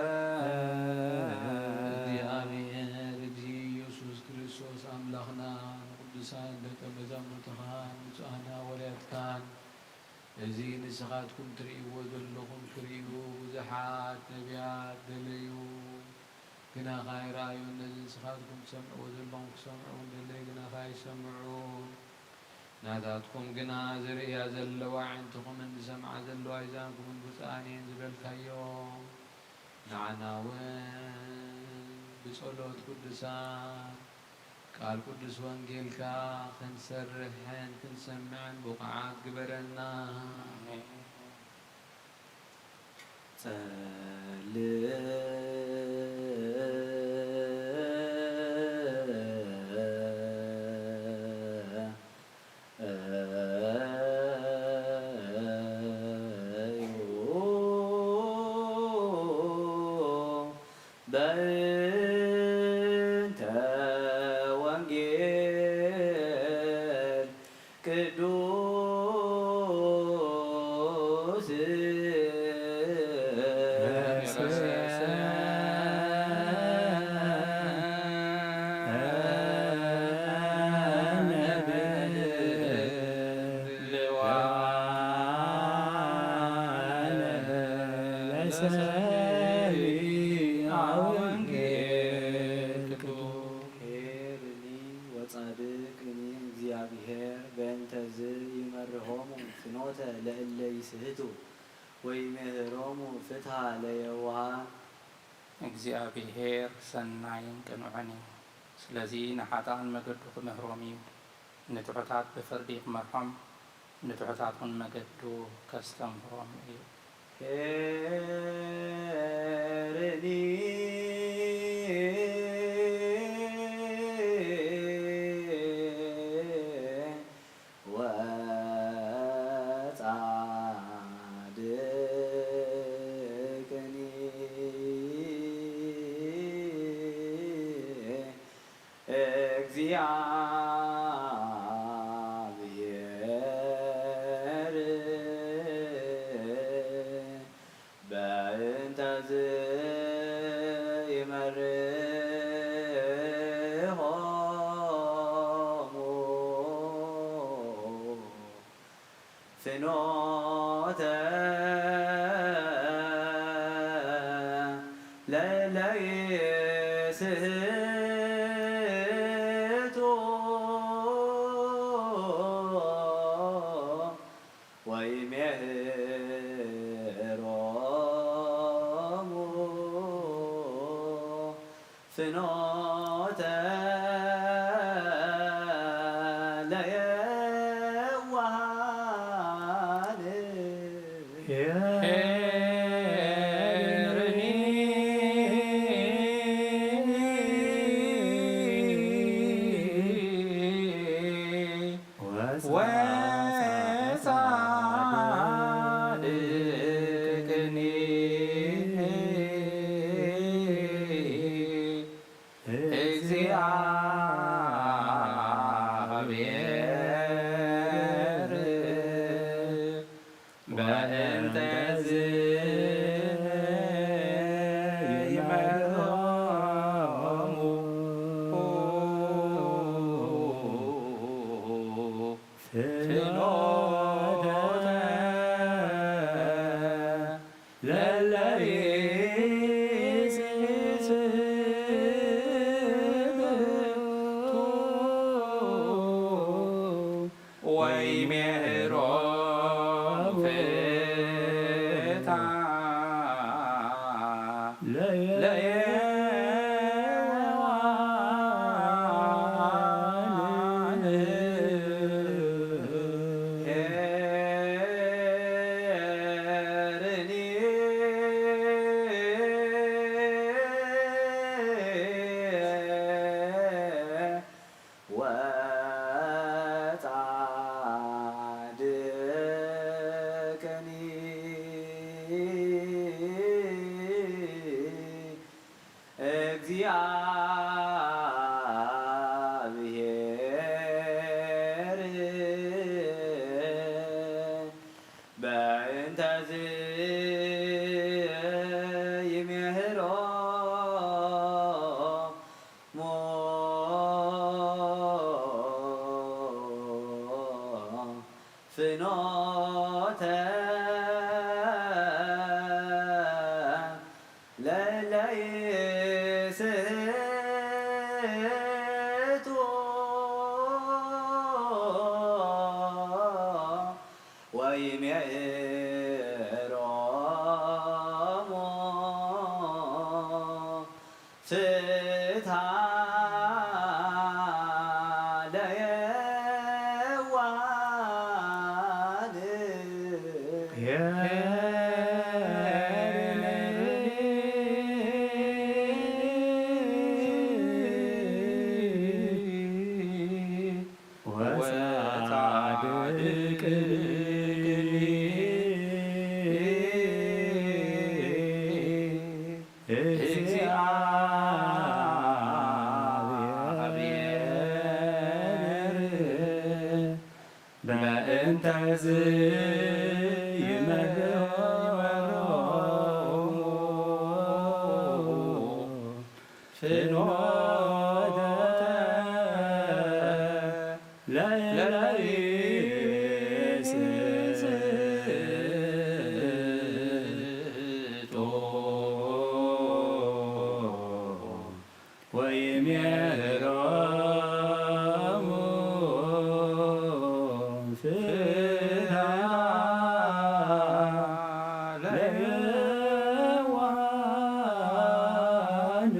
እግዚኣብሔር እግዚእ ኢየሱስ ክርስቶስ ኣምላኽና ንቅዱሳን ደቀ መዛሙርትኻን ብፁዓን ሃዋርያትካን እዚ ንስኻትኩም ትርእይዎ ዘለኹም ክርእዩ ብዙሓት ነቢያት ደለዩ፣ ግናኸ ኣይረኣዩን። ነዚ ንስኻትኩም ትሰምዕዎ ዘለኹም ክሰምዑ እንደለዩ፣ ግናኸ ኣይሰምዑን። ናታትኩም ግና ዝርእያ ዘለዋ ኣዒንትኹምን ዝሰምዓ ዘለዋ ኣእዛንኩምን ብፁዓን እየን ዝበልካዮም። ንዓና እውን ብጸሎት ቅዱሳን ቃል ቅዱስ ወንጌልካ ክንሰርሕን ክንሰምዕን ብቑዓት ግበረና። ኣሜን። ጸልእ በእንተ ወንጌል ቅዱስ ለሰሚዐ ወንጌል። ኄርኒ ወጻድቅኒ እግዚአብሔር በእንተዝ ይመርሆሙ ፍኖተ ለእለ ይስህቱ ወይምህሮሙ ፍትሃ ለየዋሃን። እግዚኣብሔር ሰናይን ቅኑዕን እዩ። ስለዚ ንሓጥኣን መገዱ ክምህሮም እዩ። ንትሑታት ብፍርዲ ክመርሖም፣ ንትሑታት እውን መገዱ ከስተምህሮም እዩ። ኄርኒ ወጻድቅኒ እግዚአብሔር በእንተዝ ይመርሖሙ ፍኖተ ለለይስህቱ ወይሜህሮሙ ፍኖተ ለየዋሃን ኄርኒ ወጻድቅኒ እግዚአብሔር በእንተዝ ይመርሖሙ ፍኖተ ለለይስህቱ ወይሜህሮሙ ፍትሐ ለየዋሃን ኄርኒ ወጻድቅኒ እግዚአብሔር በእንተዝ ይሜህሮሙ ፍኖተ ለለይስህቱ ወይሜህሮሙ ፍትሐ ለየዋሃን ወጻድቅኒ እግዚአብሔር በእንተዝ ይመርሖሙ ፍኖተ ለለይስህቱ ወይሜህሮሙ ፍትሐ ለየዋሃን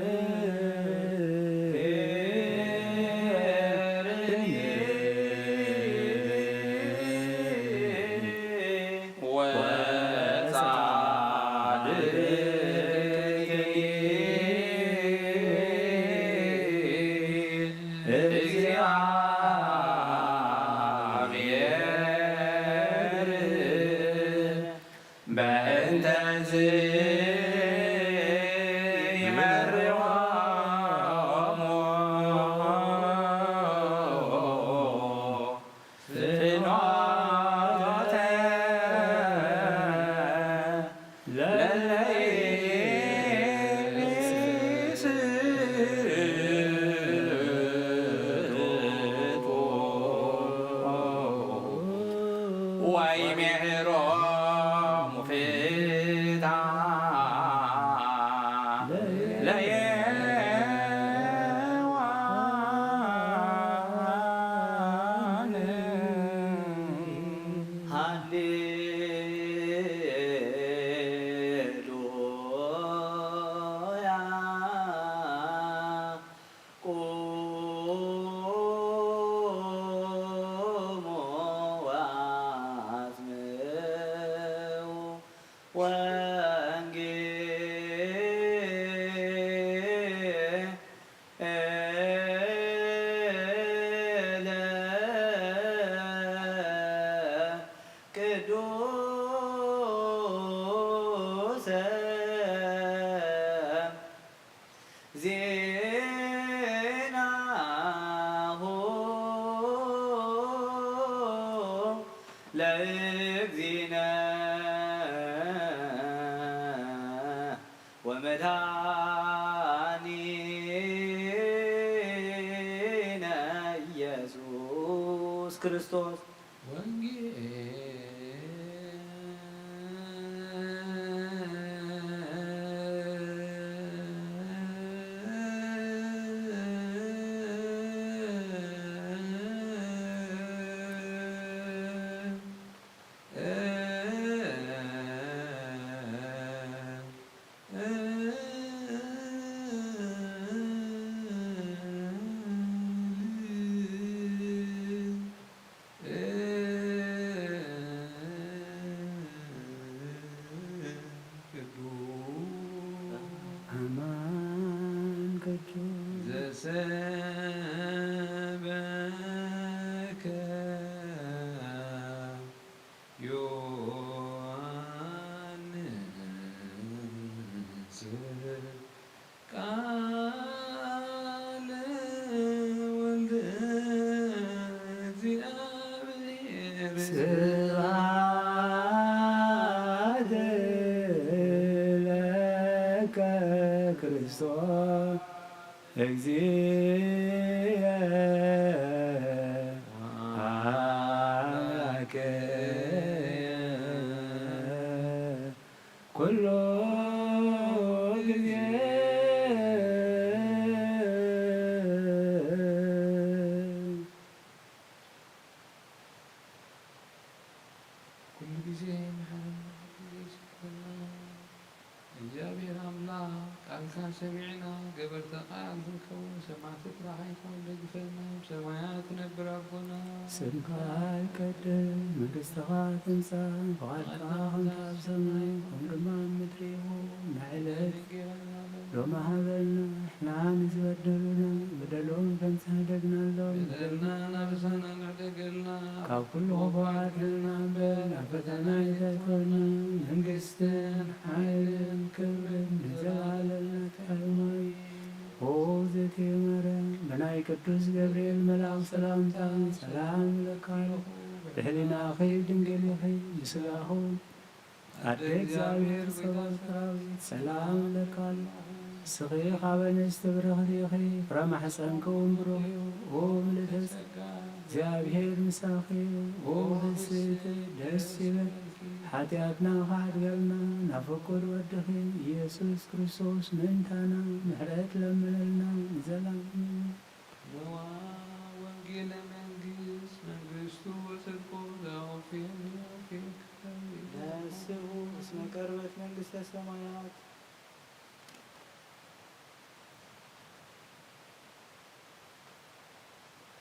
ወጻድቅኒ እግዚአብሔር በእንተዝ ይመርሖሙ ለእግዚእነ ወመድኃኒነ ኢየሱስ ክርስቶስ። ወንጌል ቅዱስ አማን ቅዱስ ዘሰበከ ዮሐንስ ቃለ ወልደ እግዚአብሔር። ስብሐት ለከ ክርስቶስ እግዚእ አምላክየ ኩሉ ጊዜ። ኩሉ ጊዜ መሓረና፣ ኩሉ ጊዜ ይቅር በለና። እግዚኣብሔር ኣምላኽ ቃልካ ሰሚዕና ገበርቲ ቃል ክንከውን ሰማዕቲ ጥራሕ ኣይኮን ደግፈና። ኣብ ሰማያት ትነብር ኣቦና ስምካ ይቀደስ፣ መንግስትኻ ትምጻእ፣ ፍቓድካ ከምቲ ኣብ ሰማይ ከምኡ ድማ ኣብ ምድሪ ይኹን። ንዕለት እንጌራና ሎሚ ሃበና፣ ንሕና ንዝበደሉና በደሎም ከም ዝሕደግናሎም በደልና እናበሳና ንሕደገልና፣ ካብ ኩሉ ክፉእ ኣድሕነና እምበር ናብ ፈተና ኣይተእትወና። መንግስትን ሓይልን ክብርን ንዘለዓለም ናትካ እዩ። ኦ እግዝእትየ ማርያም፣ ብናይ ቅዱስ ገብርኤል መልኣኽ ሰላምታ ሰላም እብለኪ ኣለኹ። ብሕሊናኺ ድንግል ኢኺ፣ ብስጋኺ ኣደ እግዚኣብሔር ጸባኦት ሰራዊት ሰላም እብለኪ ኣለኹ። ንስኺ ካብ ኣንስቲ ብርኽቲ ኢኺ፣ ፍረ ማሕፀንኪ እውን ብሩኽ እዩ። ኦ ምልእተ ጸጋ፣ እግዚኣብሔር ምሳኺ እዩ። ኦ ፍስሕቲ ደስ ይበል፣ ሓጢኣትና ክሓድገልና ናብ ፍቁር ወድኺ ኢየሱስ ክርስቶስ ምእንታና ምሕረት ለምነልና ንዘላለም። ንዋ ወንጌለ መንግስት መንግስቱ ወጽድቁ ዘወፍየኒ ወፍየከ። ነስሑ እስመ ቀርበት መንግስተ ሰማያት።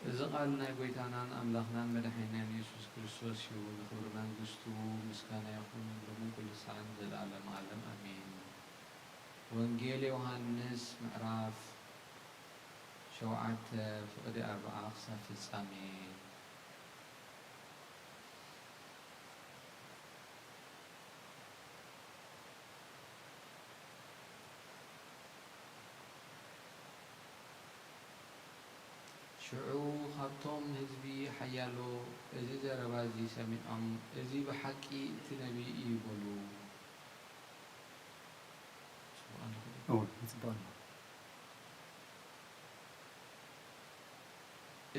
እዚ ቃል ናይ ጐይታናን ኣምላኽናን መድሓኒናን ኢየሱስ ክርስቶስ እዩ። ንኽብሪ መንግስቱ ምስጋና ይኹን ሎምን ኩሉ ሰዓትን ዘለዓለመ ዓለም ኣሜን። ወንጌል ዮሃንስ ምዕራፍ ሸውዓተ ፍቕዲ ኣርብዓ ክሳብ ፍጻሜ። ሽዑ ካብቶም ህዝቢ ሓያሎ እዚ ዘረባ እዚ ሰሚዖም፣ እዚ ብሓቂ እቲ ነቢይ እዩ በሉ። ጽቡቕ ኣለኹ ዶ? እወ፣ ጽቡቕ ኣሎ።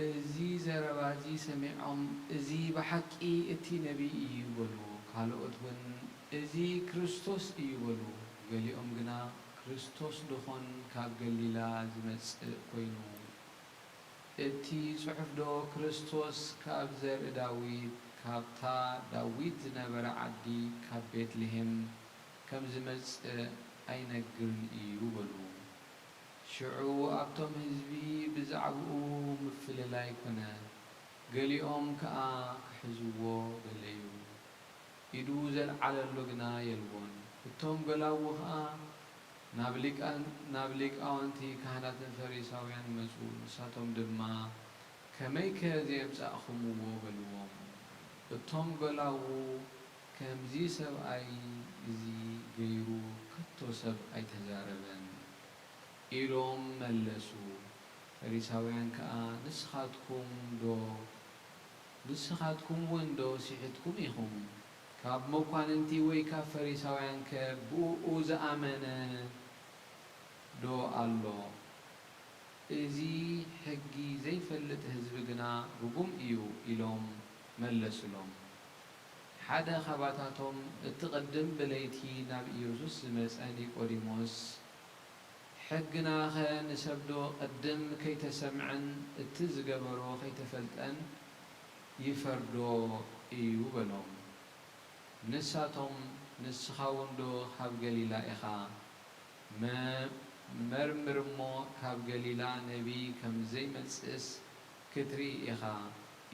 እዚ ዘረባ እዚ ሰሚዖም፣ እዚ ብሓቂ እቲ ነቢይ እዩ በሉ። ካልኦት እውን፣ እዚ ክርስቶስ እዩ በሉ። ገሊኦም ግና፣ ክርስቶስ ደኾን ካብ ገሊላ ዝመጽእ ኮይኑ? እቲ ጽሑፍዶ ክርስቶስ ካብ ዘርኢ ዳዊት፣ ካብታ ዳዊት ዝነበረ ዓዲ ካብ ቤትልሄም ከም ዝመጽእ ኣይነግርን እዩ በሉ። ሽዑ ኣብቶም ህዝቢ ብዛዕባኡ ምፍልላይ ኮነ፣ ገሊኦም ከኣ ክሕዝዎ ደለዩ። ኢዱ ዘልዓለሉ ግና የልቦን። እቶም ገላዉ ኸኣ ናብ ሊቃን-፣ ናብ ሊቃውንቲ ካህናትን ፈሪሳውያን መጹ። ንሳቶም ድማ፣ "ከመይከ ዘየምጻእኹምዎ?" በልዎም። እቶም ገላዉ፣ "ከምዚ ሰብኣይ እዚ ገይሩ ከቶ ሰብ ኣይተዛረበን" ኢሎም መለሱ። ፈሪሳውያን ከኣ፣ "ንስኻትኩም ዶ ንስኻትኩም እውን ዶ ስሒትኩም ኢኹም? ካብ መኳንንቲ ወይ ካብ ፈሪሳውያንከ ብእኡ ዝኣመነ ዶ ኣሎ? እዚ ሕጊ ዘይፈልጥ ህዝቢ ግና ርጉም እዩ ኢሎም መለሱሎም። ሓደ ኻባታቶም፣ እቲ ቕድም ብለይቲ ናብ ኢየሱስ ዝመጸ ኒቆዲሞስ፣ ሕግናኸ ንሰብዶ ቕድም ከይተሰምዐን እቲ ዝገበሮ ከይተፈልጠን ይፈርዶ እዩ? በሎም። ንሳቶም፣ ንስኻ እውን ዶ ካብ ገሊላ ኢኻ? መ-፣ መርምር እሞ ካብ ገሊላ ነቢይ ከም ዘይመጽእስ ክትርኢ ኢኻ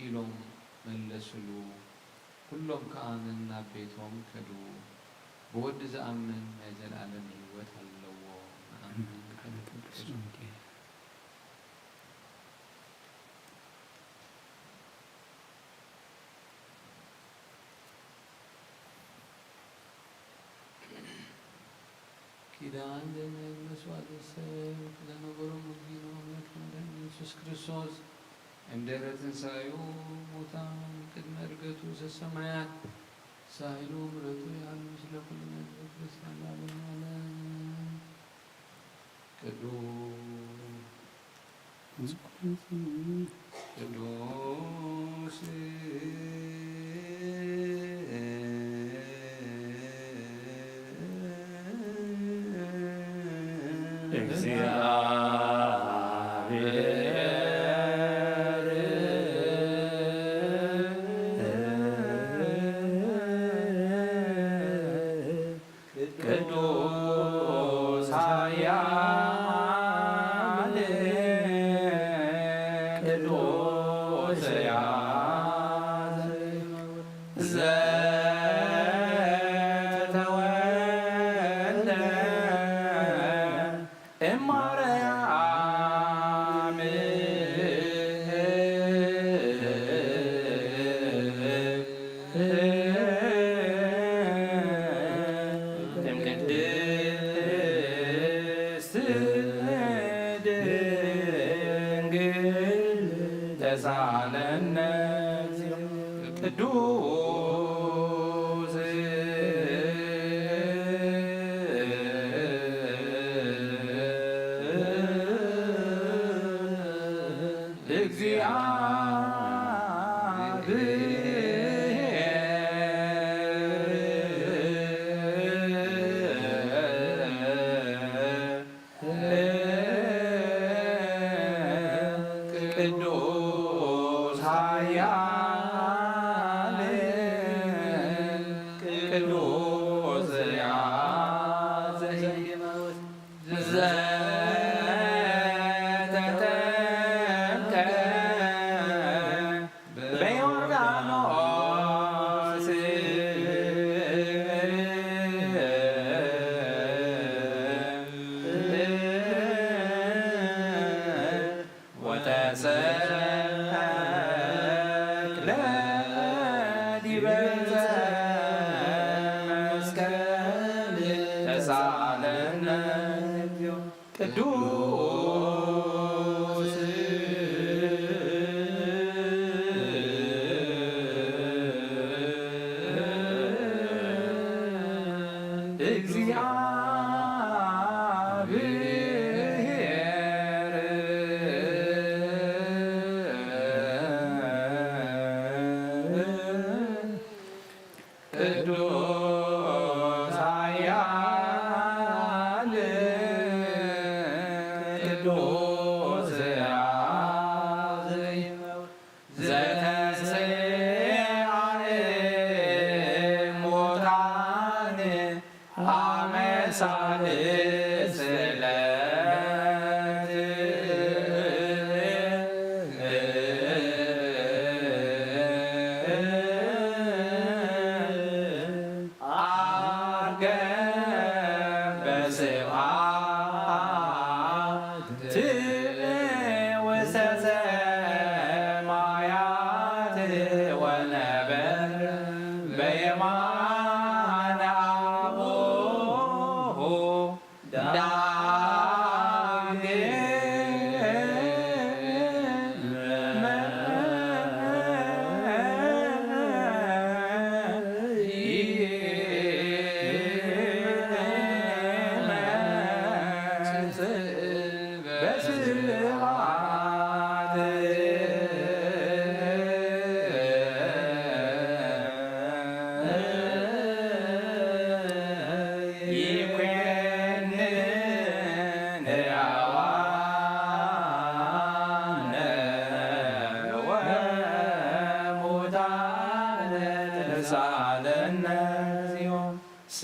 ኢሎም መለሱሉ። ኩሎም ከኣ ነናብ ቤቶም ከዱ። ብወዲ ዝኣምን ናይ ዘለኣለም ህይወት ኣለዎ። ንኣምን። ኪዳን ዘይናይ መስዋእቲ ሰብ ዘነበሮም ወዲ ንኣምላክ መድኃኒነ ኢየሱስ ክርስቶስ እምድህረ ትንሳኤሁ ሙታን ቅድመ ዕርገቱ ሰሰማያት ሳይሉ ምሕረቱ ይሃሉ ምስለ ኩልነ ህዝበ ክርስቲያን ለዓለመ ዓለም። ቅዱስ ቅዱስ እግዚአብሔር ቅዱስ ኃያል ቅዱስ ሕያው ዘተወልደ እማርያም እምቅድስት ድንግል ተሳለነ ቅዱስ እግዚአብሔር ቅዱስ ኃያል ቅዱስ ሕያው ዘተጠምቀ በዮርዳኖስ ወተሰ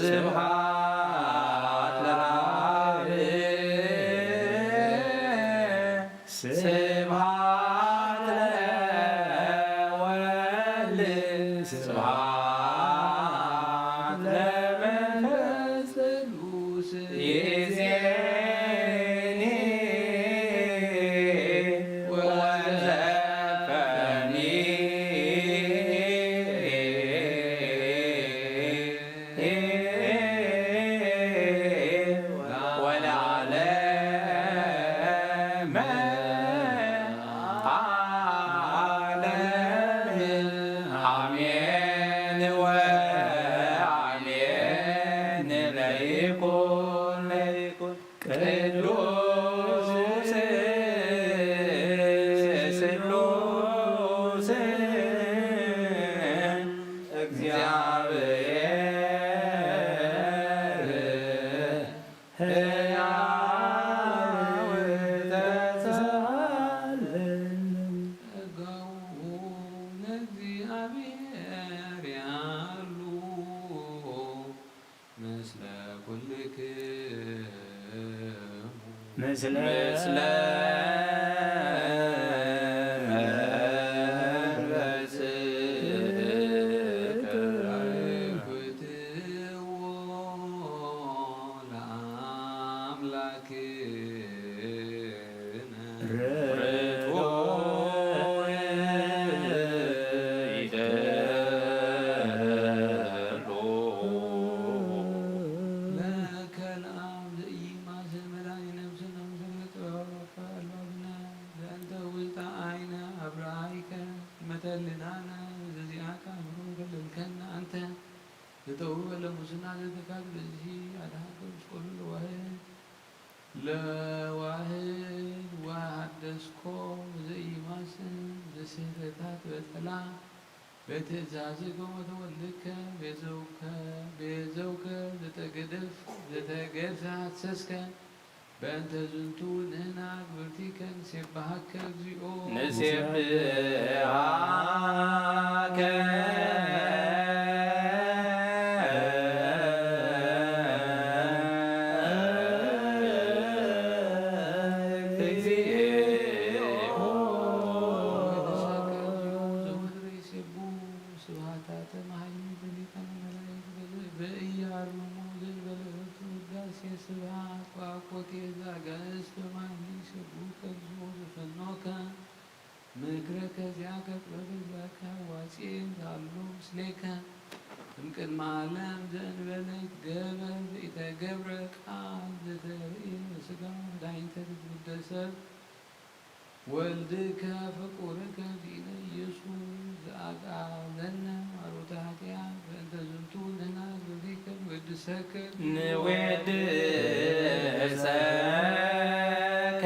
ስብሐት ለአብ፣ ስብሐት ለወልድ፣ ስብሐት ለመንፈስ ቅዱስ። ይእዜኒ ወዘፈኒ ወለዓለመ ዓለም አሜን ወአሜን። ለይኩን ለይኩን ቅዱስ ስሉስ እግዚአብሔር ሕያው ተሳለነ። ጸጋው ለእግዚአብሔር ያሉ ምስለ ኩልክሙ ምስለ መንፈስከ። ርትዎ ይደሉ። ለከ ለአብ ዘኢይማስን መድኃኒ ነፍስን አምሳለ ጥበብ አልባብነ ለእንተ ውስተ አይነ አብርሃይከ መተልናነ ዘዚአከ አእምሮ ይደለልከነ አንተ። ዘተውህበ ለሙስና ዘተካት በዚህ አድሃከ ውስቆሉ ለዋህድ ለዋህድ ወሐደስኮ ዘኢይማስን ዘስህተታት በጠላ በትእዛዝከ ወተወልድከ ቤዘውከ ቤዘውከ ዘተገደፍ ዘተገድፈ ሐሰስከ። በእንተ ዝንቱ ንሕና ግብርቲከ ንሴብሐከ እግዚኦ። ንሴብሐከ እግዚኦ። ወንሕመደከ እግዚኦ ዘወትር ይሴብሑ ስብሐታተ መኃልይ በሊቃነ መላእክት በዘ-፣ በኢያርምሞ ዘእንበለ ዕረፍት ውዳሴ ስብሐት ወአኮቴተ አጋእዝት በማኃልይ ይሴብሑከ እግዚኦ ዘፈኖከ ምክረ ከዚአከ ጥበብ ህዝባከ ዋጼ ዛሉ ምስሌከ እምቅድመ ዓለም ዘእንበለ ይትገበር ዘኢተገብረ ቃል ዘተርእየ በሥጋ ወዳይንተ ትትብደሰብ ወልድከ ፍቁርከ ዚነ ኢየሱስ ዘአቃለነ ማሮተ ኃጢአት በእንተ ዝንቱ ንሕና ግብሪከ ንወድሰከ ንወድሰከ።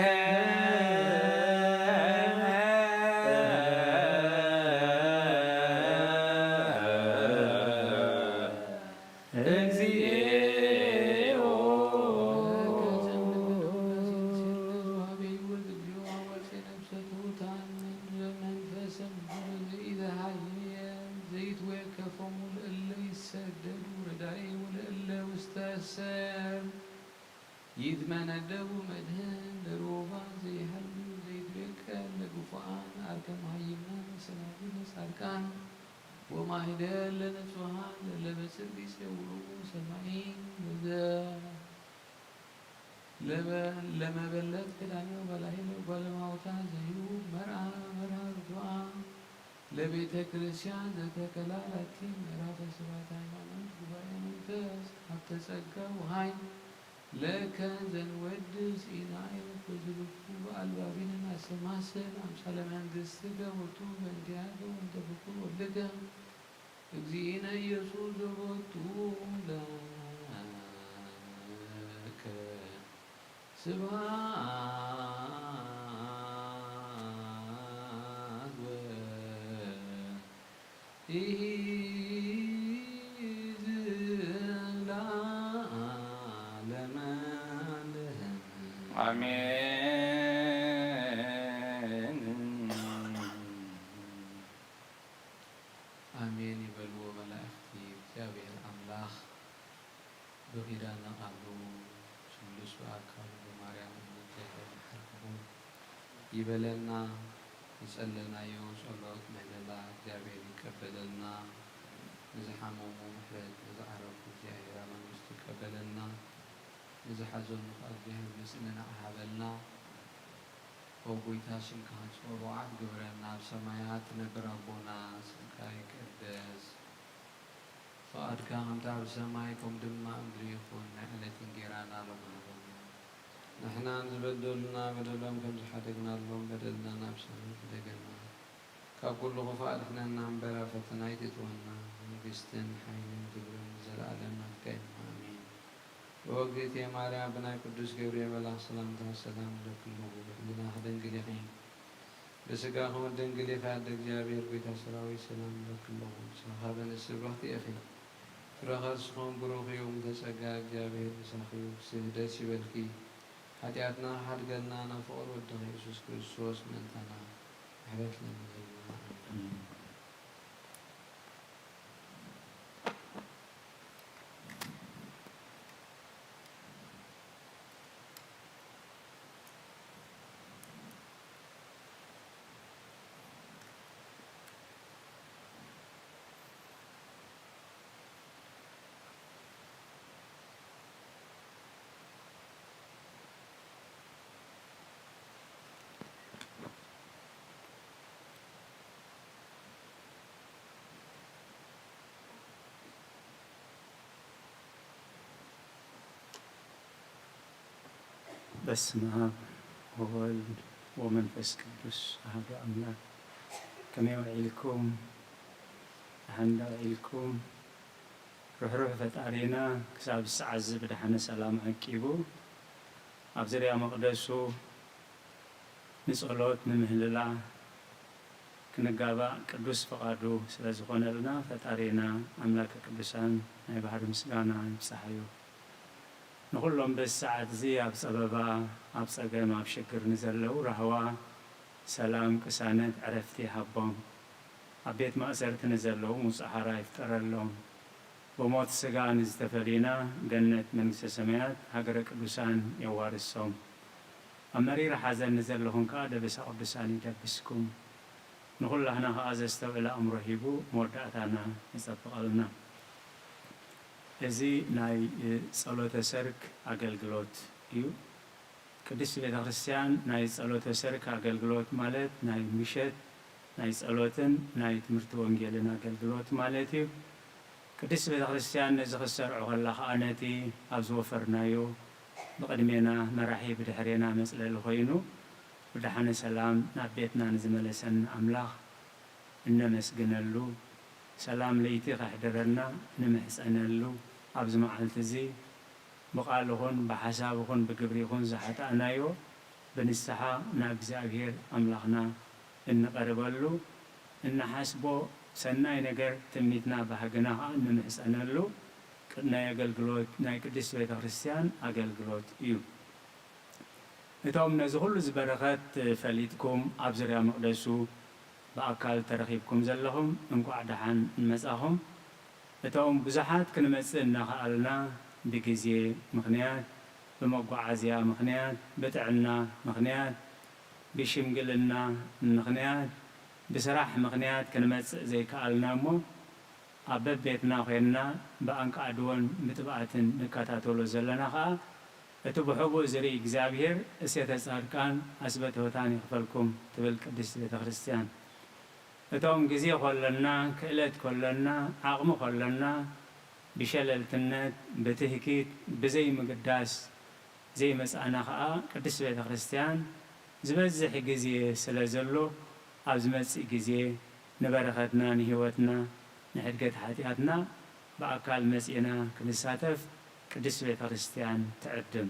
እግዚኦ። ዘይትወከፎሙ ለእለ ይሰደዱ ረዳኢ ወለእለ ውስተ ሰር ይትመነደቡ መድህን ለርሁባን ዘይሃልዩ ዘይትቤቀል ለግፉዓን አርከ መሃይምናን ወሰናብት ለጻድቃን ወማሂደን ለንጹሃን ለለበጽድቅ ይጼውሩ ሰማዒ ለዘ ለመ-፣ ለመበለት ክዳነ ወበላሂ ለጓለማውታ ዘዩ መርአ መርሃ ርቱዐ ለቤተ ክርስቲያን ዘተከላ ላቲ ምዕራፈ ስብሐተ ሃይማኖት ጉባኤ መንፈስ ሀብተ ጸጋ ወኃይል ለከ ዘንወድስ ኢናየ በዝልፉ በአልባቢነ ናስተማስል አምሳለ መንግሥትከ ወቱ በእንቲአከ ወእንተ ፍቁር ወልድከ እግዚእነ ኢየሱስ ዘቦቱ ለከ ስብሐት ወኢይእዜዝ ለዓለመ ዓለም። አሜን። አሜን ይበልዎ መላእኽቲ። እግዚአብሔር አምላኽ ኪዳነ ቃሉ ስሉስ ብኣካሉ ብማርያም እመቤቱ ይሓልኩም ይበለና። ዝጸለናዮ ጸሎት ምህለላ እግዚኣብሔር ይቀበለልና። ንዝሓመሙ ምሕረት፣ ንዝዓረፉ እግዚኣብሔር ኣብ መንግስቱ ይቀበለልና። ንዝሓዘኑ ከኣ እግዚኣብሔር ምጽንናዕ ይሃበልና። ኦ ጎይታ፣ ስምካ ጽሩዓት ግበረና። ኣብ ሰማያት ትነብር ኣቦና፣ ስምካ ይቀደስ። ፍቓድካ ከምቲ ኣብ ሰማይ፣ ከምኡ ድማ ኣብ ምድሪ ይኹን። ናይ ዕለት እንጌራና ሎሚ ሃበና። ንሕናን ዝበደሉና በደሎም ከም ዝሓደግናሎም በደልና ናብ ሰማይ ሕደገልና። ካብ ኩሉ ክፉእ ኣድሕነና እምበር፣ ኣብ ፈተና ኣይተእትወና። መንግስትን ሓይልን ክብርን ንዘለኣለም ናትካ እዩ። ኣሜን። ኦ እግዝእትየ ማርያም፣ ብናይ ቅዱስ ገብርኤል መልኣኽ ሰላምታ ሰላም እብለኪ ኣለኹ። ብሕልናኺ ድንግል ኢኺ፣ ብስጋኺ እውን ድንግል ኢኺ። ኣደ እግዚኣብሔር፣ ጎይታ ሰራዊት፣ ሰላም እብለኪ ኣለኹ። ንስኺ ካብ ኣንስቲ ብርኽቲ ኢኺ፣ ፍረ ከርስኺ እውን ብሩኽ እዩ። እምተ ጸጋ እግዚኣብሔር ምሳኺ እዩ። ብስህ ደስ ይበልኪ፣ ሓጢኣትና ክሓድገልና፣ ናብ ፍቕር ወድኺ የሱስ ክርስቶስ ምእንታና ምሕረት ለምንልና። ኣሜን። በስመ አብ ወወልድ ወመንፈስ ቅዱስ አሐዱ አምላክ። ከመይ ውዒልኩም? ደሓን ዶ ውዒልኩም? ርሕሩሕ ፈጣሪና ክሳብ ሰዓት እዚ ብደሓነ ሰላም ዓቂቡ ኣብ ዙርያ መቕደሱ ንጸሎት ንምህልላ ክንጋባእ ቅዱስ ፍቓዱ ስለ ዝኾነልና፣ ፈጣሪና ኣምላከ ቅዱሳን ናይ ባህሪ ምስጋና ይብጽሓዮ። ንኹሎም በዚ ሰዓት እዚ ኣብ ጸበባ፣ ኣብ ጸገም፣ ኣብ ሽግር ንዘለዉ ራህዋ፣ ሰላም፣ ቅሳነት፣ ዕረፍቲ ይሃቦም። ኣብ ቤት ማእሰርቲ ንዘለዉ ምውጽእ ሓራ ይፍጠረሎም። ብሞት ስጋ ንዝተፈለዩና ገነት መንግስተ ሰማያት ሃገረ ቅዱሳን የዋርሶም። ኣብ መሪር ሓዘን ንዘለኹም ከኣ ደበሳ ቅዱሳን ይደብስኩም። ንኹላህና ከኣ ዘስተውዕል ኣእምሮ ሂቡ መወዳእታና የጸብቐልና። እዚ ናይ ጸሎተ ሰርክ ኣገልግሎት እዩ። ቅድስት ቤተ ክርስቲያን ናይ ጸሎተ ሰርክ ኣገልግሎት ማለት ናይ ምሸት ናይ ጸሎትን ናይ ትምህርቲ ወንጌልን ኣገልግሎት ማለት እዩ። ቅድስት ቤተ ክርስቲያን ነዚ ክትሰርዖ ከላ ከኣ ነቲ ኣብ ዝወፈርናዮ ብቕድሜና መራሒ ብድሕሬና መጽለሊ ኮይኑ ብደሓነ ሰላም ናብ ቤትና ንዝመለሰና ኣምላኽ እነመስግነሉ፣ ሰላም ለይቲ ከሕድረና ንምሕጸነሉ፣ ኣብዚ መዓልቲ እዚ ብቓል ይኹን ብሓሳብ ይኹን ብግብሪ ይኹን ዝሓጣእናዮ ብንስሓ ናብ እግዚኣብሔር ኣምላኽና እንቐርበሉ፣ እንሓስቦ ሰናይ ነገር ትምኒትና ባህግና ኸዓ እንምሕጸነሉ ናይ ኣገልግሎት፣ ናይ ቅድስት ቤተ ክርስቲያን ኣገልግሎት እዩ። እቶም ነዚ ኹሉ እዚ በረኸት ፈሊጥኩም ኣብ ዙርያ መቕደሱ ብኣካል ተረኺብኩም ዘለኹም እንቋዕ ደሓን መጻኹም። እቶም ብዙሓት ክንመጽእ እናኸኣልና ብግዜ ምኽንያት፣ ብመጓዓዝያ ምኽንያት፣ ብጥዕና ምኽንያት፣ ብሽምግልና ምኽንያት፣ ብስራሕ ምኽንያት ክንመጽእ ዘይከኣልና እሞ ኣብ በቤትና ኾይንና ብኣንቃዕድዎን ብትብኣትን ንከታተሎ ዘለና ኸኣ እቲ ብሕቡእ ዝርኢ እግዚኣብሔር እሴተ ጻድቃን ኣስበ ትሑታን ይኽፈልኩም ትብል ቅድስት ቤተ ክርስቲያን። እቶም ግዜ ኮለና፣ ክእለት ኮለና፣ ዓቕሚ ኮለና ብሸለልትነት፣ ብትህኪት፣ ብዘይምግዳስ ዘይመጻእና ኸኣ ቅድስት ቤተ ክርስቲያን ዝበዝሕ ግዜ ስለ ዘሎ ኣብ ዝመጽእ ግዜ ንበረኸትና ንህይወትና ንሕድገት ሓጢኣትና ብኣካል መጺእና ክንሳተፍ ቅድስት ቤተ ክርስቲያን ትዕድም።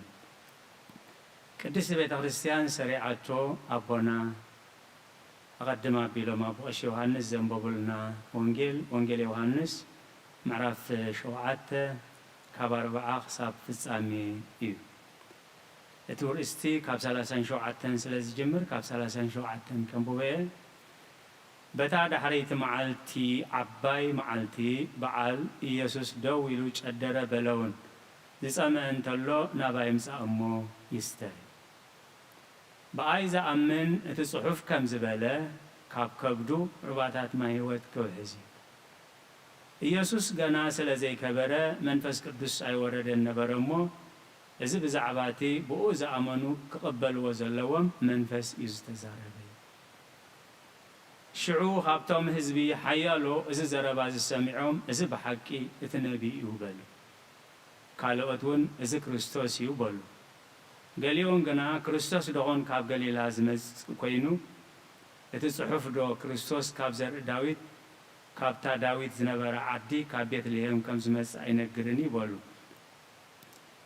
ቅድስት ቤተ ክርስቲያን ሰሪዓቶ ኣቦና ኣቐድም ኣቢሎም ኣቦ ቀሺ ዮሃንስ ዘንበቡልና ወንጌል፣ ወንጌል ዮሃንስ ምዕራፍ ሸውዓተ ካብ ኣርብዓ ክሳብ ፍጻሜ እዩ። እቲ ውርእስቲ ካብ ሰላሳን ሸውዓተን ስለ ዝጅምር ካብ ሰላሳን ሸውዓተን ከንብቦ እየ። በታ ዳሕረይቲ መዓልቲ ዓባይ መዓልቲ በዓል ኢየሱስ ደው ኢሉ ጨደረ በለውን። ዝጸምአ እንተሎ ናባይ ይምጻእ እሞ ይስተ። ብኣይ ዝኣምን እቲ ጽሑፍ ከም ዝበለ ካብ ከብዱ ሩባታት ማይ ህይወት ክውሕዝ እዩ። ኢየሱስ ገና ስለ ዘይከበረ መንፈስ ቅዱስ ኣይወረደን ነበረ እሞ፣ እዚ ብዛዕባ እቲ ብኡ ዝኣመኑ ክቕበልዎ ዘለዎም መንፈስ እዩ ዝተዛረበ። ሽዑ ካብቶም ህዝቢ ሓያሎ እዚ ዘረባ ዝሰሚዖም፣ "እዚ ብሓቂ እቲ ነቢይ እዩ" በሉ። ካልኦት እውን፣ "እዚ ክርስቶስ እዩ" በሉ። ገሊኦም ግና፣ "ክርስቶስ ደኾን ካብ ገሊላ ዝመጽእ ኮይኑ? እቲ ጽሑፍ ዶ ክርስቶስ ካብ ዘርኢ ዳዊት፣ ካብታ ዳዊት ዝነበረ ዓዲ ካብ ቤትልሄም ከም ዝመጽእ ኣይነግርን እዩ?" በሉ።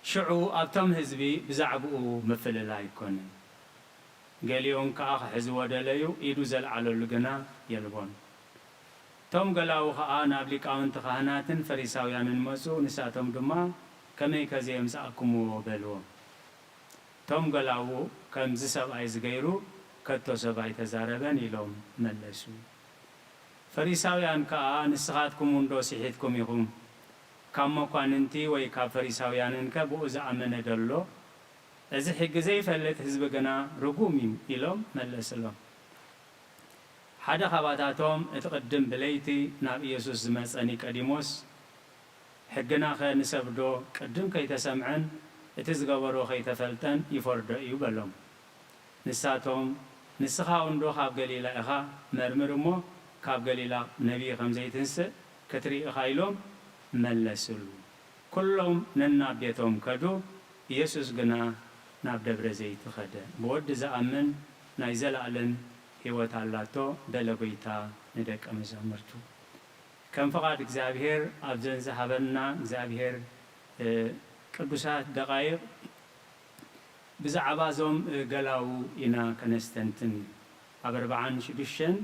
ሽዑ ኣብቶም ህዝቢ ብዛዕባኡ ምፍልላይ ኣይኮነን። ገሊኦም ከኣ ክሕዝዎ ደለዩ፣ ኢዱ ዘልዓለሉ ግና የልቦን። እቶም ገላዉ ኸኣ ናብ ሊቃውንቲ ካህናትን ፈሪሳውያንን መጹ፣ ንሳቶም ድማ፣ "ከመይከ ዘየምጻእኩምዎ?" በልዎም። እቶም ገላዉ፣ "ከምዚ ሰብኣይ ዝገይሩ ከቶ ሰብ ኣይተዛረበን" ኢሎም መለሱ። ፈሪሳውያን ከኣ፣ "ንስኻትኩም እንዶ ስሒትኩም ኢኹም? ካብ መኳንንቲ ወይ ካብ ፈሪሳውያንንከ ብኡ ዝኣመነ ደሎ? እዚ ሕጊ ዘይፈልጥ ህዝቢ ግና ርጉም እዩ" ኢሎም መለስሎም። ሓደ ኻባታቶም፣ እቲ ቅድም ብለይቲ ናብ ኢየሱስ ዝመጸ ኒቀዲሞስ፣ "ሕግናኸ ንሰብዶ ቅድም ከይተሰምዐን እቲ ዝገበሮ ከይተፈልጠን ይፈርዶ እዩ?" በሎም። ንሳቶም፣ "ንስኻ እንዶ ካብ ገሊላ ኢኻ? መርምር እሞ፣ ካብ ገሊላ ነቢይ ከም ዘይትንስእ ክትርኢ ኢኻ" ኢሎም መለስሉ። ኩሎም ነናብ ቤቶም ከዱ፣ ኢየሱስ ግና ናብ ደብረ ዘይት ኸደ። "ብወዲ ዝኣምን ናይ ዘለኣለም ህይወት ኣላቶ" በለ ጐይታ ንደቀ መዛሙርቱ። ከም ፍቓድ እግዚኣብሔር ኣብዘን ዝሃበና እግዚኣብሔር፣ እ፣ ቅዱሳት ደቓይቕ ብዛዕባ እዞም፣ እ፣ ገላዉ ኢና ከነስተንትን። ኣብ ኣርብዓን ሽዱሽተን፣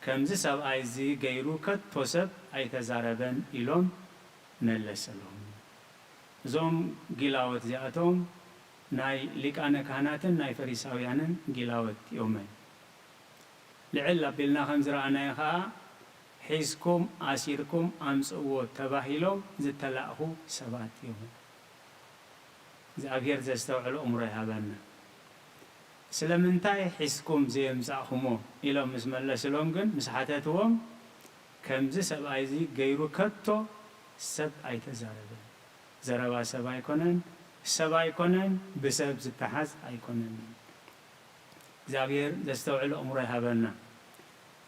"ከምዚ ሰብኣይ እዚ ገይሩ ከቶ ሰብ ኣይተዛረበን" ኢሎም መለሰሎም። እዞም ጊላዎት እዚኣቶም ናይ ሊቃነ ካህናትን ናይ ፈሪሳውያንን ጊላዎት እዮም። ልዕል ኣቢልና ከም ዝረኣናዮ ኸኣ፣ "ሒዝኩም ኣሲርኩም ኣምጽእዎ" ተባሂሎም ዝተላእኹ ሰባት እዮም። እግዚኣብሔር ዘስተውዕል ኣእምሮ ይሃበና። "ስለምንታይ ሒዝኩም ዘየምጻእኹሞ?" ኢሎም ምስ መለስሎም ግን፣ ምስ ሓተትዎም፣ "ከምዚ ሰብኣይ እዚ ገይሩ ከቶ ሰብ ኣይተዛረበን። ዘረባ ሰብ ኣይኮነን፣ ሰብ ኣይኮነን፣ ብሰብ ዝተሓዝ ኣይኮነን" እዩ። እግዚኣብሔር ዘስተውዕል ኣእምሮ ይሃበና።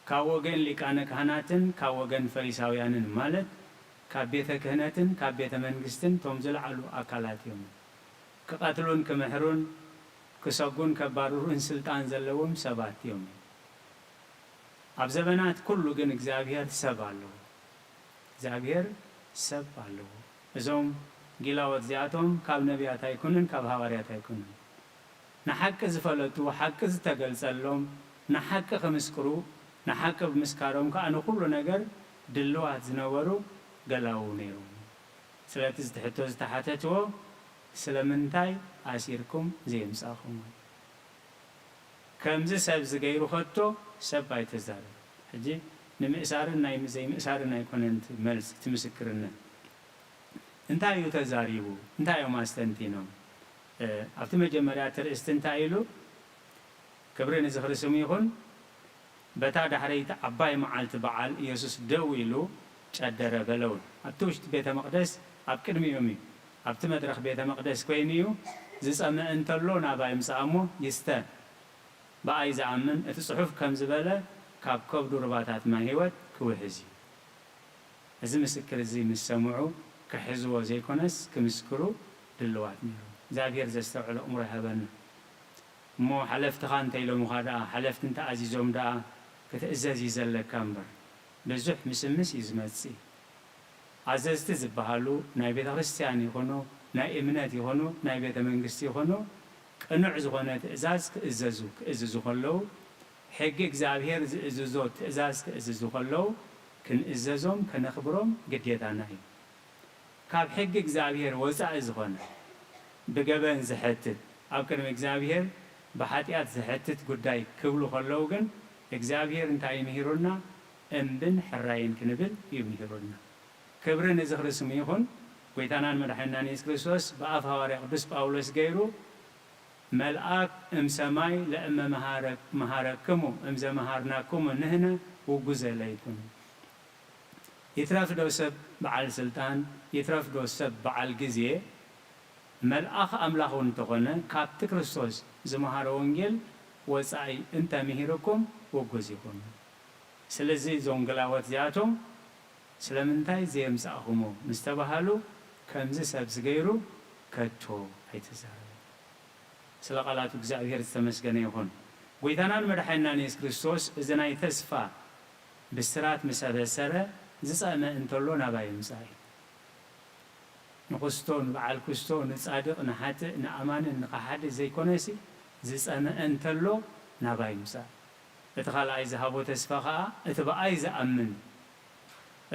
ካብ ወገን ሊቃነ ካህናትን ካብ ወገን ፈሪሳውያንን፣ ማለት ካብ ቤተ ክህነትን ካብ ቤተ መንግስትን፣ እቶም ዝለዓሉ ኣካላት እዮም። ክቐትሉን ክምሕሩን ክሰጉን ከባርሩን ስልጣን ዘለዎም ሰባት እዮም። ኣብ ዘበናት ኩሉ ግን እግዚኣብሔር ሰብ ኣለዎ። እግዚኣብሔር ሰብ ኣለዎ። እዞም ጊላዎት እዚኣቶም ካብ ነቢያት ኣይኮኑን፣ ካብ ሃዋርያት ኣይኮኑን። ንሓቂ ዝፈለጡ፣ ሓቂ ዝተገልጸሎም፣ ንሓቂ ክምስክሩ፣ ንሓቂ ብምስካሮም ከኣ ንኹሉ ነገር ድልዋት ዝነበሩ ገላዉ ነይሮም። ስለቲ እዚ ትሕቶ ዝተሓተትዎ፣ "ስለምንታይ ኣሲርኩም ዘየምጻእኹሞ?" ከምዚ ሰብ ዝገይሩ ከቶ ሰብ ኣይተዛረብ። ሕጂ ንምእሳርን ናይ ዘይምእሳርን ኣይኮነን እቲ መልሲ፣ እቲ ምስክርነት። እንታይ እዩ ተዛሪቡ? እንታይ እዮም ኣስተንቲኖም? እ፣ ኣብቲ መጀመርያ እቲ ርእስቲ እንታይ ኢሉ? ክብሪ ንዝኽሪ ስሙ ይኹን። በታ ዳሕረይቲ ዓባይ መዓልቲ በዓል፣ ኢየሱስ ደው ኢሉ ጨደረ በለውን። ኣብቲ ውሽጢ ቤተ መቕደስ ኣብ ቅድሚኦም እዩ። ኣብቲ መድረኽ ቤተ መቕደስ ኮይኑ እዩ። ዝጸምእ እንተሎ ናባይ ይምጻእ እሞ ይስተ። ብኣይ ዝኣምን፣ እቲ ጽሑፍ ከም ዝበለ፣ ካብ ከብዱ ሩባታት ማይ ህይወት ክውሕዝ እዩ። እዚ ምስክር እዚ ምስ ሰምዑ፣ ክሕዝዎ ዘይኮነስ ክምስክሩ ድልዋት ነይሮም። እግዚኣብሔር ዘስተውዕሎ ኣእምሮ ይሃበና። እሞ ሓለፍትኻ እንተ ኢሎምኻ ደኣ፣ ሓለፍቲ እንተ ኣዚዞም ደኣ፣ ክትእዘዝ እዩ ዘለካ እምበር። ብዙሕ ምስምስ እዩ ዝመጽእ። ኣዘዝቲ ዝበሃሉ ናይ ቤተ ክርስቲያን ይኹኑ፣ ናይ እምነት ይኹኑ፣ ናይ ቤተ መንግስቲ ይኹኑ፣ ቅኑዕ ዝኾነ ትእዛዝ ክእዘዙ፣ ክእዝዙ ከለዉ፣ ሕጊ እግዚኣብሔር ዝእዝዞ ትእዛዝ ክእዝዙ ከለዉ፣ ክንእዘዞም፣ ከነኽብሮም ግዴታና እዩ። ካብ ሕጊ እግዚኣብሔር ወጻኢ ዝኾነ፣ ብገበን ዝሐትት፣ ኣብ ቅድሚ እግዚኣብሔር ብሓጢኣት ዝሐትት ጉዳይ ክብሉ ከለዉ ግን፣ እግዚኣብሔር እንታይ እዩ ምሂሩና? እምብን ሕራይን ክንብል እዩ ምሂሩና። ክብሪ ንዝኽሪ ስሙ ይኹን። ጎይታናን መድሓኒናን የሱስ ክርስቶስ ብኣፍ ሃዋርያ ቅዱስ ጳውሎስ ገይሩ፣ መልኣክ እም ሰማይ ለእመ መሃረ-፣ መሃረክሙ እም ዘመሃርናክሙ ንህነ ውጉዘ ለይኩን። ይትረፍ ዶ ሰብ በዓል ስልጣን፣ ይትረፍ ዶ ሰብ በዓል ግዜ፣ መልኣኽ ኣምላኽ እውን እንተኾነ፣ ካብቲ ክርስቶስ ዝመሃሮ ወንጌል ወጻኢ እንተ ምሂሩኩም ውጉዝ ኢኹም። ስለዚ እዞም ገላዎት እዚኣቶም ስለምንታይ ዘየምጻእኹሞ ምስ ተባሃሉ፣ ከምዚ ሰብ ዝገይሩ ከቶ ኣይተዛረበን። ስለ ቃላቱ እግዚኣብሔር ዝተመስገነ ይኹን። ጎይታናን መድሓኒናን የሱስ ክርስቶስ እዚ ናይ ተስፋ ብስራት ምስ ኣበሰረ፣ ዝጸመ እንተሎ ናባይ ይምጻእ እዩ። ንክስቶ፣ ንበዓል ክስቶ፣ ንጻድቕ፣ ንሓጥእ፣ ንኣማንን ንኸሓዲ ዘይኮነሲ፣ ዝጸመአ እንተሎ ናባይ ይምጻእ። እቲ ካልኣይ ዝሃቦ ተስፋ ኸኣ፣ እቲ ብኣይ ዝኣምን፣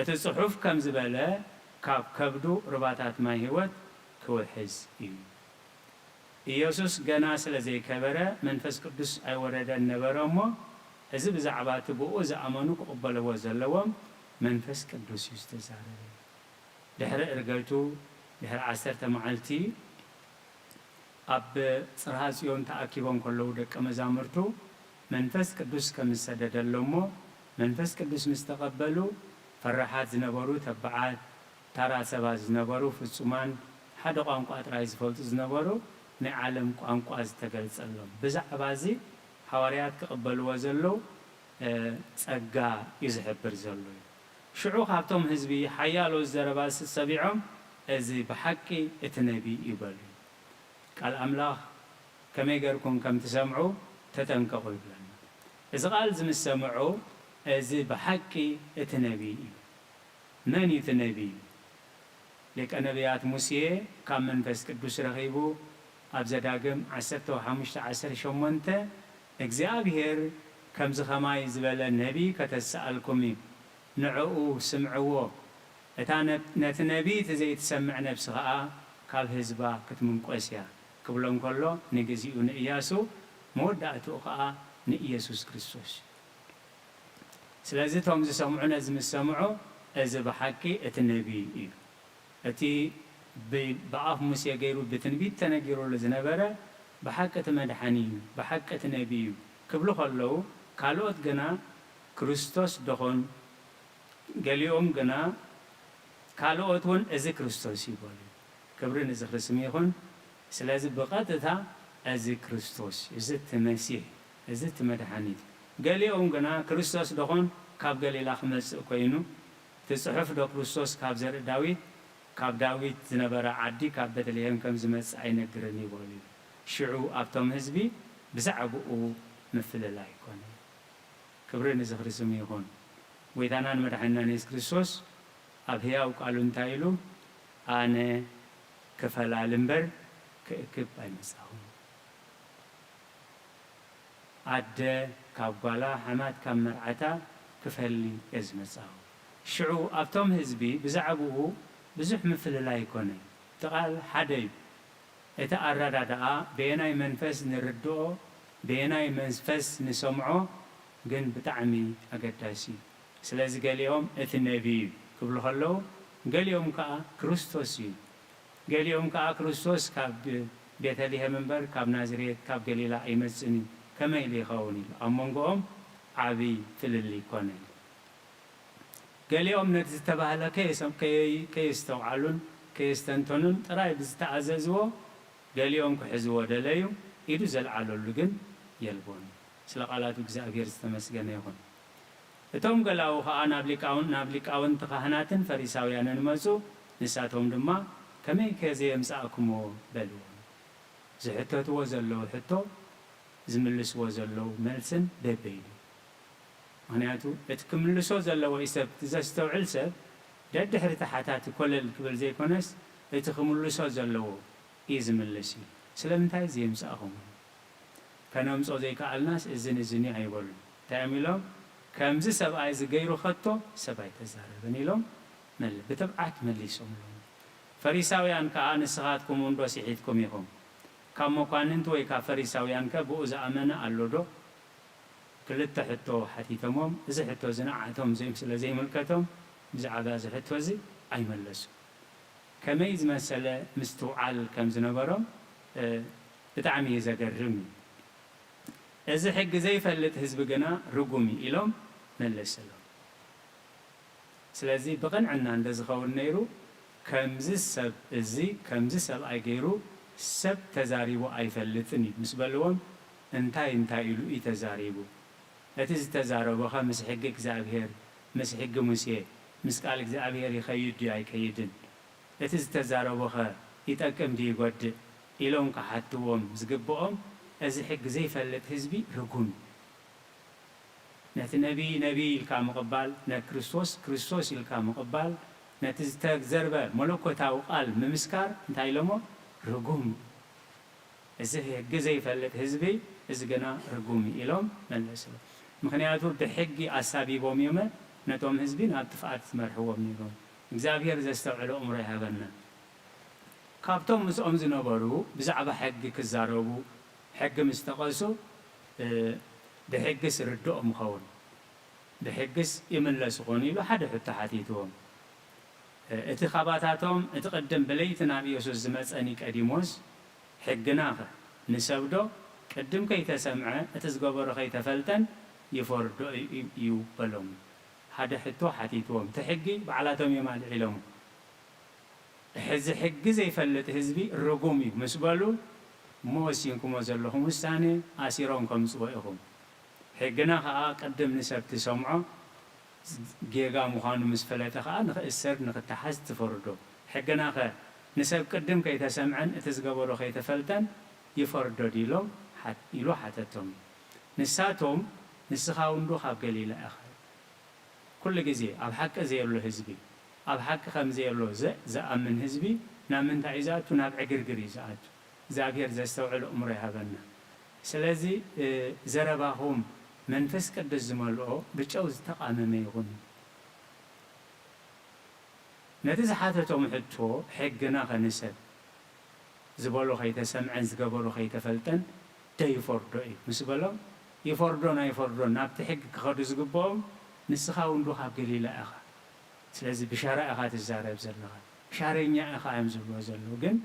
እቲ ጽሑፍ ከም ዝበለ፣ ካብ ከብዱ ሩባታት ማይ ህይወት ክውሕዝ እዩ። ኢየሱስ ገና ስለ ዘይከበረ መንፈስ ቅዱስ ኣይወረደን ነበረ እሞ፣ እዚ ብዛዕባ እቲ ብኡ ዝኣመኑ ክቕበልዎ ዘለዎም መንፈስ ቅዱስ እዩ ዝተዛረበ። ድሕሪ ዕርገቱ፣ ድሕሪ ዓሰርተ መዓልቲ፣ ኣብ ጽርሃ ጽዮን ተኣኪቦም ከለዉ ደቀ መዛሙርቱ መንፈስ ቅዱስ ከም ዝሰደደሎም እሞ፣ መንፈስ ቅዱስ ምስ ተቐበሉ፣ ፈራሓት ዝነበሩ ተባዓት፣ ታራ ሰባት ዝነበሩ ፍጹማን፣ ሓደ ቋንቋ ጥራይ ዝፈልጡ ዝነበሩ፣ ናይ ዓለም ቋንቋ ዝተገልጸሎም። ብዛዕባ እዚ ሃዋርያት ክቕበልዎ ዘለዉ፣ እ፣ ጸጋ እዩ ዝሕብር ዘሎ እዩ። ሽዑ ካብቶም ህዝቢ ሓያሎ ዘረባ ሰቢዖም፣ "እዚ ብሓቂ እቲ ነቢ እዩ" በሉ። ቃል ኣምላኽ ከመይ ገርኩም ከም ትሰምዑ ተጠንቀቑ ይብለና። እዚ ቃል እዚ ምስ ሰምዑ፣ "እዚ ብሓቂ እቲ ነቢ እዩ።" መን እዩ እቲ ነቢ? ሊቀ ነቢያት ሙሴ ካብ መንፈስ ቅዱስ ረኺቡ ኣብ ዘዳግም ዓሰርተ ሓሙሽተ ዓሰርተ ሸሞንተ፣ "እግዚኣብሔር ከምዚ ኸማይ ዝበለ ነቢ ከተስኣልኩም እዩ፣ ንዕኡ ስምዕዎ፣ እታ ነ-፣ ነቲ ነቢ እቲ ዘይትሰምዕ ነብሲ ኸኣ ካብ ህዝባ ክትምንቆስ እያ" ክብሎ እንከሎ፣ ንግዚኡ ንእያሱ፣ መወዳእትኡ ኸኣ ንኢየሱስ ክርስቶስ እዩ። ስለዚ እቶም ዝሰምዑ ነዚ ምስ ሰምዑ፣ "እዚ ብሓቂ እቲ ነቢ እዩ። እቲ ብ-፣ ብኣፍ ሙሴ ገይሩ ብትንቢት ተነጊሩሉ ዝነበረ ብሓቂ እቲ መድሓኒ እዩ፣ ብሓቂ እቲ ነቢ እዩ" ክብሉ ከለዉ፣ ካልኦት ግና "ክርስቶስ ዶኾን?" ገሊኦም ግና ካልኦት እውን "እዚ ክርስቶስ እዩ" በሉ። ክብሪ ንዝኽሪ ስም ይኹን። ስለዚ ብቐጥታ "እዚ ክርስቶስ፣ እዚ እቲ መሲሕ፣ እዚ እቲ መድሓኒት"፣ ገሊኦም ግና "ክርስቶስ ዶኾን ካብ ገሊላ ክመጽእ ኮይኑ? እቲ ጽሑፍ ዶ ክርስቶስ ካብ ዘርኢ ዳዊት፣ ካብ ዳዊት ዝነበረ ዓዲ ካብ ቤተልሔም ከም ዝመጽእ ኣይነግርን እዩ?" በሉ። ሽዑ ኣብቶም ህዝቢ ብዛዕባኡ ምፍልላይ ኮነ። ክብሪ ንዝኽሪ ስሙ ይኹን። ጎይታናን መድሓኒናን የሱስ ክርስቶስ ኣብ ህያው ቃሉ እንታይ ኢሉ? "ኣነ ክፈላሊ እምበር ክእክብ ኣይመጻኹን። ኣደ ካብ ጓላ፣ ሓማት ካብ መርዓታ ክፈሊ እየ ዝመጻኹ።" ሽዑ ኣብቶም ህዝቢ ብዛዕባኡ ብዙሕ ምፍልላይ ኮነ። እቲ ቃል ሓደ እዩ። እቲ ኣረዳድኣ በየናይ መንፈስ ንርድኦ፣ በየናይ መንፈስ ንሰምዖ ግን ብጣዕሚ ኣገዳሲ እዩ። ስለዚ ገሊኦም "እቲ ነቢ እዩ" ክብሉ ከለዉ፣ ገሊኦም ከኣ "ክርስቶስ እዩ"፣ ገሊኦም ከኣ "ክርስቶስ ካብ ቤተልሔም እምበር ካብ ናዝሬት፣ ካብ ገሊላ ኣይመጽእን እዩ፣ ከመይ ኢሉ ይኸውን?" ኢሉ ኣብ መንጎኦም ዓቢ ፍልልይ ኮነ። ገሊኦም ነቲ ዝተባህለ ከየሰም-፣ ከየ-፣ ከየስተውዓሉን ከየስተንተኑን ጥራይ ብዝተኣዘዝዎ ገሊኦም ክሕዝዎ ደለዩ፣ ኢዱ ዘልዓለሉ ግን የልቦን። ስለ ቃላቱ እግዚኣብሔር ዝተመስገነ ይኹን። እቶም ገላዉ ኸኣ ናብ ሊቃውን-፣ ናብ ሊቃውንቲ ካህናትን ፈሪሳውያንን መጹ። ንሳቶም ድማ፣ "ከመይከ ዘየምጻእኩምዎ?" በልዎም። ዝሕተትዎ ዘለዉ ሕቶ፣ ዝምልስዎ ዘለዉ መልስን በበይኑ። ምኽንያቱ፣ እቲ ክምልሶ ዘለዎ እዩ ሰብ፣ እቲ ዘስተውዕል ሰብ፣ ደድሕሪ ተሓታቲ ኮለል ክብል ዘይኮነስ፣ እቲ ክምልሶ ዘለዎ እዩ ዝምልስ እዩ። ስለምንታይ እዚ የምጻእኹም? ከነምጾ ዘይከኣልናስ እዝን እዝን እዩ ኣይበሉን። እንታይ እዮም ኢሎም? "ከምዚ ሰብኣይ እዚ ገይሩ ኸቶ ሰብ ኣይተዛረበን" ኢሎም መል-፣ ብትብዓት መሊሶምሎም። ፈሪሳውያን ከኣ፣ "ንስኻትኩም እውን ዶ ስሒትኩም ኢኹም? ካብ መኳንንቲ ወይ ካብ ፈሪሳውያንከ ብኡ ዝኣመነ ኣሎ ዶ?" ክልተ ሕቶ ሓቲቶሞም፣ እዚ ሕቶ እዚ ንዓቶም ዘይ-፣ ስለ ዘይምልከቶም፣ ብዛዕባ እዚ ሕቶ እዚ ኣይመለሱን። ከመይ ዝመሰለ ምስትውዓል ከም ዝነበሮም፣ እ፣ ብጣዕሚ እዩ ዘገርም እዩ። "እዚ ሕጊ ዘይፈልጥ ህዝቢ ግና ርጉም እዩ" ኢሎም መለሰሎም። ስለዚ ብቕንዕና እንተ ዝኸውን ነይሩ፣ "ከምዚ ሰብ እዚ፣ ከምዚ ሰብኣይ ገይሩ ሰብ ተዛሪቡ ኣይፈልጥን እዩ" ምስ በልዎም፣ እንታይ እንታይ ኢሉ እዩ ተዛሪቡ? እቲ ዝተዛረቦኸ ምስ ሕጊ እግዚኣብሔር፣ ምስ ሕጊ ሙሴ፣ ምስ ቃል እግዚኣብሔር ይኸይድ ድዩ ኣይከይድን? እቲ ዝተዛረቦኸ ይጠቅም ድዩ ይጎድእ? ኢሎም ክሓትዎም ዝግብኦም፣ እዚ ሕጊ ዘይፈልጥ ህዝቢ ርጉም እዩ። ነቲ ነቢይ ነቢይ ኢልካ ምቕባል፣ ነክርስቶስ ክርስቶስ ኢልካ ምቕባል፣ ነቲ ዝተዘርበ መለኮታዊ ቃል ምምስካር እንታይ ኢሎሞ? ርጉም። እዚ ሕጊ ዘይፈልጥ ህዝቢ፣ እዚ ግና ርጉም እዩ ኢሎም መለስሉ። ምኽንያቱ ብሕጊ ኣሳቢቦም እዮመ ነቶም ህዝቢ ናብ ጥፍኣት ዝመርሕዎም ነይሮም። እግዚኣብሔር ዘስተውዕሎ እምሮ ይሃበና። ካብቶም ምስኦም ዝነበሩ ብዛዕባ ሕጊ ክዛረቡ ሕጊ ምስ ጠቐሱ፣ እ፣ ብሕጊስ ርድኦም ኸውን? ብሕጊስ ይምለስ ኾን? ኢሉ ሓደ ሕቶ ሓቲትዎም። እ፣ እቲ ኻባታቶም እቲ ቅድም ብለይቲ ናብ ኢየሱስ ዝመጸ ኒቀዲሞስ፣ "ሕግናኸ ንሰብዶ ቅድም ከይተሰምዐ እቲ ዝገበሮ ከይተፈልጠን ይፈርዶ እዩ?" በሎም። ሓደ ሕቶ ሓቲትዎም። እቲ ሕጊ ባዕላቶም እዮም ኣልዒሎሞ። "ሕዚ ሕጊ ዘይፈልጥ ህዝቢ ርጉም እዩ" ምስ በሉ፣ እሞ ወሲንኩሞ ዘለኹም ውሳኔ ኣሲሮም ከምጽዎ ኢኹም። ሕግና ኸኣ ቅድም ንሰብ ትሰምዖ፣ ጌጋ ምዃኑ ምስ ፈለጠ ኸኣ ንኽእሰር ንኽተሓዝ ትፈርዶ። ሕግናኸ ንሰብ ቅድም ከይተሰምዐን እቲ ዝገበሮ ከይተፈልጠን ይፈርዶ ድኢሎም? ሓት-፣ ኢሉ ሓተቶም። ንሳቶም፣ "ንስኻ እውን ዶ ካብ ገሊላ ኢኻ?" ኩሉ ግዜ ኣብ ሓቂ ዘየሎ ህዝቢ፣ ኣብ ሓቂ ከም ዘየሎ ዘ-፣ ዝኣምን ህዝቢ ናብ ምንታይ እዩ ዝኣቱ? ናብ ዕግርግር እዩ ዝኣቱ። እግዚኣብሔር ዘስተውዕል እምሮ ይሃበና። ስለዚ፣ እ፣ ዘረባኹም መንፈስ ቅዱስ ዝመልኦ ብጨው ዝተቓመመ ይኹን። ነቲ ዝሓተቶም ሕቶ፣ ሕግና ኸ ንሰብ ዝበሎ ኸይተሰምዐን ዝገበሮ ኸይተፈልጠን ዶ ይፈርዶ እዩ? ምስ በሎም፣ ይፈርዶን ኣይፈርዶን ናብቲ ሕጊ ክኸዱ ዝግብኦም፣ ንስኻ እውን ዶ ካብ ገሊላ ኢኻ? ስለዚ ብሻራ ኢኻ ትዛረብ ዘለኻ፣ ሻረኛ ኢኻ እዮም ዝብልዎ ዘለዉ። ግን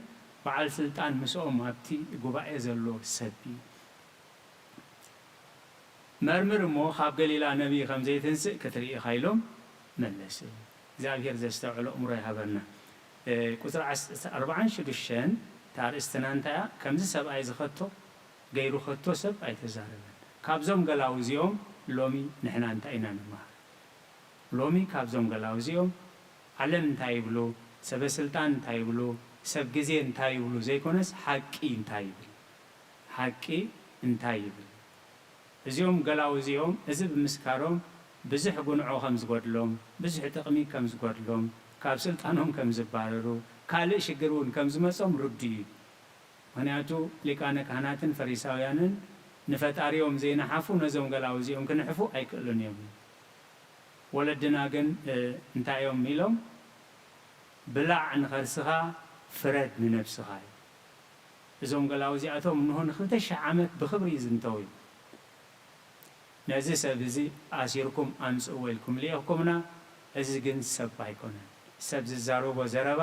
በዓል ስልጣን ምስኦም ኣብቲ ጉባኤ ዘሎ ሰብ እዩ። መርምር እሞ ካብ ገሊላ ነቢይ ከም ዘይትንስእ ክትርኢ ኢኻ ኢሎም መለስሉ። እግዚኣብሔር ዘስተውዕሎ እምሮ ይሃበና። እ፣ ቁጽሪ ዓስ-፣ ኣርባዓን ሽዱሽተን እታ ኣርእስትና እንታይ እያ? ከምዚ ሰብኣይ ዝኸቶ ገይሩ ከቶ ሰብ ኣይተዛረበን። ካብዞም ገላዉ እዚኦም ሎሚ ንሕና እንታይ ኢና ንመሃር? ሎሚ ካብዞም ገላዉ እዚኦም ዓለም እንታይ ይብሉ? ሰበ ስልጣን እንታይ ይብሉ? ሰብ ግዜ እንታይ ይብሉ? ዘይኮነስ ሓቂ እንታይ ይብል? ሓቂ እንታይ ይብል? እዚኦም ገላዉ እዚኦም እዚ ብምስካሮም ብዙሕ ጉንዖ ከም ዝጎድሎም፣ ብዙሕ ጥቕሚ ከም ዝጎድሎም፣ ካብ ስልጣኖም ከም ዝባረሩ፣ ካልእ ሽግር እውን ከም ዝመጾም ርዱእ እዩ። ምኽንያቱ ሊቃነ ካህናትን ፈሪሳውያንን ንፈጣሪኦም ዘይነሓፉ ነዞም ገላዉ እዚኦም ክንሕፉ ኣይክእሉን እዮም። ወለድና ግን፣ እ፣ እንታይ እዮም ኢሎም? "ብላዕ ንኸርስኻ፣ ፍረድ ንነብስኻ" እዩ። እዞም ገላዉ እዚኣቶም እንሆ ንኽልተ ሽሕ ዓመት ብኽብሪ ይዝንተው እዩ። ነዚ ሰብ እዚ ኣሲርኩም ኣምጽእዎ ኢልኩም ልኢኽኩምና፣ እዚ ግን ሰብ ኣይኮነን። ሰብ ዝዛረቦ ዘረባ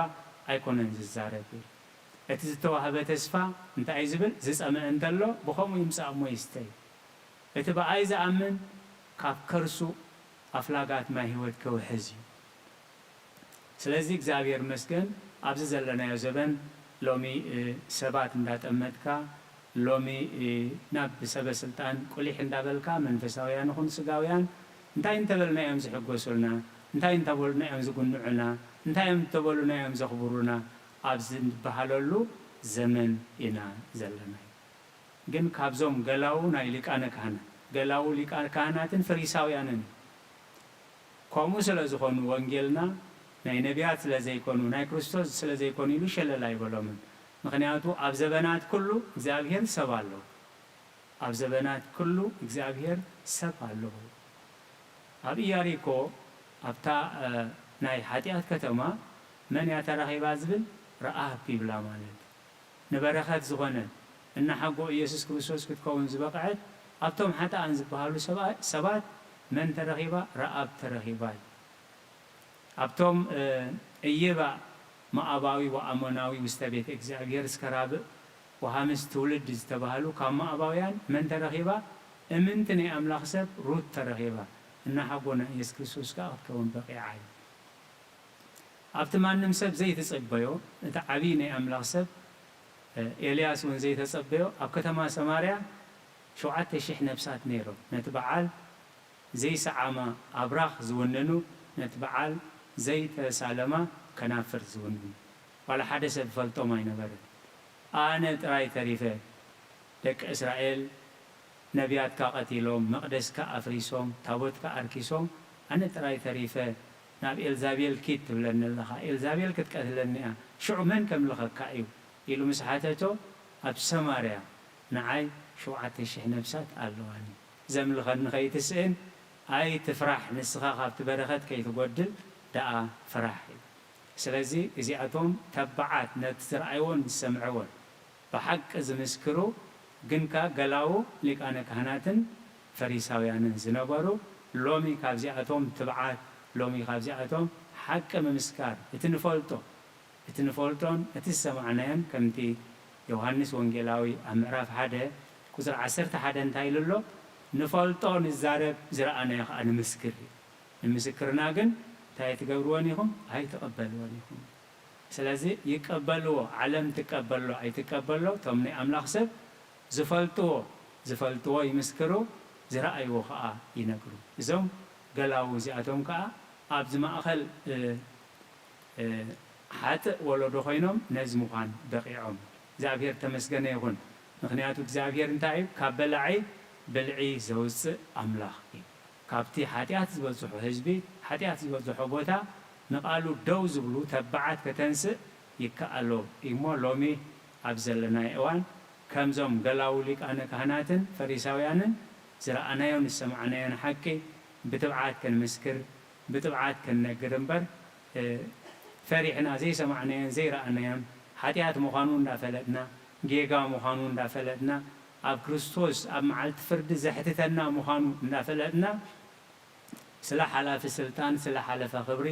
ኣይኮነን ዝዛረብ እዩ። እቲ ዝተዋህበ ተስፋ እንታይ እዩ ዝብል? ዝጸምአ እንተሎ ብኸምኡ ይምጻእ እሞ ይስተ እዩ። እቲ ብኣይ ዝኣምን ካብ ከርሱ ኣፍላጋት ማይ ህይወት ክውሕዝ እዩ። ስለዚ እግዚኣብሔር ይመስገን፣ ኣብዚ ዘለናዮ ዘበን ሎሚ፣ እ፣ ሰባት እንዳጠመትካ፣ ሎሚ፣ እ፣ ናብ ሰበ ስልጣን ቁሊሕ እንዳበልካ፣ መንፈሳውያን ይኹን ስጋውያን፣ እንታይ እንተበልና እዮም ዝሕጎሱልና? እንታይ እንተበሉና እዮም ዝጉንዑና? እንታይ እዮም እንተበሉና እዮም ዘኽብሩና? ኣብዚ እንበሃለሉ ዘመን ኢና ዘለና። ግን ካብዞም ገላዉ ናይ ሊቃነ ካህናት፣ ገላዉ ሊቃነ ካህናትን ፈሪሳውያንን እዩ። ከምኡ ስለ ዝኾኑ ወንጌልና ናይ ነቢያት ስለ ዘይኮኑ፣ ናይ ክርስቶስ ስለ ዘይኮኑ ኢሉ ሸለል ኣይበሎምን። ምኽንያቱ ኣብ ዘበናት ኩሉ እግዚኣብሔር ሰብ ኣለዎ። ኣብ ዘበናት ኩሉ እግዚኣብሔር ሰብ ኣለዎ። ኣብ ኢያሪኮ፣ ኣብታ፣ እ፣ ናይ ሓጢኣት ከተማ መን እያ ተረኺባ ዝብል? ረኣብ ይብላ ማለት። ንበረኸት ዝኾነ እናሓጎ ኢየሱስ ክርስቶስ ክትከውን ዝበቕዐት ኣብቶም ሓጥኣን ዝበሃሉ ሰብኣ-፣ ሰባት መን ተረኺባ? ረኣብ ተረኺባ እዩ። ኣብቶም፣ እ፣ እይባ ሞኣባዊ ወኣሞናዊ ውስተ ቤተ እግዚኣብሔር እስከ ራብእ ወሃምስ ትውልድ ዝተባህሉ ካብ ሞኣባውያን መን ተረኺባ? እምንቲ ናይ ኣምላኽ ሰብ ሩት ተረኺባ። እናሓጎና ኢየሱስ ክርስቶስ ከኣ ክትከውን በቒዓ እዩ። ኣብቲ ማንም ሰብ ዘይትጽበዮ፣ እቲ ዓብዪ ናይ ኣምላኽ ሰብ፣ ኤልያስ እውን ዘይተጸበዮ፣ ኣብ ከተማ ሰማርያ ሸውዓተ ሽሕ ነፍሳት ነይሮም። ነቲ በዓል ዘይሰዓማ ኣብራኽ ዝውንኑ፣ ነቲ በዓል ዘይተሳለማ ከናፍር ዝውንኑ። ዋላ ሓደ ሰብ ፈልጦም ኣይነበረን። ኣነ ጥራይ ተሪፈ። ደቂ እስራኤል ነቢያትካ ቀቲሎም፣ መቕደስካ ኣፍሪሶም፣ ታቦትካ ኣርኪሶም፣ ኣነ ጥራይ ተሪፈ። ናብ ኤልዛቤል ኪድ ትብለኒ ኣለኻ፣ ኤልዛቤል ክትቀትለኒ እያ፣ ሽዑ መን ከምልኸካ እዩ? ኢሉ ምስ ሓተቶ፣ ኣብ ሰማርያ ንዓይ ሸውዓተ ሽሕ ነፍሳት ኣለዋኒ፣ ዘምልኸኒ ከይትስእን ኣይትፍራሕ፣ ንስኻ ካብቲ በረኸት ከይትጎድል ደኣ ፍራሕ እዩ። ስለዚ እዚኣቶም ተባዓት ነቲ ዝረኣይዎን ዝሰምዕዎን ብሓቂ ዝምስክሩ፣ ግንካ ገላዉ ሊቃነ ካህናትን ፈሪሳውያንን ዝነበሩ፣ ሎሚ ካብዚኣቶም ትብዓት፣ ሎሚ ካብዚኣቶም ሓቂ ምምስካር፣ እቲ ንፈልጦ፣ እቲ ንፈልጦን እቲ ዝሰማዕናዮን፣ ከምቲ ዮሃንስ ወንጌላዊ ኣብ ምዕራፍ ሓደ ቁጽሪ ዓሰርተ ሓደ እንታይ ኢሉ ኣሎ? ንፈልጦ ንዛረብ፣ ዝረኣናዮ ከኣ ንምስክር እዩ። ንምስክርና ግን እንታይ ኣይትገብርዎን ኢኹም? ኣይትቐበልዎን ኢኹም። ስለዚ ይቀበልዎ፣ ዓለም ትቀበሎ ኣይትቀበሎ፣ እቶም ናይ ኣምላኽ ሰብ ዝፈልጥዎ፣ ዝፈልጥዎ ይምስክሩ፣ ዝረኣይዎ ከኣ ይነግሩ። እዞም ገላዉ እዚኣቶም ከኣ ኣብዚ ማእከል፣ እ፣ እ፣ ሓጥእ ወለዶ ኮይኖም ነዚ ምዃን በቒዖም። እግዚኣብሔር ተመስገነ ይኹን። ምኽንያቱ እግዚኣብሔር እንታይ እዩ? ካብ በላዒ ብልዒ ዘውጽእ ኣምላኽ እዩ። ካብቲ ሓጢኣት ዝበጽሖ ህዝቢ፣ ሓጢኣት ዝበጽሖ ቦታ ንቓሉ ደው ዝብሉ ተባዓት ከተንስእ ይከኣሎ እዩሞ፣ ሎሚ ኣብ ዘለናዮ እዋን ከምዞም ገላዉ ሊቃነ ካህናትን ፈሪሳውያንን ዝረኣናዮን ዝሰማዕናዮን ሓቂ ብትብዓት ክንምስክር፣ ብትብዓት ክንነግር እምበር፣ እ፣ ፈሪሕና ዘይሰማዕናዮን ዘይረኣናዮን ሓጢኣት ምዃኑ እንዳፈለጥና፣ ጌጋ ምዃኑ እንዳፈለጥና፣ ኣብ ክርስቶስ ኣብ መዓልቲ ፍርዲ ዘሕትተና ምዃኑ እንዳፈለጥና፣ ስለ ሓላፊ ስልጣን፣ ስለ ሓለፈ ክብሪ፣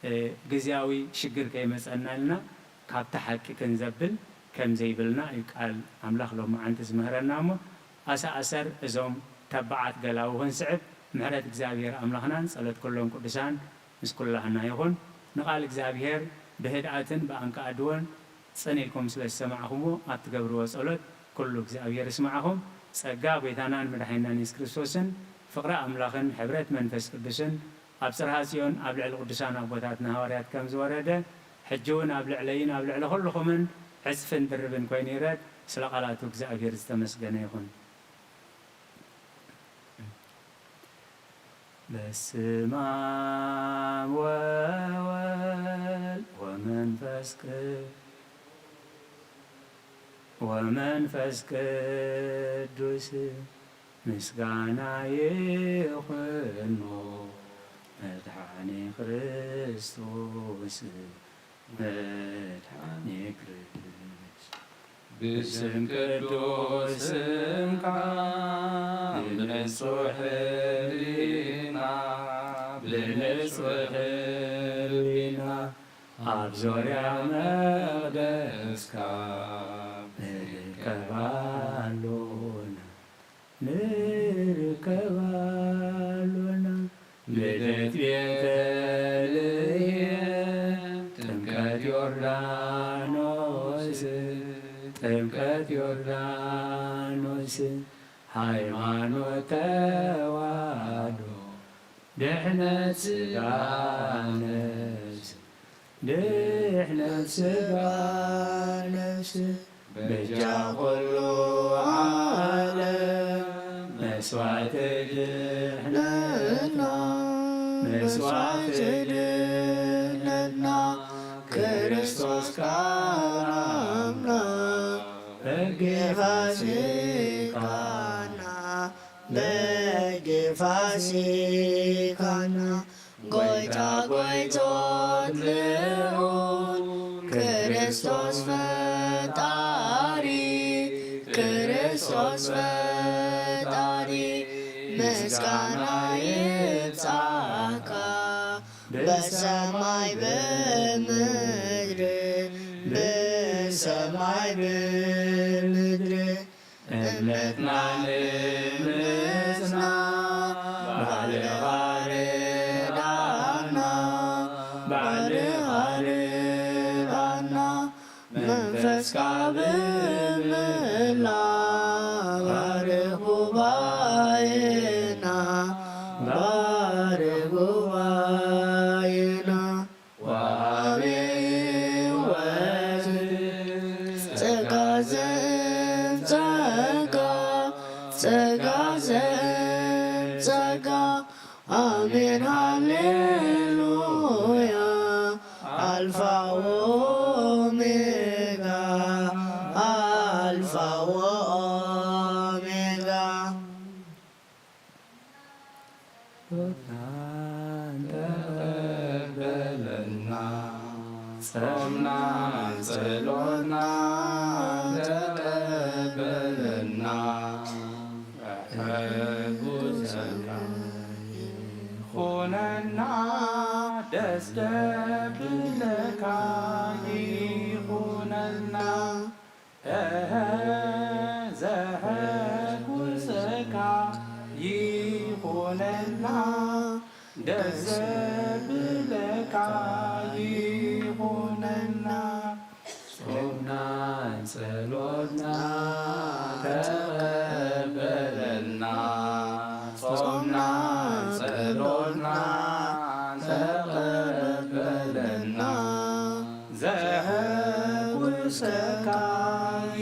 እ፣ ግዝያዊ ሽግር ከይመጸና ኢልና ካብቲ ሓቂ ክንዘብል ከም ዘይብልና እዩ ቃል ኣምላኽ ሎማዓንቲ ዝምህረና። እሞ ኣሰኣሰር እዞም ተባዓት ገላዉ ክንስዕብ ምሕረት እግዚኣብሔር ኣምላኽናን ጸሎት ኩሎም ቅዱሳን ምስ ኩላህና ይኹን። ንቓል እግዚኣብሔር ብህድኣትን ብኣንቃዕድዎን ጽን ኢልኩም ስለ ዝሰማዕኹምዎ፣ ኣብ ትገብርዎ ጸሎት ኩሉ እግዚኣብሔር ይስማዕኹም። ጸጋ ጐይታናን መድሓኒናን የሱስ ክርስቶስን ፍቕሪ ኣምላኽን ሕብረት መንፈስ ቅዱስን ኣብ ጽርሃ ጽዮን ኣብ ልዕሊ ቅዱሳን ኣቦታትና ሃዋርያት ከም ዝወረደ፣ ሕጂ እውን ኣብ ልዕለይን ኣብ ልዕሊ ኩልኹምን ዕጽፍን ድርብን ኮይኑ ይረድ። ስለ ቃላቱ እግዚኣብሔር ዝተመስገነ ይኹን። በስመ አብ ወወልድ ወመንፈስ ቅዱስ ወመንፈስ ቅዱስ ምስጋና ይኹኖ መድሓኒ ክርስቶስ መድሓኒ ክርስቶስ። ብስም ቅዱስ ስምካ ብንጹሕ ህሊና ብንጹሕ ህሊና ኣብ ዙርያ መቕደስካ ንርከብ ኣሎና። ንርከብ ኣሎና። ልደት ቤተልሔም፣ ጥምቀት ዮርዳኖስ፣ ጥምቀት ዮርዳኖስ፣ ሃይማኖት ተዋህዶ፣ ድሕነት ስጋ ነፍስ፣ ድሕነት ስጋ ነፍስ፣ በጃ ኩሉ ዓለም መስዋዕቲ ድሕነትና፣ መስዋዕቲ ድሕነትና፣ ክርስቶስ ቃል ኣምላኽ በጌ ፋሲካና፣ በጌ ፋሲካና፣ ጎይታ ጎይቶት ልዑል ክርስቶስ ፈጣሪ፣ ክርስቶስ ፈጣሪ፣ ምስጋና ይብጻሕካ በሰማይ በምድሪ። ሰማይ ብምድሪ እምነትና ንምጽና ባርኻ ርዳና፣ ባርኻ ርዳና። መንፈስካ ብምላ ባርኽ ጉባኤና፣ ባርኽ ጉባኤና። ወሃቢ ሕይወት ጸጋ ዘጸጋ፣ ጸጋ ዘጸጋ። ኣሜን ሃሌሉያ። ኣልፋ ወኦሜጋ፣ ኣልፋ ወኦሜጋ። ተቐበለና፣ ጾምና ጸሎትና ተቐበለና። ሕጉሰካ ይኹነና፣ ደስ ደብለካ ይኹነና። እህ፣ ዘሐጉሰካ ይኹነና፣ ደስ ዘብለካ ይኹነና። ጾምናን ጸሎትና ተቐበለና፣ ጾምናን ጸሎትና ተቐበለና። ዘሐጉሰካ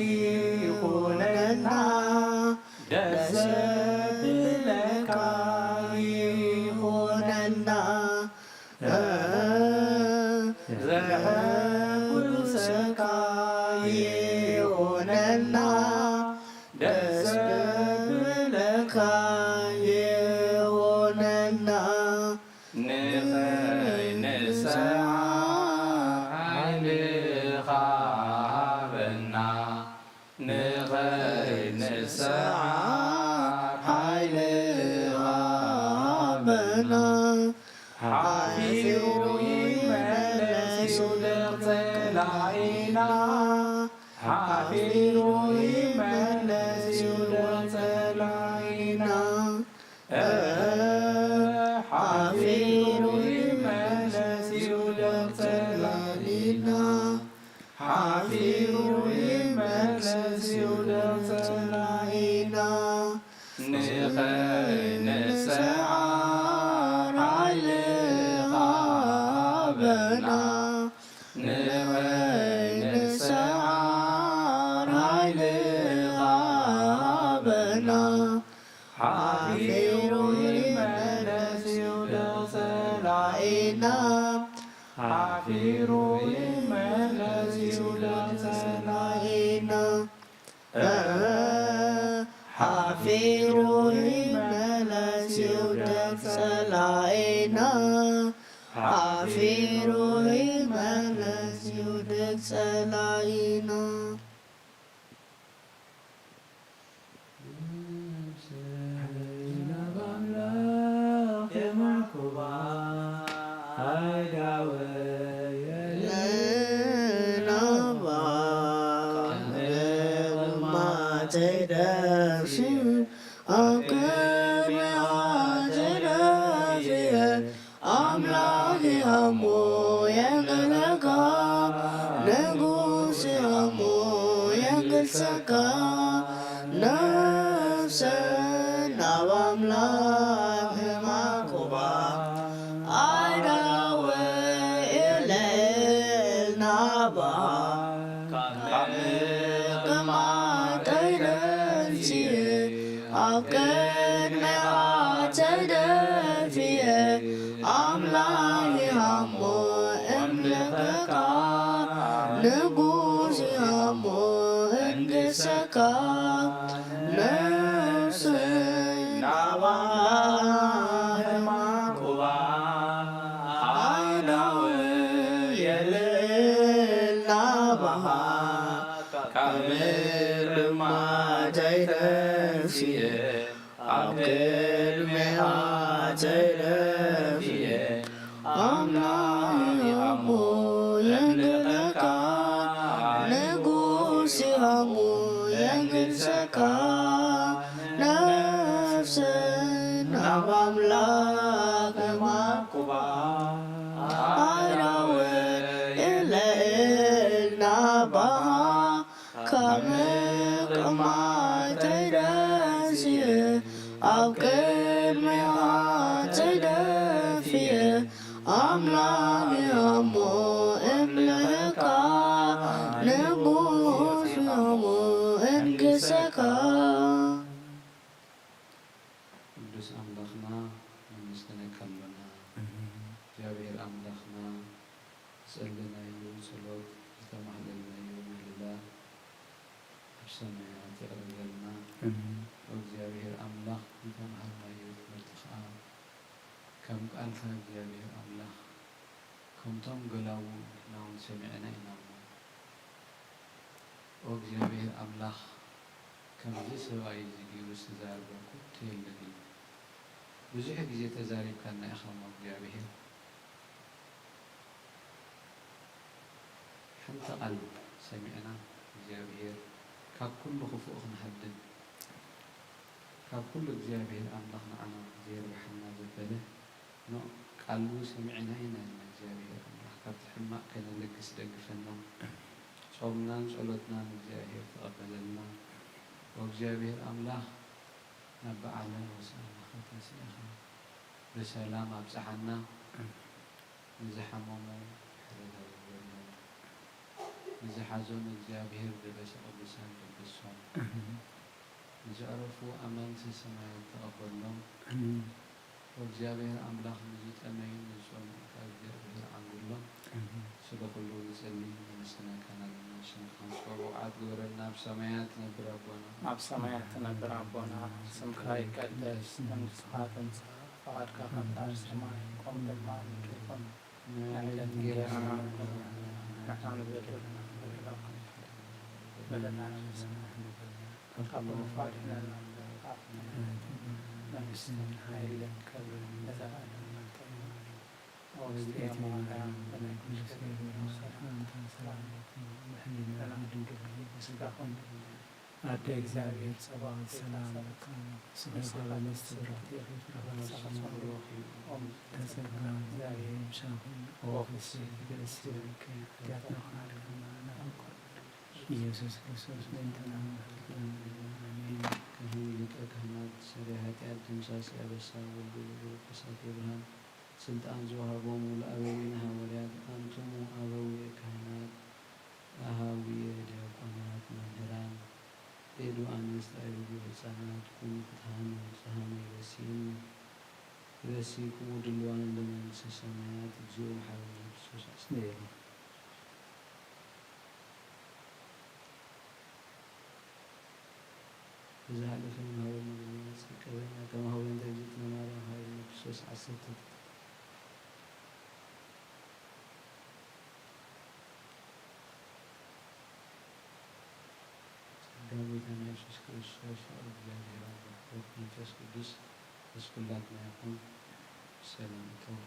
ይኹነና፣ ደስ ዘብለካ ይኹነና። ዘሐጉሰካ ይኹነና፣ ደስ ዘብለካ ይኹነና። ንኸይንስዓር ሓይልኻ ሃበና፣ ንኸይንስዓር ሓይልኻ ሃበና። ሓፊሩ ይመለስ ይውደቕ ጸላኢና፣ ሓፊሩ ይመለስ ይውደቕ ጸላኢና። ሓፊሩ ይመለስ ይውደቕ ጸላኢና፣ ሓፊሩ ይመለስ ይውደቕ ጸላኢና። ንኸይንስዓር ሓይልኻ ሃበና፣ ንኸይንስዓር ሓይልኻ ሃበና። ሓፊሩ ይመለስ ይውደቕ ጸላኢና፣ ሓፊሩ ይመለስ ይውደቕ ጸላኢና። ሓፊሩ ይመለስ ይውደቕ ጸላኢና፣ ሓፊሩ ይመለስ ይውደቕ ጸላኢና። ነፍሰይ ናብ ኣምላኽ የማዕኩባ፣ ኣይዳወየለይ ናባ። ካብ ምቕማተይ ደርሲ ኣብ ቅድሚኻ ተደፊኤ፣ ኣምላኽ ይሃሞ የንግሰካ፣ ንጉስ ይሃሞ የንግሰካ። ነፍሰይ ናብ ኣምላኽ የማዕኩባ፣ ኣይዳወየለይ ናባ። ካብ ምቕማጠይ ደርሲየ፣ ኣብ ቅድሚኻ ተደፊየ፣ ኣምላኽ ይሃሞ እምልኸካ፣ ንጉስ ይሃሞ እንግሰካ። ነፍሰይ ናብ ኣምላኽ የማዕኩባ፣ ኣይዳወየለይ ናባኻ። ካብ ምቕማጠይ ተንሲኤ፣ ኣብ ቅድሚኻ ተደፊኤ፣ ኣምላኽ ይሃሞ የምልኸካ፣ ንጉስ ኣምላኽ ይሃሞ እምልኸካ፣ ንጉስ ይሃሞ እንግሰካ። ቅዱስ ኣምላኽና ነመስግነካ ኣሎና። እግዚኣብሔር ኣምላኽና ዝጸለናዮ ጸሎት፣ ዝተማህለልናዮ ምህለላ ኣብ ሰማያት የዕርገልና። ኣሜን። ወእግዚኣብሔር ኣምላኽ ዝተማሃርናዮ ትምህርቲ ኸኣ ከም ቃልካ እግዚኣብሔር ኣምላኽ ከምቶም ገላዉ ንሕና እውን ሰሚዕና ኢና እሞ፣ ኦ እግዚኣብሔር ኣምላኽ፣ ከምዚ ሰብኣይ እዚ ገይሩ ዝተዛረበ ከቶ የለን እዩ። ብዙሕ ግዜ ተዛሪብካና ኢኻ እሞ እግዚኣብሔር፣ ሓንቲ ቃል ሰሚዕና እግዚኣብሔር ካብ ኩሉ ክፉእ ክንሃድም፣ ካብ ኩሉ እግዚኣብሔር ኣምላኽ ንዓና ዘየርብሓና ዘበለ ኖእ ቃሉ ሰሚዕና ኢና ኢልና እግዚኣብሔር ኣምላኽ ካብቲ ሕማቕ ከነልግስ ደግፈና። ጾምናን ጸሎትናን እግዚኣብሔር ተቐበለልና። ወእግዚኣብሔር ኣምላኽ ናብ በዓለ ሆሳዕና ከተስእኻ ብሰላም ኣብጽሓና። ንዝሓመሙ ሕረታ ግበረሎም። ንዝሓዘኑ እግዚኣብሔር ደበሰ ቅዱሳን ደብሶም። ኣሜን። ንዘዕረፉ ኣማንተ ሰማያት ተቐበሎም። ኣሜን። ወእግዚኣብሔር ኣምላኽ ንዝጠመዩን ንዝጸምኡን ካብ እግዚኣብሔር ዓንጉሎም። ኣሜን። ስለ ኩሉ ንጸሊ ነመስግነካን ኣለና። ሽምካ ንጽውዕ ብቕዓት ግበረልና። ኣብ ሰማያት ትነብር ኣቦና። ኣብ ሰማያት ትነብር ኣቦና፣ ስምካ ይቀደስ፣ መንግስትኻ ትምጻእ፣ ፍቓድካ ከምቲ ኣብ ሰማይ ከምኡ ድማ ኣብ ምድሪ ይኹን። ንዕለተ እንጌራና ንዕና ንበደልና በደልና በደልና ካብ ኩሉ ክፋል ድሕነና እምበር፣ ካብ መንግስትን ሓይልን ክብርን ለዘለዓለምን ናትካ እዩ። ኦክስቴ ማርያም፣ በላይ ኩሉ ሰላም፣ ሰላም፣ ሰላም፣ ድንግል፣ ስጋኹም ኣደ እግዚኣብሔር ጸባኦት ሰላም ለኪ፣ ስብሐት ለኪ፣ ስብሐት ለኪ፣ ተጸጋ፣ እግዚኣብሔር ምሳኺ፣ ኦ ፍስሕቲ፣ ደስ ይበልኪ፣ ኃጢአትና ይቕር በልና፣ ኢየሱስ ክርስቶስ በእንተና መድኃኒነ፣ አሜን። ካህን ሊቀ ካህናት ሰሪያ ኃጢአት፣ ደምሳሲ አበሳ፣ ወልዱ ልዑል፣ ከሳቴ ብርሃን፣ ስልጣን ዘወሃቦሙ ለአበዊነ ሐዋርያት፣ አንትሙ አበዊየ ካህናት፣ አሃዊየ ዲያቆናት፣ መምህራን፣ ኤዱ አንስት አይሁዱ ሕፃናት፣ ኩኑ ፍትሐነ ወንጽሐነ ይበስየነ፣ ይበስይክሙ ድልዋነ ለመንግሥተ ሰማያት፣ እግዚኦ መሐረነ ክርስቶስ አስሌ። ብዝሓለፈ መሃበነ፣ ብዝመጽእ ቀበና፣ ከማሁ በእንተ እግዝእትነ ማርያም ሀበነ ክርስቶስ ዓሰርተ። ጸጋ ጐይታና ኢየሱስ ክርስቶስ፣ ፍቕሪ እግዚኣብሔር ኣቦ፣ ፍቕሪ መንፈስ ቅዱስ ምስ ኩላትና ይኹን። ሰላም እተው።